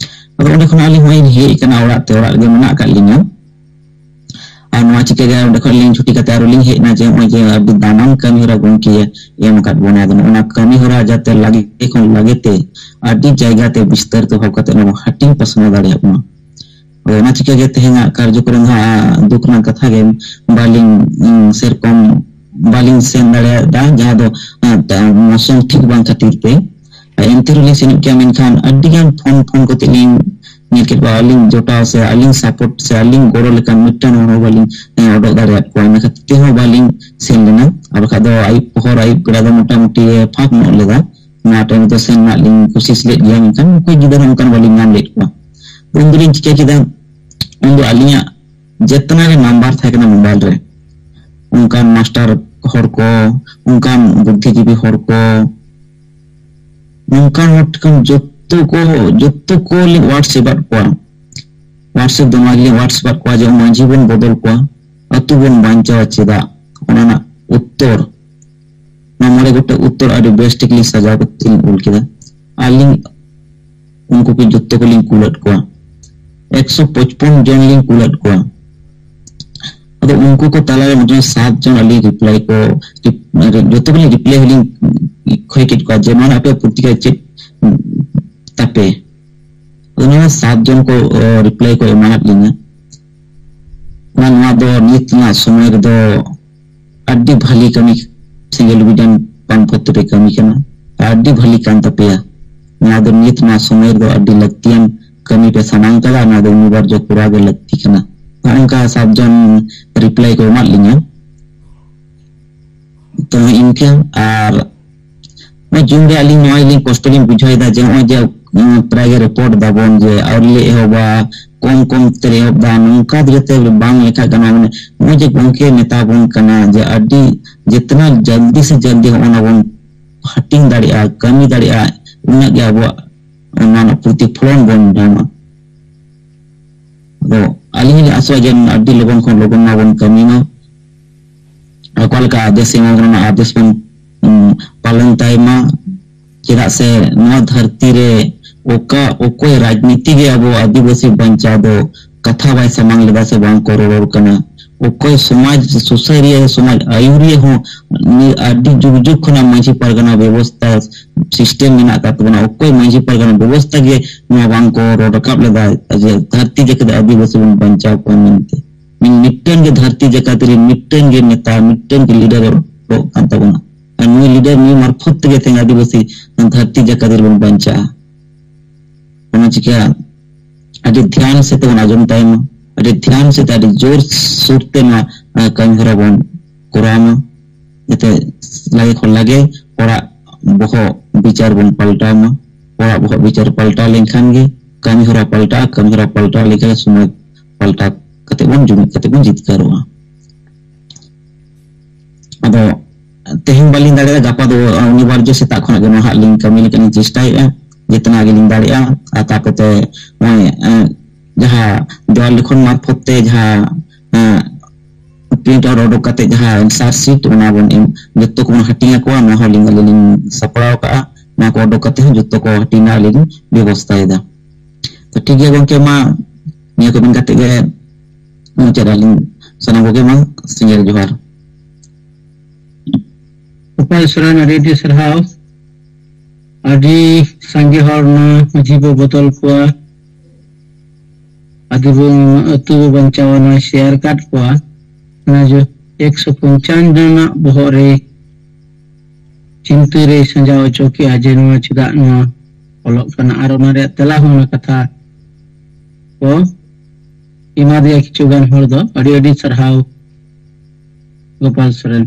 ᱟᱫᱚ ᱚᱸᱰᱮ ᱠᱷᱚᱱᱟᱜ ᱟᱹᱞᱤᱧ ᱦᱚᱸᱞᱤᱧ ᱦᱮᱡ ᱟᱠᱟᱱᱟ ᱚᱲᱟᱜ ᱛᱮ, ᱚᱲᱟᱜ ᱨᱮᱜᱮ ᱢᱮᱱᱟᱜ ᱟᱠᱟᱫ ᱞᱤᱧᱟ᱾ ᱟᱨ ᱱᱚᱣᱟ ᱪᱤᱠᱟᱹ ᱜᱮ ᱚᱸᱰᱮ ᱠᱷᱚᱱ ᱞᱤᱧ ᱪᱷᱩᱴᱤ ᱠᱟᱛᱮ ᱟᱨᱚ ᱞᱤᱧ ᱦᱮᱡ ᱮᱱᱟ, ᱡᱮ ᱱᱚᱜᱼᱚᱭ ᱡᱮ ᱟᱹᱰᱤ ᱫᱟᱢᱟᱱ ᱠᱟᱹᱢᱤ ᱦᱚᱨᱟ ᱜᱚᱢᱠᱮ ᱮᱢ ᱟᱠᱟᱫ ᱵᱚᱱᱟ, ᱟᱫᱚ ᱱᱚᱜᱼᱚ ᱱᱟ ᱠᱟᱹᱢᱤ ᱦᱚᱨᱟ ᱡᱟᱛᱮ ᱞᱟᱜᱮ ᱠᱷᱚᱱ ᱞᱟᱜᱮ ᱛᱮ ᱟᱹᱰᱤ ᱡᱟᱭᱜᱟ ᱛᱮ ᱵᱤᱥᱛᱟᱨᱤᱛ ᱵᱷᱟᱵ ᱠᱟᱛᱮ ᱚᱱᱟ ᱵᱚᱱ ᱦᱟᱹᱴᱤᱧ ᱯᱟᱥᱱᱟᱣ ᱫᱟᱲᱮᱭᱟᱜ ᱢᱟ᱾ ᱟᱫᱚ ᱚᱱᱟ ᱪᱤᱠᱟᱹ ᱜᱮ ᱛᱮᱦᱮᱧᱟᱜ ᱠᱟᱨᱡᱚᱠᱨᱚᱢ ᱦᱟᱸᱜ ᱫᱩᱠ ᱨᱮᱱᱟᱜ ᱠᱟᱛᱷᱟ ᱜᱮ, ᱵᱟᱹᱞᱤᱧ, ᱩᱸ, ᱥᱮᱨᱚᱠᱚᱢ ᱵᱟᱹᱞᱤᱧ ᱥᱮᱱ ᱫᱟᱲᱮᱭᱟᱫᱟ, ᱡᱟᱦᱟᱸ ᱫᱚ, ᱟᱸ, ᱛᱟ-, ᱢᱚᱥᱚᱢ ᱴᱷᱤᱠ ᱵᱟᱝ ᱠᱷᱟᱹᱛᱤᱨ ᱛᱮ᱾ ᱟᱨ ᱮᱱᱛᱮ ᱨᱮᱦᱚᱸ ᱞᱤᱧ ᱥᱮᱱᱚᱜ ᱜᱮᱭᱟ, ᱢᱮᱱᱠᱷᱟᱱ ᱟᱹᱰᱤ ᱜᱟᱱ ᱯᱷᱳᱱ ᱯᱷᱳᱱ ᱠᱟᱛᱮ ᱞᱤᱧ ᱧᱮᱞ ᱠᱮᱫ ᱠᱚᱣᱟ, ᱟᱹᱞᱤᱧ ᱡᱚᱴᱟᱣ ᱥᱮ ᱟᱹᱞᱤᱧ ᱥᱟᱯᱳᱨᱴ ᱥᱮ ᱟᱹᱞᱤᱧ ᱜᱚᱲᱚ ᱞᱮᱠᱟᱱ ᱢᱤᱫᱴᱟᱝ ᱦᱚᱲ ᱦᱚᱸ ᱵᱟᱹᱞᱤᱧ, ᱮᱸ, ᱚᱰᱚᱠ ᱫᱟᱲᱮᱭᱟᱫ ᱠᱚᱣᱟ᱾ ᱚᱱᱟ ᱠᱷᱟᱹᱛᱤᱨ ᱛᱮᱦᱚᱸ ᱵᱟᱹᱞᱤᱧ ᱥᱮᱱ ᱞᱮᱱᱟ᱾ ᱟᱨ ᱵᱟᱠᱷᱟᱡ ᱫᱚ ᱟᱹᱭᱩᱵ ᱯᱚᱦᱚᱨ, ᱟᱹᱭᱩᱵ ᱵᱮᱲᱟ ᱫᱚ ᱢᱚᱴᱟᱢᱩᱴᱤ ᱯᱷᱟᱸᱠ ᱧᱚᱜ ᱞᱮᱫᱟ᱾ ᱱᱚᱣᱟ ᱴᱟᱭᱤᱢ ᱫᱚ ᱥᱮᱱ ᱨᱮᱱᱟᱜ ᱞᱤᱧ ᱠᱩᱥᱤᱥ ᱞᱮᱫ ᱜᱮᱭᱟ, ᱢᱮᱱᱠᱷᱟᱱ ᱚᱠᱚᱭ ᱜᱤᱫᱽᱨᱟᱹ ᱦᱚᱸ ᱚᱱᱠᱟᱱ ᱵᱟᱹᱞᱤᱧ ᱧᱟᱢ ᱞᱮᱫ ᱠᱚᱣᱟ᱾ ᱩᱱ ᱫᱚᱞᱤᱧ ᱪᱤᱠᱟᱹ ᱠᱮᱫᱟ, ᱩᱱ ᱫᱚ ᱟᱹᱞᱤᱧᱟᱜ ᱡᱮᱛᱱᱟ ᱜᱮ ᱱᱟᱢᱵᱟᱨ ᱛᱟᱦᱮᱸ ᱠᱟᱱᱟ ᱢᱳᱵᱟᱭᱤᱞ ᱨᱮ, ᱚᱱᱠᱟᱱ ᱢᱟᱥᱴᱟᱨ ᱦᱚᱲ ᱠᱚ, ᱚᱱᱠᱟᱱ ᱵᱩᱫᱽᱫᱷᱤᱡᱤᱵᱤ ᱦᱚᱲ ᱠᱚ, ᱱᱚᱝᱠᱟᱱ ᱦᱚᱲ ᱴᱷᱮᱱ ᱡᱚᱛᱚ ᱠᱚ, ᱡᱚᱛᱚ ᱠᱚ ᱞᱤᱧ WhatsApp ᱟᱫ ᱠᱚᱣᱟ᱾ WhatsApp ᱫᱚ ᱱᱚᱣᱟ ᱜᱮᱞᱤᱧ WhatsApp ᱟᱫ ᱠᱚᱣᱟ ᱡᱮ ᱢᱟᱹᱡᱷᱤ ᱵᱚᱱ ᱵᱚᱫᱚᱞ ᱠᱚᱣᱟ, ᱟᱹᱛᱩ ᱵᱚᱱ ᱵᱟᱧᱪᱟᱣᱟ ᱪᱮᱫᱟᱜ? ᱚᱱᱟ ᱨᱮᱱᱟᱜ ᱩᱛᱛᱚᱨ, ᱱᱚᱣᱟ ᱢᱚᱬᱮ ᱜᱚᱴᱮᱡ ᱩᱛᱛᱚᱨ ᱟᱹᱰᱤ ᱵᱮᱥ ᱴᱷᱤᱠ ᱞᱤᱧ ᱥᱟᱡᱟᱣ ᱠᱟᱛᱮ ᱞᱤᱧ ᱚᱞ ᱠᱮᱫᱟ᱾ ᱟᱨ ᱞᱤᱧ ᱩᱱᱠᱩ ᱠᱚ ᱡᱚᱛᱚ ᱠᱚᱞᱤᱧ ᱠᱩᱞᱟᱫ ᱠᱚᱣᱟ᱾ ᱮᱠᱥᱚ ᱯᱚᱪᱯᱚᱱ ᱡᱚᱱ ᱞᱤᱧ ᱠᱩᱞᱟᱫ ᱠᱚᱣᱟ᱾ ᱟᱫᱚ ᱩᱱᱠᱩ ᱠᱚ ᱛᱟᱞᱟᱨᱮ ᱢᱚᱴᱟᱢᱩᱴᱤ ᱥᱟᱛ ᱡᱚᱱ ᱟᱹᱞᱤᱧ ᱨᱤᱯᱞᱟᱭ ᱠᱚ, ᱡᱚᱛᱚ ᱠᱚᱞᱤᱧ ᱨᱤᱯᱞᱟᱭ ᱦᱚᱸᱞᱤᱧ ᱠᱷᱚᱭ ᱠᱮᱫ ᱠᱚᱣᱟ ᱡᱮ, "ᱱᱚᱣᱟ ᱨᱮᱱᱟᱜ ᱟᱯᱮᱭᱟᱜ ᱯᱨᱚᱛᱤᱠᱨᱤᱭᱟ ᱪᱮᱫ ᱛᱟᱯᱮ?" ᱟᱫᱚ ᱱᱚᱣᱟ ᱥᱟᱛ ᱡᱚᱱ ᱠᱚ, ᱚ, ᱨᱤᱯᱞᱟᱭ ᱠᱚ ᱮᱢᱟᱫ ᱞᱤᱧᱟ᱾ ᱱᱚᱣᱟ, ᱱᱚᱣᱟ ᱫᱚ ᱱᱤᱛ ᱨᱮᱱᱟᱜ ᱥᱚᱢᱚᱭ ᱨᱮᱫᱚ ᱟᱹᱰᱤ ᱵᱷᱟᱞᱤ ᱠᱟᱹᱢᱤ, ᱥᱮᱸᱜᱮᱞ ᱚᱵᱷᱤᱡᱟᱱ ᱵᱟᱝ ᱯᱚᱛ ᱨᱮ ᱠᱟᱹᱢᱤ ᱠᱟᱱᱟ, ᱟᱹᱰᱤ ᱵᱷᱟᱞᱤ ᱠᱟᱱ ᱛᱟᱯᱮᱭᱟ᱾ ᱱᱚᱣᱟ ᱫᱚ ᱱᱤᱛ ᱱᱚᱣᱟ ᱥᱚᱢᱚᱭ ᱨᱮᱫᱚ ᱟᱹᱰᱤ ᱞᱟᱹᱠᱛᱤᱭᱟᱱ ᱠᱟᱹᱢᱤ ᱯᱮ ᱥᱟᱢᱟᱝ ᱠᱟᱫᱟ, ᱱᱚᱣᱟ ᱫᱚ ᱚᱱᱤᱵᱟᱨᱡᱚ ᱠᱚᱨᱟᱣ ᱜᱮ ᱞᱟᱹᱠᱛᱤ ᱠᱟᱱᱟ᱾ ᱱᱚᱜᱼᱚ ᱱᱚᱝᱠᱟ ᱥᱟᱛ ᱡᱚᱱ ᱨᱤᱯᱞᱟᱭ ᱠᱚ ᱮᱢᱟᱫ ᱞᱤᱧᱟ᱾ ᱛᱚ ᱤᱱᱠᱟᱹ ᱟᱨ ᱱᱚᱜᱼᱚᱭ ᱡᱩᱱ ᱨᱮ ᱟᱹᱞᱤᱧ ᱱᱚᱣᱟ ᱞᱤᱧ ᱠᱚᱥᱴᱚ ᱞᱤᱧ ᱵᱩᱡᱷᱟᱹᱣ ᱮᱫᱟ ᱡᱮ ᱱᱚᱜᱼᱚᱭ ᱡᱮ, ᱩᱸ, ᱯᱨᱟᱭ ᱜᱮ ᱨᱮᱯᱳᱨᱴ ᱫᱟᱵᱚᱱ ᱡᱮ ᱟᱹᱣᱨᱤ ᱞᱮ ᱮᱦᱚᱵᱟ, ᱠᱚᱢ ᱠᱚᱢ ᱛᱮᱞᱮ ᱮᱦᱚᱵ ᱫᱟ, ᱱᱚᱝᱠᱟ ᱫᱚ ᱡᱟᱛᱮ ᱵᱟᱝ ᱞᱮᱠᱷᱟᱡ ᱜᱟᱱᱚᱜᱼᱟ᱾ ᱢᱟᱱᱮ ᱱᱚᱜᱼᱚᱭ ᱡᱮ ᱜᱚᱝᱠᱮ ᱢᱮᱛᱟ ᱵᱚᱱ ᱠᱟᱱᱟ ᱡᱮ ᱟᱹᱰᱤ ᱡᱮᱛᱱᱟ ᱡᱟᱞᱫᱤ ᱥᱮ ᱡᱟᱞᱫᱤ ᱦᱚᱸᱜᱼᱚ ᱱᱟ ᱵᱚᱱ ᱦᱟᱹᱴᱤᱧ ᱫᱟᱲᱮᱭᱟᱜᱼᱟ, ᱠᱟᱹᱢᱤ ᱫᱟᱲᱮᱭᱟᱜᱼᱟ, ᱩᱱᱟᱹᱜ ᱜᱮ ᱟᱵᱚᱣᱟᱜ ᱚᱱᱟ ᱨᱮᱱᱟᱜ ᱯᱨᱚᱛᱤᱯᱷᱚᱞᱚᱱ ᱵᱚᱱ ᱧᱟᱢᱟ᱾ ᱟᱫᱚ ᱟᱹᱞᱤᱧ ᱞᱤᱧ ᱟᱥᱚᱜᱼᱟ ᱡᱮ ᱟᱹᱰᱤ ᱞᱚᱜᱚᱱ ᱠᱷᱚᱱ ᱞᱚᱜᱚᱱ ᱢᱟᱵᱚᱱ ᱠᱟᱹᱢᱤ ᱢᱟ᱾ ᱟᱨ ᱚᱠᱟ ᱞᱮᱠᱟ ᱟᱫᱮᱥ ᱮᱢᱟ ᱵᱚᱱᱟ, ᱚᱱᱟ ᱟᱫᱮᱥ ᱵᱚᱱ, ᱩᱸ, ᱯᱟᱞᱚᱱ ᱛᱟᱭ ᱢᱟ᱾ ᱪᱮᱫᱟᱜ ᱥᱮ ᱱᱚᱣᱟ ᱫᱷᱟᱹᱨᱛᱤ ᱨᱮ ᱚᱠᱟ ᱚᱠᱚᱭ ᱨᱟᱡᱽᱱᱤᱛᱤ ᱜᱮ ᱟᱵᱚ ᱟᱹᱫᱤᱵᱟᱹᱥᱤ ᱵᱟᱧᱪᱟᱣ ᱫᱚ ᱠᱟᱛᱷᱟ ᱵᱟᱭ ᱥᱟᱢᱟᱝ ᱞᱮᱫᱟ ᱥᱮ ᱵᱟᱝ ᱠᱚ ᱨᱚᱨᱚᱲ ᱠᱟᱱᱟ᱾ ᱚᱠᱚᱭ ᱥᱚᱢᱟᱡᱽ ᱥᱩᱥᱟᱹᱨᱤᱭᱟᱹ, ᱥᱚᱢᱟᱡᱽ ᱟᱹᱭᱩᱨᱤᱭᱟᱹ ᱦᱚᱸ ᱱᱤᱭᱟᱹ ᱟᱹᱰᱤ ᱡᱩᱜᱽ ᱡᱩᱜᱽ ᱠᱷᱚᱱᱟᱜ ᱢᱟᱹᱡᱷᱤ ᱯᱟᱨᱜᱟᱱᱟ ᱵᱮᱵᱚᱥᱛᱷᱟ system ᱢᱮᱱᱟᱜ ᱟᱠᱟᱫ ᱛᱟᱵᱚᱱᱟ᱾ ᱚᱠᱚᱭ ᱢᱟᱹᱡᱷᱤ ᱯᱟᱨᱜᱟᱱᱟ ᱵᱮᱵᱚᱥᱛᱷᱟ ᱜᱮ ᱱᱚᱣᱟ ᱵᱟᱝ ᱠᱚ ᱨᱚᱲ ᱨᱟᱠᱟᱵ ᱞᱮᱫᱟ ᱡᱮ ᱫᱷᱟᱹᱨᱛᱤ ᱡᱟᱠᱟᱛ ᱟᱹᱫᱤᱵᱟᱹᱥᱤ ᱵᱚᱱ ᱵᱟᱧᱪᱟᱣ ᱠᱚᱣᱟ ᱢᱮᱱᱛᱮ᱾ ᱢᱤᱫᱴᱟᱝ ᱜᱮ ᱫᱷᱟᱹᱨᱛᱤ ᱡᱟᱠᱟᱛ ᱨᱮ ᱢᱤᱫᱴᱟᱝ ᱜᱮ ᱱᱮᱛᱟ, ᱢᱤᱫᱴᱟᱝ ᱜᱮ leader ᱮ ᱚᱰᱚᱠ ᱠᱟᱱ ᱛᱟᱵᱚᱱᱟ᱾ ᱟᱨ ᱱᱩᱭ leader, ᱱᱩᱭ ᱢᱟᱨᱯᱷᱚᱛ ᱛᱮᱜᱮ ᱛᱮᱦᱮᱧ ᱟᱹᱫᱤᱵᱟᱹᱥᱤ ᱫᱷᱟᱹᱨᱛᱤ ᱡᱟᱠᱟᱛ ᱨᱮᱵᱚᱱ ᱵᱟᱧᱪᱟᱜᱼᱟ᱾ ᱚᱱᱟ ᱪᱤᱠᱟᱹ ᱟᱹᱰᱤ ᱫᱷᱮᱭᱟᱱ ᱥᱮᱫ ᱛᱮᱵᱚᱱ ᱟᱸᱡᱚᱢ ᱛᱟᱭ ᱢᱟ, ᱟᱹᱰᱤ ᱫᱷᱮᱭᱟᱱ ᱥᱮᱫ ᱛᱮ, ᱟᱹᱰᱤ ᱡᱳᱨ ᱥᱩᱨ ᱛᱮ ᱱᱚᱣᱟ, ᱟᱸ, ᱠᱟᱹᱢᱤ ᱦᱚᱨᱟ ᱵᱚᱱ ᱠᱚᱨᱟᱣ ᱢᱟ᱾ ᱡᱟᱛᱮ ᱞᱟᱜᱮ ᱠᱷᱚᱱ ᱞᱟᱜᱮ ᱦᱚᱲᱟᱜ ᱵᱚᱦᱚᱜ ᱵᱤᱪᱟᱨ ᱵᱚᱱ ᱯᱟᱞᱴᱟᱣ ᱢᱟ᱾ ᱦᱚᱲᱟᱜ ᱵᱚᱦᱚᱜ ᱵᱤᱪᱟᱨ ᱯᱟᱞᱴᱟᱣ ᱞᱮᱱᱠᱷᱟᱱ ᱜᱮ ᱠᱟᱹᱢᱤ ᱦᱚᱨᱟ ᱯᱟᱞᱴᱟᱜᱼᱟ, ᱠᱟᱹᱢᱤ ᱦᱚᱨᱟ ᱯᱟᱞᱴᱟᱣ ᱞᱮᱱᱠᱷᱟᱱ ᱜᱮ ᱥᱚᱢᱟᱡᱽ ᱯᱟᱞᱴᱟᱣ ᱠᱟᱛᱮ ᱵᱚᱱ ᱡᱩᱢᱤᱫ ᱠᱟᱛᱮ ᱵᱚᱱ ᱡᱤᱛᱠᱟᱹᱨᱚᱜᱼᱟ᱾ ᱟᱫᱚ ᱛᱮᱦᱮᱧ ᱵᱟᱹᱞᱤᱧ ᱫᱟᱲᱮᱭᱟᱜᱼᱟ, ᱜᱟᱯᱟ ᱫᱚ ᱚᱱᱤᱵᱟᱨᱡᱚ ᱥᱮᱛᱟᱜ ᱠᱷᱚᱱᱟᱜ ᱜᱮ ᱱᱚᱣᱟ ᱦᱟᱸᱜ ᱞᱤᱧ ᱠᱟᱹᱢᱤ ᱞᱮᱠᱟ ᱞᱤᱧ ᱪᱮᱥᱴᱟᱭᱮᱫᱼᱟ, ᱡᱮᱛᱱᱟ ᱜᱮᱞᱤᱧ ᱫᱟᱲᱮᱭᱟᱜᱼᱟ᱾ ᱟᱨ ᱛᱟᱯᱚᱛᱮ ᱱᱚᱜᱼᱚᱭ, ᱮᱸ, ᱡᱟᱦᱟᱸ ᱫᱮᱣᱟᱞ ᱞᱤᱠᱷᱚᱱ ᱢᱟᱨᱯᱷᱚᱛ ᱛᱮ ᱡᱟᱦᱟᱸ, ᱮᱸ, print out ᱚᱰᱚᱠ ᱠᱟᱛᱮ ᱡᱟᱦᱟᱸ answer sheet ᱚᱱᱟ ᱵᱚᱱ ᱮᱢ, ᱡᱚᱛᱚ ᱠᱚᱵᱚᱱ ᱦᱟᱹᱴᱤᱧ ᱟᱠᱚᱣᱟ, ᱱᱚᱣᱟ ᱦᱚᱸ ᱟᱹᱞᱤᱧ, ᱟᱹᱞᱤᱧ ᱞᱤᱧ ᱥᱟᱯᱲᱟᱣ ᱠᱟᱜᱼᱟ᱾ ᱱᱚᱣᱟ ᱠᱚ ᱚᱰᱚᱠ ᱠᱟᱛᱮ ᱦᱚᱸ ᱡᱚᱛᱚ ᱠᱚ ᱦᱟᱹᱴᱤᱧ ᱨᱮᱱᱟᱜ ᱟᱹᱞᱤᱧ ᱞᱤᱧ ᱵᱮᱵᱚᱥᱛᱷᱟᱭᱮᱫᱟ᱾ ᱛᱚ ᱴᱷᱤᱠ ᱜᱮᱭᱟ ᱜᱚᱝᱠᱮ, ᱢᱟ ᱱᱤᱭᱟᱹ ᱠᱚ ᱢᱮᱱ ᱠᱟᱛᱮ ᱜᱮ ᱢᱩᱪᱟᱹᱫ ᱟᱹᱞᱤᱧ ᱥᱟᱱᱟᱢ ᱠᱚᱜᱮ ᱢᱟ ᱥᱤᱸᱜᱟᱹᱲ ᱡᱚᱦᱟᱨ᱾ ᱜᱳᱯᱟᱞ ᱥᱚᱨᱮᱱ, ᱟᱹᱰᱤ ᱟᱹᱰᱤ ᱥᱟᱨᱦᱟᱣ᱾ ᱟᱹᱰᱤ ᱥᱟᱸᱜᱮ ᱦᱚᱲ ᱱᱚᱣᱟ ᱢᱟᱹᱡᱷᱤ ᱵᱚ ᱵᱚᱫᱚᱞ ᱠᱚᱣᱟ, ᱟᱹᱫᱤ ᱵᱚ, ᱟᱹᱛᱩ ᱵᱚ ᱵᱟᱧᱪᱟᱣᱟ, ᱱᱚᱣᱟ share ᱠᱟᱫ ᱠᱚᱣᱟ᱾ ᱚᱱᱟ ᱡᱚ ᱮᱠᱥᱚ ᱯᱚᱧᱪᱟᱱᱱᱚ ᱡᱚᱱᱟᱜ ᱵᱚᱦᱚᱜ ᱨᱮ ᱪᱤᱱᱛᱟᱹ ᱨᱮᱭ ᱥᱟᱡᱟᱣ ᱦᱚᱪᱚ ᱠᱮᱜᱼᱟ ᱡᱮ ᱱᱚᱣᱟ ᱪᱮᱫᱟᱜ ᱱᱚᱣᱟ ᱚᱞᱚᱜ ᱠᱟᱱᱟ, ᱟᱨ ᱚᱱᱟ ᱨᱮᱭᱟᱜ ᱛᱮᱞᱟ ᱦᱚᱸ ᱚᱱᱟ ᱠᱟᱛᱷᱟ ᱠᱚ ᱮᱢᱟ ᱫᱮᱭᱟ ᱠᱤᱪᱷᱩ ᱜᱟᱱ ᱦᱚᱲ ᱫᱚ᱾ ᱟᱹᱰᱤ ᱟᱹᱰᱤ ᱥᱟᱨᱦᱟᱣ ᱜᱳᱯᱟᱞ ᱥᱚᱨᱮᱱ᱾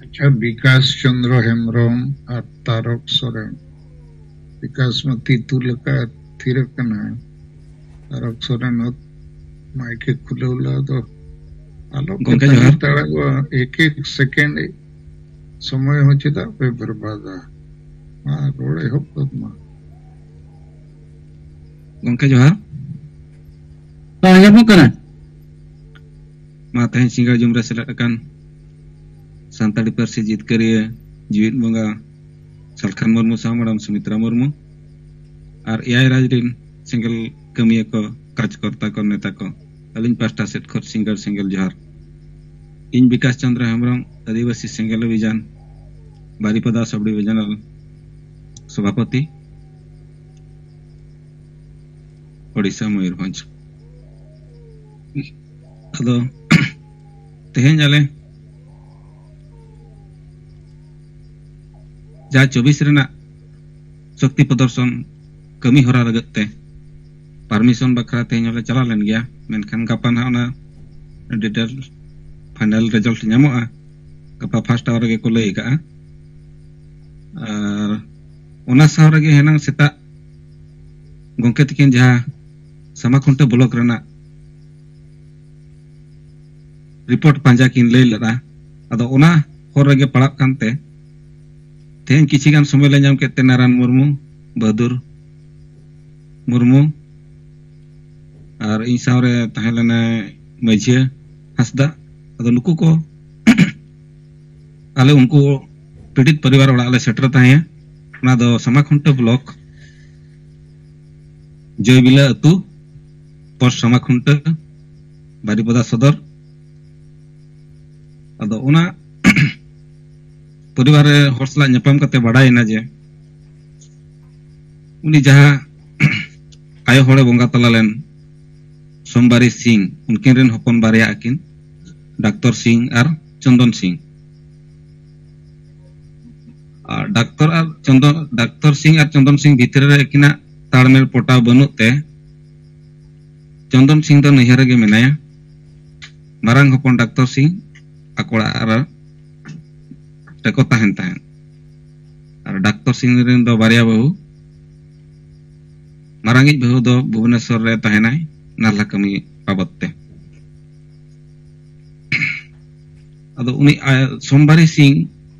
ᱟᱪᱪᱷᱟ, ᱵᱤᱠᱟᱥ ᱪᱚᱸᱫᱽᱨᱚ ᱦᱮᱢᱵᱨᱚᱢ ᱟᱨ ᱛᱟᱨᱚᱠ ᱥᱚᱨᱮᱱ᱾ ᱵᱤᱠᱟᱥ ᱢᱟ ᱛᱤ ᱛᱩᱞ ᱟᱠᱟᱫ, ᱛᱷᱤᱨ ᱟᱠᱟᱱᱟ᱾ ᱛᱟᱨᱚᱠ ᱥᱚᱨᱮᱱ ᱦᱚᱸ ᱢᱟᱭᱤᱠ ᱮ ᱠᱷᱩᱞᱟᱹᱣ ᱞᱮᱫ ᱫᱚ᱾ ᱟᱞᱚ ᱯᱮ ᱜᱚᱝᱠᱮ, ᱛᱟᱺᱜᱤ ᱡᱚᱦᱟᱨ᱾ ᱛᱟᱲᱟᱜᱚᱜᱼᱟ, ᱮᱠ ᱮᱠ ᱥᱮᱠᱮᱱᱰ ᱥᱚᱢᱚᱭ ᱦᱚᱸ ᱪᱮᱫᱟᱜ ᱯᱮ ᱵᱚᱨᱵᱟᱫᱟ? ᱢᱟ ᱨᱚᱲ ᱮᱦᱚᱵ ᱜᱚᱫ ᱢᱟ᱾ ᱜᱚᱝᱠᱮ, ᱡᱚᱦᱟᱨ᱾ ᱦᱮᱸ, ᱟᱸᱡᱚᱢᱚᱜ ᱠᱟᱱᱟ᱾ ᱢᱟ ᱛᱮᱦᱮᱧ ᱥᱤᱸᱜᱟᱲ ᱡᱚᱢ ᱨᱮ ᱥᱮᱞᱮᱫ ᱟᱠᱟᱱ ᱥᱟᱱᱛᱟᱲᱤ ᱯᱟᱹᱨᱥᱤ ᱡᱤᱛᱠᱟᱹᱨᱤᱭᱟᱹ ᱡᱤᱣᱤᱫ ᱵᱚᱸᱜᱟ ᱛᱟᱞᱠᱷᱟᱱ ᱢᱩᱨᱢᱩ ᱥᱟᱶ ᱢᱮᱰᱟᱢ ᱥᱩᱢᱤᱛᱨᱟ ᱢᱩᱨᱢᱩ ᱟᱨ ᱮᱭᱟᱭ ᱨᱟᱡᱽ ᱨᱤᱱ ᱥᱮᱸᱜᱮᱞ ᱠᱟᱹᱢᱤᱭᱟᱹ ᱠᱚ, ᱠᱟᱨᱡᱽᱠᱚᱨᱛᱟ ᱠᱚ, ᱱᱮᱛᱟ ᱠᱚ, ᱟᱹᱞᱤᱧ ᱯᱟᱦᱴᱟ ᱥᱮᱫ ᱠᱷᱚᱱ ᱥᱤᱸᱜᱟᱹᱲ ᱥᱮᱸᱜᱮᱞ ᱡᱚᱦᱟᱨ᱾ ᱤᱧ ᱵᱤᱠᱟᱥ ᱪᱚᱸᱫᱽᱨᱚ ᱦᱮᱢᱵᱨᱚᱢ, ᱟᱹᱫᱤᱵᱟᱹᱥᱤ ᱥᱮᱸᱜᱮᱞ ᱚᱵᱷᱤᱡᱟᱱ ᱵᱟᱨᱤᱯᱟᱫᱟ ᱥᱟᱵ ᱰᱤᱵᱤᱡᱚᱱᱟᱞ ᱥᱚᱵᱷᱟᱯᱚᱛᱤ, ᱳᱰᱤᱥᱟ, ᱢᱚᱭᱩᱨᱵᱷᱚᱸᱡᱽ᱾ ᱟᱫᱚ ᱛᱮᱦᱮᱧ ᱟᱞᱮ ᱡᱟ ᱪᱚᱵᱵᱤᱥ ᱨᱮᱱᱟᱜ ᱥᱚᱠᱛᱤ ᱯᱨᱚᱫᱚᱨᱥᱚᱱ ᱠᱟᱹᱢᱤ ᱦᱚᱨᱟ ᱞᱟᱹᱜᱤᱫ ᱛᱮ ᱯᱟᱨᱢᱤᱥᱚᱱ ᱵᱟᱠᱷᱨᱟ ᱛᱮᱦᱮᱧ ᱦᱚᱸᱞᱮ ᱪᱟᱞᱟᱣ ᱞᱮᱱ ᱜᱮᱭᱟ, ᱢᱮᱱᱠᱷᱟᱱ ᱜᱟᱯᱟ ᱱᱟᱦᱟᱜ ᱚᱱᱟ ᱰᱤᱴᱮᱞ ᱯᱷᱟᱭᱱᱟᱞ ᱨᱮᱡᱟᱞᱴ ᱧᱟᱢᱚᱜᱼᱟ᱾ ᱜᱟᱯᱟ ᱯᱷᱟᱥᱴ ᱟᱣᱟᱨ ᱨᱮᱜᱮ ᱠᱚ ᱞᱟᱹᱭ ᱟᱠᱟᱫᱼᱟ᱾ ᱟᱨ ᱚᱱᱟ ᱥᱟᱶ ᱨᱮᱜᱮ ᱦᱮᱱᱟᱝ ᱥᱮᱛᱟᱜ ᱜᱚᱢᱠᱮ ᱛᱟᱹᱠᱤᱱ ᱡᱟᱦᱟᱸ ᱥᱟᱢᱟᱠᱷᱩᱱᱴᱟᱹ ᱵᱞᱚᱠ ᱨᱮᱱᱟᱜ ᱨᱤᱯᱳᱨᱴ ᱯᱟᱸᱡᱟ ᱠᱤᱱ ᱞᱟᱹᱭ ᱞᱮᱫᱟ, ᱟᱫᱚ ᱚᱱᱟ ᱦᱚᱨ ᱨᱮᱜᱮ ᱯᱟᱲᱟᱜ ᱠᱟᱱᱛᱮ ᱛᱮᱦᱮᱧ ᱠᱤᱪᱷᱤ ᱜᱟᱱ ᱥᱚᱢᱚᱭ ᱞᱮ ᱧᱟᱢ ᱠᱮᱫ ᱛᱮ ᱱᱟᱨᱟᱭᱚᱱ ᱢᱩᱨᱢᱩ, ᱵᱟᱦᱟᱫᱩᱨ ᱢᱩᱨᱢᱩ ᱟᱨ ᱤᱧ ᱥᱟᱶᱨᱮ ᱛᱟᱦᱮᱸ ᱞᱮᱱᱟᱭ ᱢᱟᱹᱡᱷᱤᱭᱟᱹ ᱦᱟᱸᱥᱫᱟ᱾ ᱟᱫᱚ ᱱᱩᱠᱩ ᱠᱚ ᱟᱞᱮ ᱩᱱᱠᱩ ᱯᱤᱲᱤᱛ ᱯᱚᱨᱤᱵᱟᱨ ᱚᱲᱟᱜ ᱞᱮ ᱥᱮᱴᱮᱨ ᱛᱟᱦᱮᱸᱭᱟ᱾ ᱚᱱᱟ ᱫᱚ ᱥᱟᱢᱟᱠᱷᱩᱱᱴᱟᱹ ᱵᱞᱚᱠ, ᱡᱚᱭᱵᱤᱞᱟ ᱟᱹᱛᱩ, ᱯᱳᱥᱴ ᱥᱟᱢᱟᱠᱷᱩᱱᱴᱟᱹ, ᱵᱟᱨᱤᱯᱟᱫᱟ ᱥᱚᱫᱚᱨ᱾ ᱟᱫᱚ ᱚᱱᱟ ᱯᱚᱨᱤᱵᱟᱨ ᱨᱮ ᱦᱚᱲ ᱥᱟᱞᱟᱜ ᱧᱟᱯᱟᱢ ᱠᱟᱛᱮ ᱵᱟᱰᱟᱭᱮᱱᱟ ᱡᱮ ᱩᱱᱤ ᱡᱟᱦᱟᱸ ᱟᱭᱳ ᱦᱚᱲᱮ ᱵᱚᱸᱜᱟ ᱛᱟᱞᱟ ᱞᱮᱱ ᱥᱳᱢᱵᱟᱨᱤ ᱥᱤᱝ, ᱩᱱᱠᱤᱱ ᱨᱮᱱ ᱦᱚᱯᱚᱱ ᱵᱟᱨᱭᱟ ᱟᱹᱠᱤᱱ, ᱰᱟᱠᱛᱚᱨ ᱥᱤᱝ ᱟᱨ ᱪᱚᱱᱫᱚᱱ ᱥᱤᱝ᱾ ᱟᱨ ᱰᱟᱠᱛᱚᱨ ᱟᱨ ᱪᱚᱱᱫᱚᱱ, ᱰᱟᱠᱛᱚᱨ ᱥᱤᱝ ᱟᱨ ᱪᱚᱱᱫᱚᱱ ᱥᱤᱝ ᱵᱷᱤᱛᱨᱤ ᱨᱮ ᱟᱹᱠᱤᱱᱟᱜ ᱛᱟᱲᱢᱮᱞ ᱯᱚᱴᱟᱣ ᱵᱟᱹᱱᱩᱜ ᱛᱮ ᱪᱚᱱᱫᱚᱱ ᱥᱤᱝ ᱫᱚ ᱱᱟᱹᱭᱦᱟᱹᱨ ᱨᱮᱜᱮ ᱢᱮᱱᱟᱭᱟ᱾ ᱢᱟᱨᱟᱝ ᱦᱚᱯᱚᱱ ᱰᱟᱠᱛᱚᱨ ᱥᱤᱝ ᱟᱠᱚ ᱚᱲᱟᱜ ᱨᱮ, ᱨᱮᱠᱚ ᱛᱟᱦᱮᱱ ᱛᱟᱦᱮᱸᱫ᱾ ᱟᱨ ᱰᱟᱠᱛᱚᱨ ᱥᱤᱝ ᱨᱮᱱ ᱫᱚ ᱵᱟᱨᱭᱟ ᱵᱟᱹᱦᱩ᱾ ᱢᱟᱨᱟᱝᱤᱡ ᱵᱟᱹᱦᱩ ᱫᱚ ᱵᱷᱩᱵᱚᱱᱮᱥᱚᱨ ᱨᱮ ᱛᱟᱦᱮᱱᱟᱭ ᱱᱟᱞᱦᱟ ᱠᱟᱹᱢᱤ ᱵᱟᱵᱚᱫ ᱛᱮ᱾ ᱟᱫᱚ ᱩᱱᱤ ᱟᱭ-, ᱥᱳᱢᱵᱟᱨᱤ ᱥᱤᱝ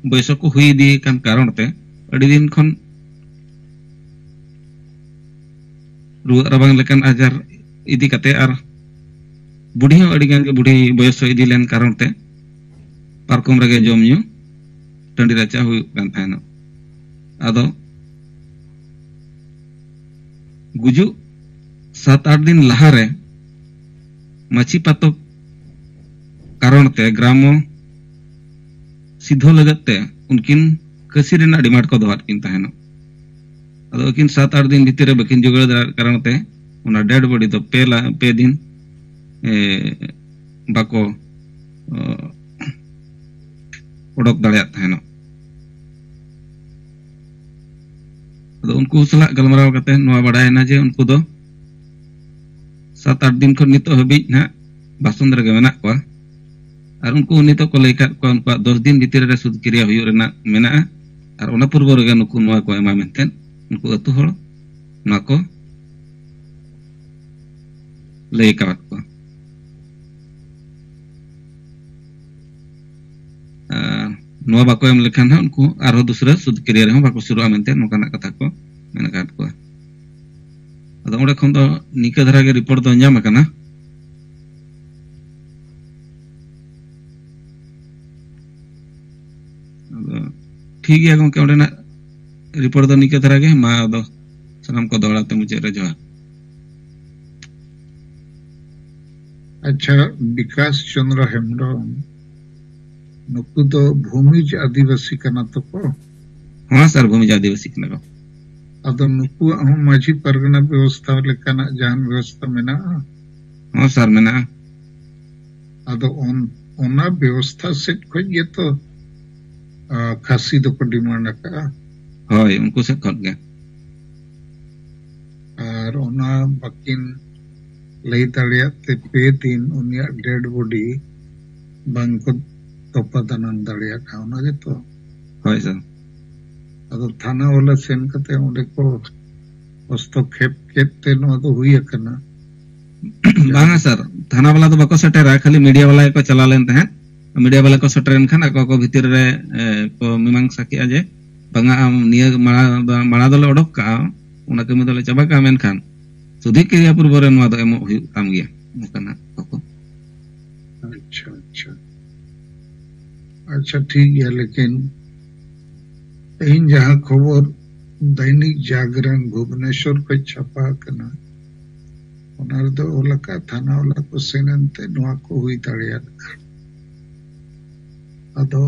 ᱵᱚᱭᱮᱥ ᱠᱚ ᱦᱩᱭ ᱤᱫᱤ ᱟᱠᱟᱱ ᱠᱟᱨᱚᱱ ᱛᱮ ᱟᱹᱰᱤ ᱫᱤᱱ ᱠᱷᱚᱱ ᱨᱩᱣᱟᱹᱜ ᱨᱟᱵᱟᱝ ᱞᱮᱠᱟᱱ ᱟᱡᱟᱨ ᱤᱫᱤ ᱠᱟᱛᱮ ᱟᱨ ᱵᱩᱰᱷᱤ ᱦᱚᱸ ᱟᱹᱰᱤ ᱜᱟᱱ ᱜᱮ ᱵᱩᱰᱷᱤ ᱵᱚᱭᱮᱥ ᱦᱚᱸ ᱤᱫᱤ ᱞᱮᱱ ᱠᱟᱨᱚᱱ ᱛᱮ ᱯᱟᱨᱠᱚᱢ ᱨᱮᱜᱮ ᱡᱚᱢ ᱧᱩ ᱴᱟᱺᱰᱤ ᱨᱟᱪᱟ ᱦᱩᱭᱩᱜ ᱠᱟᱱ ᱛᱟᱦᱮᱱᱟ᱾ ᱟᱫᱚ ᱜᱩᱡᱩᱜ ᱥᱟᱛ ᱟᱴ ᱫᱤᱱ ᱞᱟᱦᱟᱨᱮ ᱢᱟᱹᱪᱷᱤ ᱯᱟᱛᱚᱠ ᱠᱟᱨᱚᱱ ᱛᱮ ᱜᱨᱟᱢᱚ ᱥᱤᱫᱷᱚ ᱞᱟᱹᱜᱤᱫ ᱛᱮ ᱩᱱᱠᱤᱱ ᱠᱷᱟᱹᱥᱤ ᱨᱮᱱᱟᱜ ᱰᱤᱢᱟᱱᱰ ᱠᱚ ᱫᱚᱦᱚᱣᱟᱫ ᱠᱤᱱ ᱛᱟᱦᱮᱱᱚᱜ᱾ ᱟᱫᱚ ᱟᱹᱠᱤᱱ ᱥᱟᱛ ᱟᱴ ᱫᱤᱱ ᱵᱷᱤᱛᱤᱨ ᱨᱮ ᱵᱟᱹᱠᱤᱱ ᱡᱚᱜᱟᱲ ᱫᱟᱲᱮᱭᱟᱜ ᱠᱟᱨᱚᱱ ᱛᱮ ᱚᱱᱟ ᱰᱮᱰ ᱵᱚᱰᱤ ᱫᱚ ᱯᱮ ᱞᱟ-, ᱯᱮ ᱫᱤᱱ, ᱮ, ᱵᱟᱠᱚ, ᱚ, ᱚᱰᱚᱠ ᱫᱟᱲᱮᱭᱟᱜ ᱛᱟᱦᱮᱱᱚᱜ᱾ ᱟᱫᱚ ᱩᱱᱠᱩ ᱥᱟᱞᱟᱜ ᱜᱟᱞᱢᱟᱨᱟᱣ ᱠᱟᱛᱮ ᱱᱚᱣᱟ ᱵᱟᱲᱟᱭᱮᱱᱟ ᱡᱮ ᱩᱱᱠᱩ ᱫᱚ ᱥᱟᱛ ᱟᱴ ᱫᱤᱱ ᱠᱷᱚᱱ ᱱᱤᱛᱚᱜ ᱦᱟᱹᱵᱤᱡ ᱱᱟᱦᱟᱜ ᱵᱟᱥᱚᱱᱫ ᱨᱮᱜᱮ ᱢᱮᱱᱟᱜ ᱠᱚᱣᱟ᱾ ᱟᱨ ᱩᱱᱠᱩ ᱱᱤᱛᱚᱜ ᱠᱚ ᱞᱟᱹᱭ ᱠᱟᱫ ᱠᱚᱣᱟ, ᱩᱱᱠᱩᱣᱟᱜ ᱫᱚᱥ ᱫᱤᱱ ᱵᱷᱤᱛᱤᱨ ᱨᱮ ᱥᱩᱫ ᱠᱤᱨᱭᱟ ᱦᱩᱭᱩᱜ ᱨᱮᱱᱟᱜ ᱢᱮᱱᱟᱜᱼᱟ᱾ ᱟᱨ ᱚᱱᱟ ᱯᱩᱨᱵᱚ ᱨᱮᱜᱮ ᱱᱩᱠᱩ ᱱᱚᱣᱟ ᱠᱚ ᱮᱢᱟ ᱢᱮᱱᱛᱮ ᱩᱱᱠᱩ ᱟᱹᱛᱩ ᱦᱚᱲ ᱱᱚᱣᱟ ᱠᱚ ᱞᱟᱹᱭ ᱟᱠᱟᱫ ᱠᱚᱣᱟ᱾ ᱟᱨ ᱱᱚᱣᱟ ᱵᱟᱠᱚ ᱮᱢ ᱞᱮᱠᱷᱟᱱ ᱦᱟᱸᱜ ᱩᱱᱠᱩ ᱟᱨᱦᱚᱸ ᱫᱩᱥᱨᱟᱹ ᱥᱩᱫ ᱠᱤᱨᱭᱟ ᱨᱮᱦᱚᱸ ᱵᱟᱠᱚ ᱥᱩᱨᱩᱜᱼᱟ ᱢᱮᱱᱛᱮ ᱱᱚᱝᱠᱟᱱᱟᱜ ᱠᱟᱛᱷᱟ ᱠᱚ ᱢᱮᱱ ᱟᱠᱟᱫ ᱠᱚᱣᱟ᱾ ᱟᱫᱚ ᱚᱸᱰᱮ ᱠᱷᱚᱱ ᱫᱚ ᱱᱤᱝᱠᱟᱹ ᱫᱷᱟᱨᱟ ᱜᱮ ᱨᱤᱯᱳᱨᱴ ᱫᱚ ᱧᱟᱢ ᱟᱠᱟᱱᱟ᱾ ᱟᱫᱚ ᱴᱷᱤᱠ ᱜᱮᱭᱟ ᱜᱚᱢᱠᱮ, ᱚᱸᱰᱮᱱᱟᱜ ᱨᱤᱯᱳᱨᱴ ᱫᱚ ᱱᱤᱝᱠᱟᱹ ᱫᱷᱟᱨᱟ ᱜᱮ᱾ ᱢᱟ ᱟᱫᱚ ᱥᱟᱱᱟᱢ ᱠᱚ ᱫᱚᱦᱲᱟ ᱛᱮ ᱢᱩᱪᱟᱹᱫ ᱨᱮ ᱡᱚᱦᱟᱨ᱾ ᱟᱪᱪᱷᱟ, ᱵᱤᱠᱟᱥ ᱪᱚᱸᱫᱽᱨᱚ ᱦᱮᱢᱵᱽᱨᱚᱢ, ᱱᱩᱠᱩ ᱫᱚ ᱵᱷᱩᱢᱤᱡᱽ ᱟᱹᱫᱤᱵᱟᱹᱥᱤ ᱠᱟᱱᱟ ᱛᱚᱠᱚ? ᱦᱚᱸ ᱥᱟᱨ, ᱵᱷᱩᱢᱤᱡᱽ ᱟᱹᱫᱤᱵᱟᱹᱥᱤ ᱠᱟᱱᱟ ᱠᱚ᱾ ᱟᱫᱚ ᱱᱩᱠᱩᱣᱟᱜ ᱦᱚᱸ ᱢᱟᱹᱡᱷᱤ ᱯᱟᱨᱜᱟᱱᱟ ᱵᱮᱵᱚᱥᱛᱷᱟ ᱞᱮᱠᱟᱱᱟᱜ ᱡᱟᱦᱟᱱ ᱵᱮᱵᱚᱥᱛᱷᱟ ᱢᱮᱱᱟᱜᱼᱟ? ᱦᱚᱸ ᱥᱟᱨ, ᱢᱮᱱᱟᱜᱼᱟ᱾ ᱟᱫᱚ ᱚᱱ-, ᱚᱱᱟ ᱵᱮᱵᱚᱥᱛᱷᱟ ᱥᱮᱫ ᱠᱷᱚᱱ ᱜᱮᱛᱚ, ᱟ, ᱠᱷᱟᱹᱥᱤ ᱫᱚᱠᱚ ᱰᱤᱢᱟᱱᱰ ᱟᱠᱟᱫᱼᱟ᱾ ᱦᱳᱭ, ᱩᱱᱠᱩ ᱥᱮᱫ ᱠᱷᱚᱱ ᱜᱮ᱾ ᱟᱨ ᱚᱱᱟ ᱵᱟᱹᱠᱤᱱ ᱞᱟᱹᱭ ᱫᱟᱲᱮᱭᱟᱜ ᱛᱮ ᱯᱮ ᱫᱤᱱ ᱩᱱᱤᱭᱟᱜ ᱰᱮᱰ ᱵᱚᱰᱤ ᱵᱟᱝ ᱠᱚ ᱛᱚᱯᱟ ᱫᱟᱱᱟᱝ ᱫᱟᱲᱮᱭᱟᱜᱼᱟ, ᱚᱱᱟ ᱜᱮᱛᱚ? ᱦᱳᱭ ᱥᱟᱨ᱾ ᱟᱫᱚ ᱛᱷᱟᱱᱟ ᱵᱟᱞᱟ ᱥᱮᱱ ᱠᱟᱛᱮ ᱚᱸᱰᱮ ᱠᱚ ᱦᱚᱥᱛᱚᱠᱷᱮᱯ ᱠᱮᱫ ᱛᱮ ᱱᱚᱣᱟ ᱫᱚ ᱦᱩᱭ ᱟᱠᱟᱱᱟ? ᱵᱟᱝᱟ ᱥᱟᱨ, ᱛᱷᱟᱱᱟ ᱵᱟᱞᱟ ᱫᱚ ᱵᱟᱠᱚ ᱥᱮᱴᱮᱨᱟ, ᱠᱷᱟᱹᱞᱤ ᱢᱤᱰᱤᱭᱟ ᱵᱟᱞᱟ ᱜᱮᱠᱚ ᱪᱟᱞᱟᱣ ᱞᱮᱱ ᱛᱟᱦᱮᱸᱫ᱾ ᱢᱤᱰᱤᱭᱟ ᱵᱟᱞᱟ ᱠᱚ ᱥᱮᱴᱮᱨᱮᱱ ᱠᱷᱟᱱ ᱟᱠᱚ ᱠᱚ ᱵᱷᱤᱛᱤᱨ ᱨᱮ, ᱮ, ᱠᱚ ᱢᱤᱢᱟᱝᱥᱟ ᱠᱮᱜᱼᱟ ᱡᱮ, "ᱵᱟᱝᱟ, ᱟᱢ ᱱᱤᱭᱟᱹ ᱢᱟᱲᱟ-, ᱢᱟᱲᱟ ᱫᱚᱞᱮ ᱚᱰᱚᱠ ᱠᱟᱜᱼᱟ, ᱚᱱᱟ ᱠᱟᱹᱢᱤ ᱫᱚᱞᱮ ᱪᱟᱵᱟ ᱠᱟᱜᱼᱟ, ᱢᱮᱱᱠᱷᱟᱱ ᱥᱩᱫᱷᱤ ᱠᱤᱨᱤᱭᱟ ᱯᱩᱨᱵᱚ ᱨᱮ ᱱᱚᱣᱟ ᱫᱚ ᱮᱢᱚᱜ ᱦᱩᱭᱩᱜ ᱛᱟᱢ ᱜᱮᱭᱟ", ᱱᱚᱝᱠᱟᱱᱟᱜ ᱠᱚᱠᱚ᱾ ᱟᱪᱪᱷᱟ, ᱟᱪᱪᱷᱟ᱾ ᱟᱪᱪᱷᱟ, ᱴᱷᱤᱠ ᱜᱮᱭᱟ, ᱞᱮᱠᱤᱱ ᱛᱮᱦᱮᱧ ᱡᱟᱦᱟᱸ ᱠᱷᱚᱵᱚᱨ ᱫᱚᱭᱱᱤᱠ ᱡᱟᱜᱽᱨᱚᱱ ᱵᱷᱩᱵᱽᱱᱮᱥᱚᱨ ᱠᱷᱚᱱ ᱪᱷᱟᱯᱟ ᱟᱠᱟᱱᱟ, ᱚᱱᱟ ᱨᱮᱫᱚ ᱚᱞ ᱟᱠᱟᱫ ᱛᱷᱟᱱᱟ ᱚᱞᱟ ᱠᱚ ᱥᱮᱱ ᱮᱱᱛᱮ ᱱᱚᱣᱟ ᱠᱚ ᱦᱩᱭ ᱫᱟᱲᱮᱭᱟᱜ ᱠᱟᱱᱟ᱾ ᱟᱫᱚ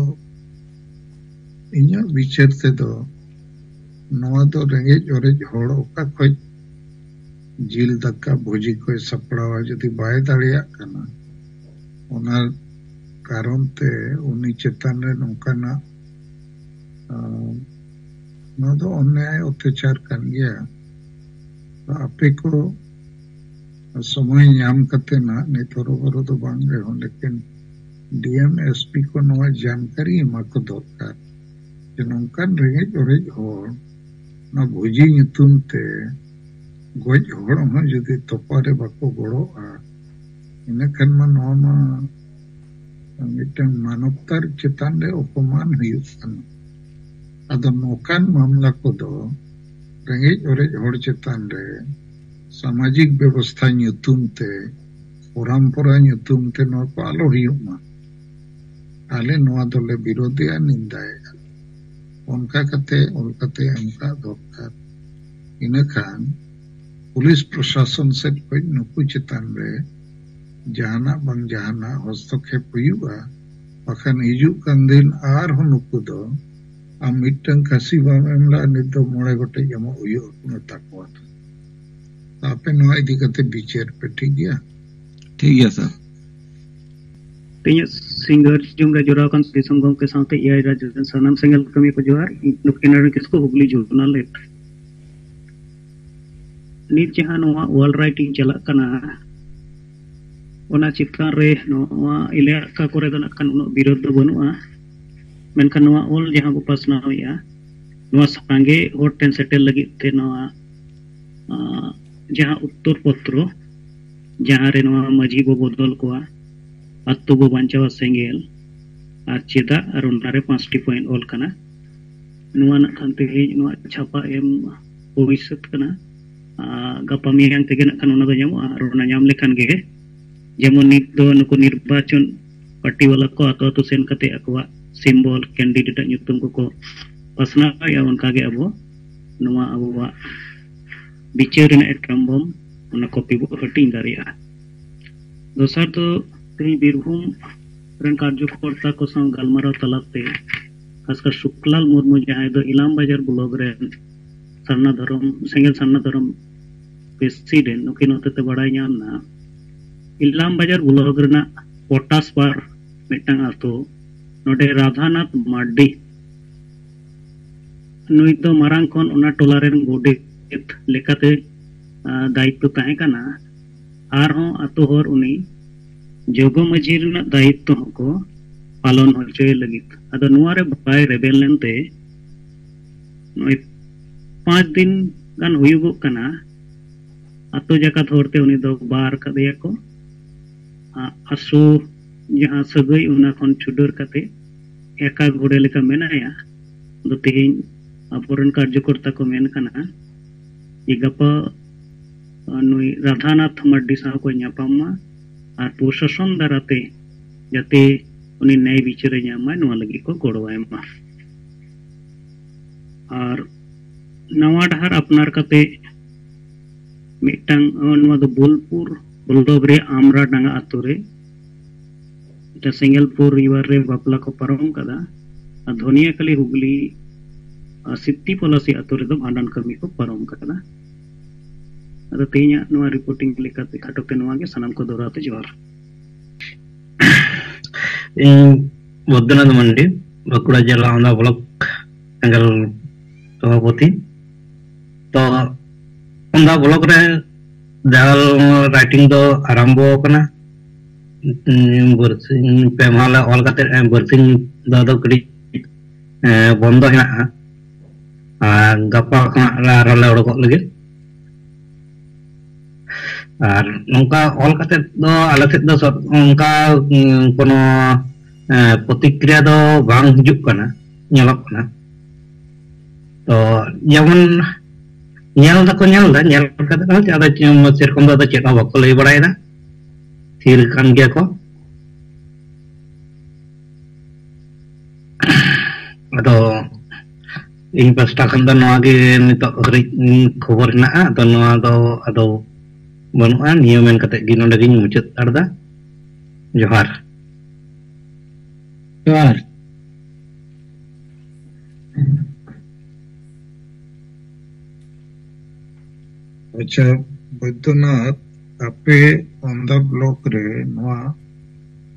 ᱤᱧᱟᱹᱜ ᱵᱤᱪᱟᱹᱨ ᱛᱮᱫᱚ ᱱᱚᱣᱟ ᱫᱚ ᱨᱮᱸᱜᱮᱡ ᱚᱨᱮᱡ ᱦᱚᱲ ᱚᱠᱟ ᱠᱷᱚᱱ ᱡᱤᱞ ᱫᱟᱠᱟ ᱵᱷᱩᱡᱤ ᱠᱚᱭ ᱥᱟᱯᱲᱟᱣᱟ, ᱡᱩᱫᱤ ᱵᱟᱭ ᱫᱟᱲᱮᱭᱟᱜ ᱠᱟᱱᱟ, ᱚᱱᱟ ᱠᱟᱨᱚᱱ ᱛᱮ ᱩᱱᱤ ᱪᱮᱛᱟᱱ ᱨᱮ ᱱᱚᱝᱠᱟᱱᱟᱜ, ᱟᱸ, ᱱᱚᱣᱟ ᱫᱚ ᱚᱱᱱᱭᱟᱭ ᱚᱛᱛᱟᱪᱟᱨ ᱠᱟᱱ ᱜᱮᱭᱟ᱾ ᱟᱯᱮ ᱠᱚ ᱥᱚᱢᱚᱭ ᱧᱟᱢ ᱠᱟᱛᱮ ᱱᱟᱜ ᱱᱤᱛ ᱦᱚᱨᱚᱵᱚᱨᱚ ᱫᱚ ᱵᱟᱝ ᱨᱮᱦᱚᱸ, ᱞᱮᱠᱤᱱ ᱰᱤ ᱮᱢ, ᱮᱥ ᱯᱤ ᱠᱚ ᱱᱚᱣᱟ ᱡᱟᱱᱠᱟᱨᱤ ᱮᱢᱟ ᱠᱚ ᱫᱚᱨᱠᱟᱨ ᱡᱮ ᱱᱚᱝᱠᱟᱱ ᱨᱮᱸᱜᱮᱡ ᱚᱨᱮᱡ ᱦᱚᱲ ᱚᱱᱟ ᱵᱷᱩᱡᱤ ᱧᱩᱛᱩᱢ ᱛᱮ ᱜᱚᱡ ᱦᱚᱲ ᱦᱚᱸ ᱡᱩᱫᱤ ᱛᱚᱯᱟ ᱨᱮ ᱵᱟᱠᱚ ᱜᱚᱲᱚᱜᱼᱟ, ᱤᱱᱟᱹᱠᱷᱟᱱ ᱢᱟ ᱱᱚᱣᱟ ᱢᱟ ᱢᱤᱫᱴᱟᱝ ᱢᱟᱱᱚᱵᱛᱟᱨ ᱪᱮᱛᱟᱱ ᱨᱮ ᱚᱯᱚᱢᱟᱱ ᱦᱩᱭᱩᱜ ᱠᱟᱱᱟ᱾ ᱟᱫᱚ ᱱᱚᱝᱠᱟᱱ ᱢᱟᱢᱞᱟ ᱠᱚᱫᱚ ᱨᱮᱸᱜᱮᱡ ᱚᱨᱮᱡ ᱦᱚᱲ ᱪᱮᱛᱟᱱ ᱨᱮ ᱥᱟᱢᱟᱡᱤᱠ ᱵᱮᱵᱚᱥᱛᱷᱟ ᱧᱩᱛᱩᱢ ᱛᱮ, ᱯᱚᱨᱚᱢᱯᱚᱨᱟ ᱧᱩᱛᱩᱢ ᱛᱮ ᱱᱚᱣᱟ ᱠᱚ ᱟᱞᱚ ᱦᱩᱭᱩᱜ ᱢᱟ᱾ ᱟᱞᱮ ᱱᱚᱣᱟ ᱫᱚᱞᱮ ᱵᱤᱨᱳᱫᱷᱮᱜᱼᱟ, ᱱᱤᱱᱫᱟᱭᱮᱜᱼᱟ᱾ ᱚᱱᱠᱟ ᱠᱟᱛᱮ ᱚᱞ ᱠᱟᱛᱮ ᱮᱢ ᱠᱟᱜ ᱫᱚᱨᱠᱟᱨ᱾ ᱤᱱᱟᱹᱠᱷᱟᱱ ᱯᱩᱞᱤᱥ ᱯᱨᱚᱥᱟᱥᱚᱱ ᱥᱮᱫ ᱠᱷᱚᱱ ᱱᱩᱠᱩ ᱪᱮᱛᱟᱱ ᱨᱮ ᱡᱟᱦᱟᱱᱟᱜ ᱵᱟᱝ ᱡᱟᱦᱟᱱᱟᱜ ᱦᱚᱥᱛᱚᱠᱷᱮᱯ ᱦᱩᱭᱩᱜᱼᱟ, ᱵᱟᱠᱷᱟᱱ ᱦᱤᱡᱩᱜ ᱠᱟᱱ ᱫᱤᱱ ᱟᱨᱦᱚᱸ ᱱᱩᱠᱩ ᱫᱚ ᱟᱢ ᱢᱤᱫᱴᱟᱝ ᱠᱷᱟᱹᱥᱤ ᱵᱟᱢ ᱮᱢ ᱞᱮᱫᱼᱟ, ᱱᱤᱛ ᱫᱚ ᱢᱚᱬᱮ ᱜᱚᱴᱮᱡ ᱮᱢᱚᱜ ᱦᱩᱭᱩᱜᱼᱟ ᱢᱮᱛᱟ ᱠᱚᱣᱟ᱾ ᱟᱯᱮ ᱱᱚᱣᱟ ᱤᱫᱤ ᱠᱟᱛᱮ ᱵᱤᱪᱟᱹᱨ ᱯᱮ, ᱴᱷᱤᱠ ᱜᱮᱭᱟ? ᱴᱷᱤᱠ ᱜᱮᱭᱟ ᱥᱟᱨ᱾ ᱛᱮᱦᱮᱧᱟᱜ ᱥᱤᱸᱜᱟᱹᱲ ᱡᱚᱢ ᱨᱮ ᱡᱚᱲᱟᱣ ᱟᱠᱟᱱ ᱫᱤᱥᱚᱢ ᱜᱚᱢᱠᱮ ᱥᱟᱶᱛᱮ ᱮ ᱟᱭ ᱨᱟᱡᱽ ᱨᱮᱱ ᱥᱟᱱᱟᱢ ᱥᱮᱸᱜᱮᱞ ᱠᱟᱹᱢᱤᱭᱟᱹ ᱠᱚ ᱡᱚᱦᱟᱨ᱾ ᱤᱧ ᱱᱩᱠᱤᱱ ᱨᱮᱱ ᱠᱤᱥᱠᱩ ᱦᱩᱜᱽᱞᱤ ᱡᱩᱨᱱᱟᱞ ᱞᱮᱴ᱾ ᱱᱤᱛ ᱡᱟᱦᱟᱸ ᱱᱚᱣᱟ ᱚᱞ ᱨᱟᱭᱴᱤᱝ ᱪᱟᱞᱟᱜ ᱠᱟᱱᱟ, ᱚᱱᱟ ᱪᱮᱛᱟᱱ ᱨᱮ ᱱᱚᱣᱟ ᱮᱞᱟᱠᱟ ᱠᱚᱨᱮ ᱫᱚ ᱱᱟᱜ ᱠᱷᱟᱱ ᱩᱱᱟᱹᱜ ᱵᱤᱨᱳᱫᱷ ᱫᱚ ᱵᱟᱹᱱᱩᱜᱼᱟ, ᱢᱮᱱᱠᱷᱟᱱ ᱱᱚᱣᱟ ᱚᱞ ᱡᱟᱦᱟᱸ ᱵᱚ ᱯᱟᱥᱱᱟᱣᱮᱫᱼᱟ, ᱱᱚᱣᱟ ᱥᱟᱸᱜᱮ ᱦᱚᱲ ᱴᱷᱮᱱ ᱥᱮᱴᱮᱨ ᱞᱟᱹᱜᱤᱫ ᱛᱮ ᱱᱚᱣᱟ, ᱟᱸ, ᱡᱟᱦᱟᱸ ᱩᱛᱛᱚᱨ ᱯᱚᱛᱨᱚ, ᱡᱟᱦᱟᱸ ᱨᱮ ᱱᱚᱣᱟ ᱢᱟᱹᱡᱷᱤ ᱵᱚ ᱵᱚᱫᱚᱞ ᱠᱚᱣᱟ, ᱟᱛᱳ ᱵᱚ ᱵᱟᱧᱪᱟᱣᱟ ᱥᱮᱸᱜᱮᱞ, ᱟᱨ ᱪᱮᱫᱟᱜ, ᱟᱨ ᱚᱱᱟᱨᱮ ᱯᱟᱸᱪᱴᱤ ᱯᱚᱭᱮᱱᱴ ᱚᱞ ᱠᱟᱱᱟ᱾ ᱱᱚᱣᱟ ᱱᱟᱜ ᱠᱷᱟᱱ ᱛᱮᱦᱮᱧ ᱱᱚᱣᱟ ᱪᱷᱟᱯᱟ ᱮᱢ ᱦᱩᱭ ᱥᱟᱹᱛ ᱠᱟᱱᱟ᱾ ᱟᱨ ᱜᱟᱯᱟ ᱢᱮᱭᱟᱝ ᱛᱮᱜᱮ ᱱᱟᱜ ᱠᱷᱟᱱ ᱚᱱᱟ ᱫᱚ ᱧᱟᱢᱚᱜᱼᱟ᱾ ᱟᱨ ᱚᱱᱟ ᱧᱟᱢ ᱞᱮᱠᱷᱟᱱ ᱜᱮ, ᱡᱮᱢᱚᱱ ᱱᱤᱛ ᱫᱚ ᱱᱩᱠᱩ ᱱᱤᱨᱵᱟᱪᱚᱱ ᱯᱟᱨᱴᱤ ᱵᱟᱞᱟ ᱠᱚ ᱟᱛᱳ ᱟᱛᱳ ᱥᱮᱱ ᱠᱟᱛᱮ ᱟᱠᱚᱣᱟᱜ ᱥᱤᱢᱵᱚᱞ, ᱠᱮᱱᱰᱤᱰᱮᱴ ᱟᱜ ᱧᱩᱛᱩᱢ ᱠᱚᱠᱚ ᱯᱟᱥᱱᱟᱣᱮᱫᱼᱟ, ᱚᱱᱠᱟᱜᱮ ᱟᱵᱚ ᱱᱚᱣᱟ ᱟᱵᱚᱣᱟᱜ ᱵᱤᱪᱟᱹᱨ ᱨᱮᱱᱟᱜ ᱮᱛᱨᱟᱢ ᱵᱚᱱ, ᱚᱱᱟ ᱠᱚᱯᱤ ᱵᱚ ᱦᱟᱹᱴᱤᱧ ᱫᱟᱲᱮᱭᱟᱜᱼᱟ᱾ ᱫᱚᱥᱟᱨ ᱫᱚ, ᱛᱮᱦᱮᱧ ᱵᱤᱨᱵᱷᱩᱢ ᱨᱮᱱ ᱠᱟᱨᱡᱚᱠᱚᱨᱛᱟ ᱠᱚ ᱥᱟᱶ ᱜᱟᱞᱢᱟᱨᱟᱣ ᱛᱟᱞᱟᱛᱮ, ᱠᱷᱟᱥᱠᱟᱨ ᱥᱩᱠᱞᱟᱞ ᱢᱩᱨᱢᱩ, ᱡᱟᱦᱟᱸᱭ ᱫᱚ ᱤᱞᱟᱢ ᱵᱟᱡᱟᱨ ᱵᱞᱚᱠ ᱨᱮᱱ ᱥᱟᱨᱱᱟ ᱫᱷᱚᱨᱚᱢ, ᱥᱮᱸᱜᱮᱞ ᱥᱟᱨᱱᱟ ᱫᱷᱚᱨᱚᱢ ᱯᱨᱮᱥᱤᱰᱮᱱᱴ, ᱱᱩᱠᱤᱱ ᱦᱚᱛᱮᱛᱮ ᱵᱟᱲᱟᱭ ᱧᱟᱢ ᱮᱱᱟ, ᱤᱞᱟᱢ ᱵᱟᱡᱟᱨ ᱵᱞᱚᱠ ᱨᱮᱱᱟᱜ ᱯᱚᱴᱟᱥᱯᱟᱲ ᱢᱤᱫᱴᱟᱝ ᱟᱛᱳ, ᱱᱚᱰᱮ ᱨᱟᱫᱷᱟᱱᱟᱛᱷ ᱢᱟᱨᱰᱤ, ᱱᱩᱭ ᱫᱚ ᱢᱟᱨᱟᱝ ᱠᱷᱚᱱ ᱚᱱᱟ ᱴᱚᱞᱟ ᱨᱮᱱ ᱜᱚᱰᱮᱛ ᱞᱮᱠᱟᱛᱮ, ᱟ, ᱫᱟᱭᱤᱛᱛᱚ ᱛᱟᱦᱮᱸ ᱠᱟᱱᱟ᱾ ᱟᱨᱦᱚᱸ ᱟᱛᱳ ᱦᱚᱲ ᱩᱱᱤ ᱡᱚᱜᱚ ᱢᱟᱹᱡᱷᱤ ᱨᱮᱱᱟᱜ ᱫᱟᱭᱤᱛᱛᱚ ᱦᱚᱸᱠᱚ ᱯᱟᱞᱚᱱ ᱦᱚᱪᱚᱭ ᱞᱟᱹᱜᱤᱫ᱾ ᱟᱫᱚ ᱱᱚᱣᱟ ᱨᱮ ᱵᱟᱭ ᱨᱮᱵᱮᱱ ᱞᱮᱱᱛᱮ, ᱱᱚᱜᱼᱚᱭ ᱯᱟᱸᱪ ᱫᱤᱱ ᱜᱟᱱ ᱦᱩᱭᱩᱜᱚᱜ ᱠᱟᱱᱟ, ᱟᱛᱳ ᱡᱟᱠᱟᱛ ᱦᱚᱲᱛᱮ ᱩᱱᱤ ᱫᱚ ᱵᱟᱨ ᱠᱟᱫᱮᱭᱟ ᱠᱚ᱾ ᱟ-, ᱟᱥᱚ ᱡᱟᱦᱟᱸ ᱥᱟᱹᱜᱟᱹᱭ, ᱚᱱᱟ ᱠᱷᱚᱱ ᱪᱷᱩᱰᱟᱹᱨ ᱠᱟᱛᱮ ᱮᱠᱟ ᱜᱷᱚᱲᱮ ᱞᱮᱠᱟ ᱢᱮᱱᱟᱭᱟ᱾ ᱟᱫᱚ ᱛᱮᱦᱮᱧ ᱟᱵᱚᱨᱮᱱ ᱠᱟᱨᱡᱚᱠᱚᱨᱛᱟ ᱠᱚ ᱢᱮᱱ ᱠᱟᱱᱟ ᱡᱮ ᱜᱟᱯᱟ, ᱟ, ᱱᱩᱭ ᱨᱟᱫᱷᱟᱱᱟᱛᱷ ᱢᱟᱨᱰᱤ ᱥᱟᱶ ᱠᱚ ᱧᱟᱯᱟᱢ ᱢᱟ ᱟᱨ ᱯᱨᱚᱥᱟᱥᱚᱱ ᱫᱟᱨᱟᱛᱮ ᱡᱟᱛᱮ ᱩᱱᱤ ᱱᱟᱭ ᱵᱤᱪᱟᱹᱨᱮ ᱧᱟᱢ ᱢᱟᱭ, ᱱᱚᱣᱟ ᱞᱟᱹᱜᱤᱫ ᱠᱚ ᱜᱚᱲᱚᱣᱟᱭ ᱢᱟ᱾ ᱟᱨ ᱱᱟᱣᱟ ᱰᱟᱦᱟᱨ ᱟᱯᱱᱟᱨ ᱠᱟᱛᱮ ᱢᱤᱫᱴᱟᱝ, ᱱᱚᱣᱟ ᱫᱚ ᱵᱳᱞᱯᱩᱨ ᱵᱞᱚᱠ ᱨᱮ ᱟᱢᱨᱟ ᱰᱟᱸᱜᱟ ᱟᱛᱳ ᱨᱮ ᱢᱤᱫᱴᱟᱝ ᱥᱮᱸᱜᱮᱞ ᱯᱚᱨᱤᱵᱟᱨ ᱨᱮ ᱵᱟᱯᱞᱟ ᱠᱚ ᱯᱟᱨᱚᱢ ᱠᱟᱫᱟ᱾ ᱟᱨ ᱫᱷᱚᱱᱤᱭᱟᱠᱟᱞᱤ ᱦᱩᱜᱽᱞᱤ, ᱟᱨ ᱥᱤᱛᱛᱤ ᱯᱚᱞᱟᱥᱤ ᱟᱛᱳ ᱨᱮᱫᱚ ᱵᱷᱟᱸᱰᱟᱱ ᱠᱟᱹᱢᱤ ᱠᱚ ᱯᱟᱨᱚᱢ ᱠᱟᱫᱟ᱾ ᱟᱫᱚ ᱛᱮᱦᱮᱧᱟᱜ ᱱᱚᱣᱟ ᱨᱤᱯᱳᱨᱴᱤᱝ ᱞᱮᱠᱟᱛᱮ ᱠᱷᱟᱴᱚ ᱛᱮ ᱱᱚᱣᱟ ᱜᱮ᱾ ᱥᱟᱱᱟᱢ ᱠᱚ ᱫᱚᱦᱲᱟ ᱛᱮ ᱡᱚᱦᱟᱨ᱾ ᱤᱧ ᱵᱚᱫᱽᱫᱚᱱᱟᱛᱷ ᱢᱟᱱᱰᱤ, ᱵᱟᱸᱠᱩᱲᱟ ᱡᱮᱞᱟ ᱟᱢᱫᱟ ᱵᱞᱚᱠ ᱥᱮᱸᱜᱮᱞ ᱥᱚᱵᱷᱟᱯᱚᱛᱤ᱾ ᱛᱚ ᱟᱢᱫᱟ ᱵᱞᱚᱠ ᱨᱮ ᱡᱟᱦᱟᱸ ᱨᱟᱭᱴᱤᱝ ᱫᱚ ᱟᱨᱟᱢᱵᱚ ᱟᱠᱟᱱᱟ᱾ ᱩᱸ, ᱵᱟᱨᱥᱤᱧ ᱯᱮ ᱢᱟᱦᱟ ᱞᱮ ᱚᱞ ᱠᱟᱛᱮ, ᱮᱸ, ᱵᱟᱨᱥᱤᱧ ᱫᱚ ᱟᱫᱚ ᱠᱟᱹᱴᱤᱡ, ᱮᱸ, ᱵᱚᱱᱫᱚ ᱦᱮᱱᱟᱜᱼᱟ᱾ ᱟᱨ ᱜᱟᱯᱟ ᱠᱷᱚᱱᱟᱜ ᱞᱮ ᱟᱨᱦᱚᱸ ᱞᱮ ᱚᱰᱚᱠᱚᱜ ᱞᱟᱹᱜᱤᱫ᱾ ᱟᱨ ᱱᱚᱝᱠᱟ ᱚᱞ ᱠᱟᱛᱮ ᱫᱚ ᱟᱞᱮ ᱥᱮᱫ ᱫᱚ ᱥᱚᱨ-, ᱚᱱᱠᱟ, ᱩᱸ, ᱠᱳᱱᱳ, ᱮᱸ, ᱯᱨᱚᱛᱤᱠᱨᱤᱭᱟ ᱫᱚ ᱵᱟᱝ ᱦᱤᱡᱩᱜ ᱠᱟᱱᱟ, ᱧᱮᱞᱚᱜ ᱠᱟᱱᱟ᱾ ᱛᱚ ᱡᱮᱢᱚᱱ ᱧᱮᱞ ᱫᱟᱠᱚ ᱧᱮᱞ ᱫᱟ, ᱧᱮᱞ ᱠᱟᱛᱮ ᱨᱮᱦᱚᱸ ᱟᱫᱚ ᱪᱮᱫ ᱦᱚᱸ, ᱥᱮᱨᱚᱠᱚᱢ ᱫᱚ ᱟᱫᱚ ᱪᱮᱫ ᱦᱚᱸ ᱵᱟᱠᱚ ᱞᱟᱹᱭ ᱵᱟᱲᱟᱭᱮᱫᱟ, ᱛᱷᱤᱨ ᱠᱟᱱ ᱜᱮᱭᱟ ᱠᱚ᱾ ᱟᱫᱚ ᱤᱧ ᱯᱟᱥᱴᱟ ᱠᱷᱚᱱ ᱫᱚ ᱱᱚᱣᱟ ᱜᱮ ᱱᱤᱛᱚᱜ ᱦᱟᱹᱨᱤᱡ ᱠᱷᱚᱵᱚᱨ ᱦᱮᱱᱟᱜᱼᱟ᱾ ᱟᱫᱚ ᱱᱚᱣᱟ ᱫᱚ ᱟᱫᱚ ᱵᱟᱹᱱᱩᱜᱼᱟ᱾ ᱱᱤᱭᱟᱹ ᱢᱮᱱ ᱠᱟᱛᱮ ᱜᱮ ᱱᱚᱰᱮ ᱜᱤᱧ ᱢᱩᱪᱟᱹᱫ ᱦᱟᱛᱟᱲ ᱮᱫᱟ᱾ ᱡᱚᱦᱟᱨ᱾ ᱡᱚᱦᱟᱨ᱾ ᱟᱪᱪᱷᱟ, ᱵᱳᱭᱫᱚᱱᱟᱛᱷ, ᱟᱯᱮ ᱚᱱᱫᱷᱟ ᱵᱞᱚᱠ ᱨᱮ ᱱᱚᱣᱟ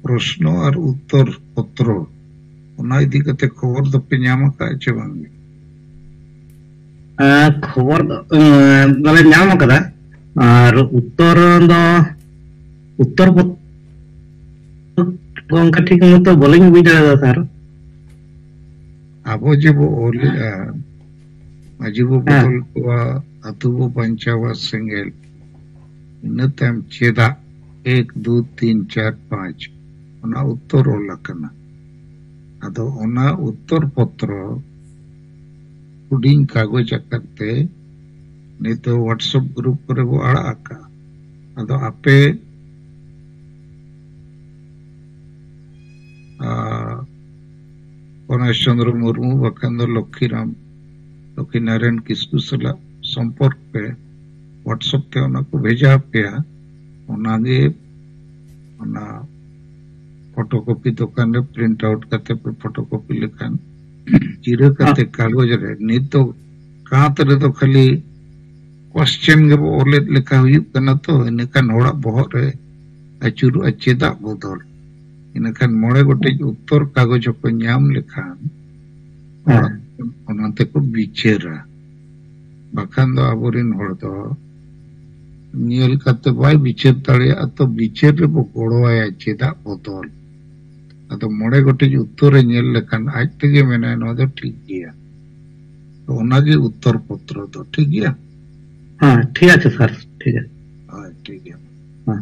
ᱯᱨᱚᱥᱱᱚ ᱟᱨ ᱩᱛᱛᱚᱨ ᱯᱚᱛᱨᱚ, ᱚᱱᱟ ᱤᱫᱤ ᱠᱟᱛᱮ ᱠᱷᱚᱵᱚᱨ ᱫᱚᱯᱮ ᱧᱟᱢ ᱟᱠᱟᱫᱼᱟ ᱪᱮ ᱵᱟᱝ? ᱟᱸ, ᱠᱷᱚᱵᱚᱨ ᱫᱚ, ᱟᱸ, ᱫᱚᱞᱮ ᱧᱟᱢ ᱟᱠᱟᱫᱟ᱾ ᱟᱨ ᱩᱛᱛᱚᱨ ᱫᱚ, ᱩᱛᱛᱚᱨ ᱯᱚᱛ-, ᱚᱱᱠᱟ ᱴᱷᱤᱠ ᱢᱚᱛᱚ ᱵᱟᱹᱞᱤᱧ ᱵᱩᱡᱽ ᱫᱟᱲᱮᱭᱟᱫᱟ, ᱥᱟᱨ᱾ ᱟᱵᱚ ᱡᱮ ᱵᱚ ᱚᱞᱮᱜᱼᱟ, ᱢᱟᱹᱡᱷᱤ ᱵᱚ ᱦᱮᱸ᱾ ᱵᱚᱫᱚᱞ ᱠᱚᱣᱟ, ᱟᱹᱛᱩ ᱵᱚ ᱵᱟᱧᱪᱟᱣᱟ ᱥᱮᱸᱜᱮᱞ, ᱤᱱᱟᱹ ᱛᱟᱭᱚᱢ ᱪᱮᱫᱟᱜ ᱮᱠ, ᱫᱩ, ᱛᱤᱱ, ᱪᱟᱨ, ᱯᱟᱸᱪ, ᱚᱱᱟ ᱩᱛᱛᱚᱨ ᱚᱞ ᱟᱠᱟᱱᱟ᱾ ᱟᱫᱚ ᱚᱱᱟ ᱩᱛᱛᱚᱨ ᱯᱚᱛᱨᱚ ᱦᱩᱰᱤᱧ ᱠᱟᱜᱚᱡᱽ ᱟᱠᱟᱨ ᱛᱮ ᱱᱤᱛ ᱫᱚ WhatsApp ᱜᱨᱩᱯ ᱠᱚᱨᱮ ᱵᱚ ᱟᱲᱟᱜ ᱟᱠᱟᱫᱼᱟ᱾ ᱟᱫᱚ ᱟᱯᱮ, ᱟᱨ ᱜᱚᱱᱮᱥ ᱪᱚᱸᱫᱽᱨᱚ ᱢᱩᱨᱢᱩ ᱵᱟᱠᱷᱟᱱ ᱫᱚ ᱞᱚᱠᱠᱷᱤᱨᱟᱢ, ᱞᱚᱠᱠᱷᱤ ᱱᱟᱨᱟᱭᱚᱱ ᱠᱤᱥᱠᱩ ᱥᱟᱞᱟᱜ ᱥᱚᱢᱯᱚᱨᱠ ᱯᱮ, WhatsApp ᱛᱮ ᱚᱱᱟ ᱠᱚ ᱵᱷᱮᱡᱟ ᱟᱯᱮᱭᱟ᱾ ᱚᱱᱟᱜᱮ ᱚᱱᱟ ᱯᱷᱳᱴᱳᱠᱚᱯᱤ ᱫᱚᱠᱟᱱ ᱨᱮ ᱯᱨᱤᱱᱴ ᱟᱣᱩᱴ ᱠᱟᱛᱮ ᱯᱮ ᱯᱷᱳᱴᱳᱠᱚᱯᱤ ᱞᱮᱠᱷᱟᱱ ᱡᱤᱨᱟᱹ ᱠᱟᱛᱮ ᱠᱟᱜᱚᱡᱽ ᱨᱮ, ᱱᱤᱛ ᱫᱚ ᱠᱟᱸᱛ ᱨᱮᱫᱚ ᱠᱷᱟᱹᱞᱤ ᱠᱚᱥᱪᱮᱱ ᱜᱮᱵᱚ ᱚᱞᱮᱫ ᱞᱮᱠᱟ ᱦᱩᱭᱩᱜ ᱠᱟᱱᱟ ᱛᱚ, ᱤᱱᱟᱹᱠᱷᱟᱱ ᱦᱚᱲᱟᱜ ᱵᱚᱦᱚᱜ ᱨᱮ ᱟᱹᱪᱩᱨᱚᱜᱼᱟ, ᱪᱮᱫᱟᱜ ᱵᱚᱫᱚᱞ? ᱤᱱᱟᱹᱠᱷᱟᱱ ᱢᱚᱬᱮ ᱜᱚᱴᱮᱡ ᱩᱛᱛᱚᱨ ᱠᱟᱜᱚᱡᱽ ᱦᱚᱸᱠᱚ ᱧᱟᱢ ᱞᱮᱠᱷᱟᱱ ᱦᱮᱸ᱾ ᱚᱱᱟ ᱛᱮᱠᱚ ᱵᱤᱪᱟᱹᱨᱟ᱾ ᱵᱟᱠᱷᱟᱱ ᱫᱚ ᱟᱵᱚᱨᱮᱱ ᱦᱚᱲ ᱫᱚ ᱧᱮᱞ ᱠᱟᱛᱮ ᱵᱟᱭ ᱵᱤᱪᱟᱹᱨ ᱫᱟᱲᱮᱭᱟᱜᱼᱟ, ᱛᱚ ᱵᱤᱪᱟᱹᱨ ᱨᱮᱵᱚ ᱜᱚᱲᱚᱣᱟᱭᱟ, ᱪᱮᱫᱟᱜ ᱵᱚᱫᱚᱞ? ᱟᱫᱚ ᱢᱚᱬᱮ ᱜᱚᱴᱮᱡ ᱩᱛᱛᱚᱨᱮ ᱧᱮᱞ ᱞᱮᱠᱷᱟᱱ ᱟᱡ ᱛᱮᱜᱮ ᱢᱮᱱᱟᱭ, ᱱᱚᱣᱟ ᱫᱚ ᱴᱷᱤᱠ ᱜᱮᱭᱟ᱾ ᱛᱚ ᱚᱱᱟᱜᱮ ᱩᱛᱛᱚᱨ ᱯᱚᱛᱨᱚ ᱫᱚ, ᱴᱷᱤᱠ ᱜᱮᱭᱟ? ᱦᱮᱸ, ᱴᱷᱤᱠ ᱟᱪᱷᱮ ᱥᱟᱨ, ᱴᱷᱤᱠ ᱟᱪᱷᱮ᱾ ᱦᱳᱭ, ᱴᱷᱤᱠ ᱜᱮᱭᱟ᱾ ᱦᱮᱸ᱾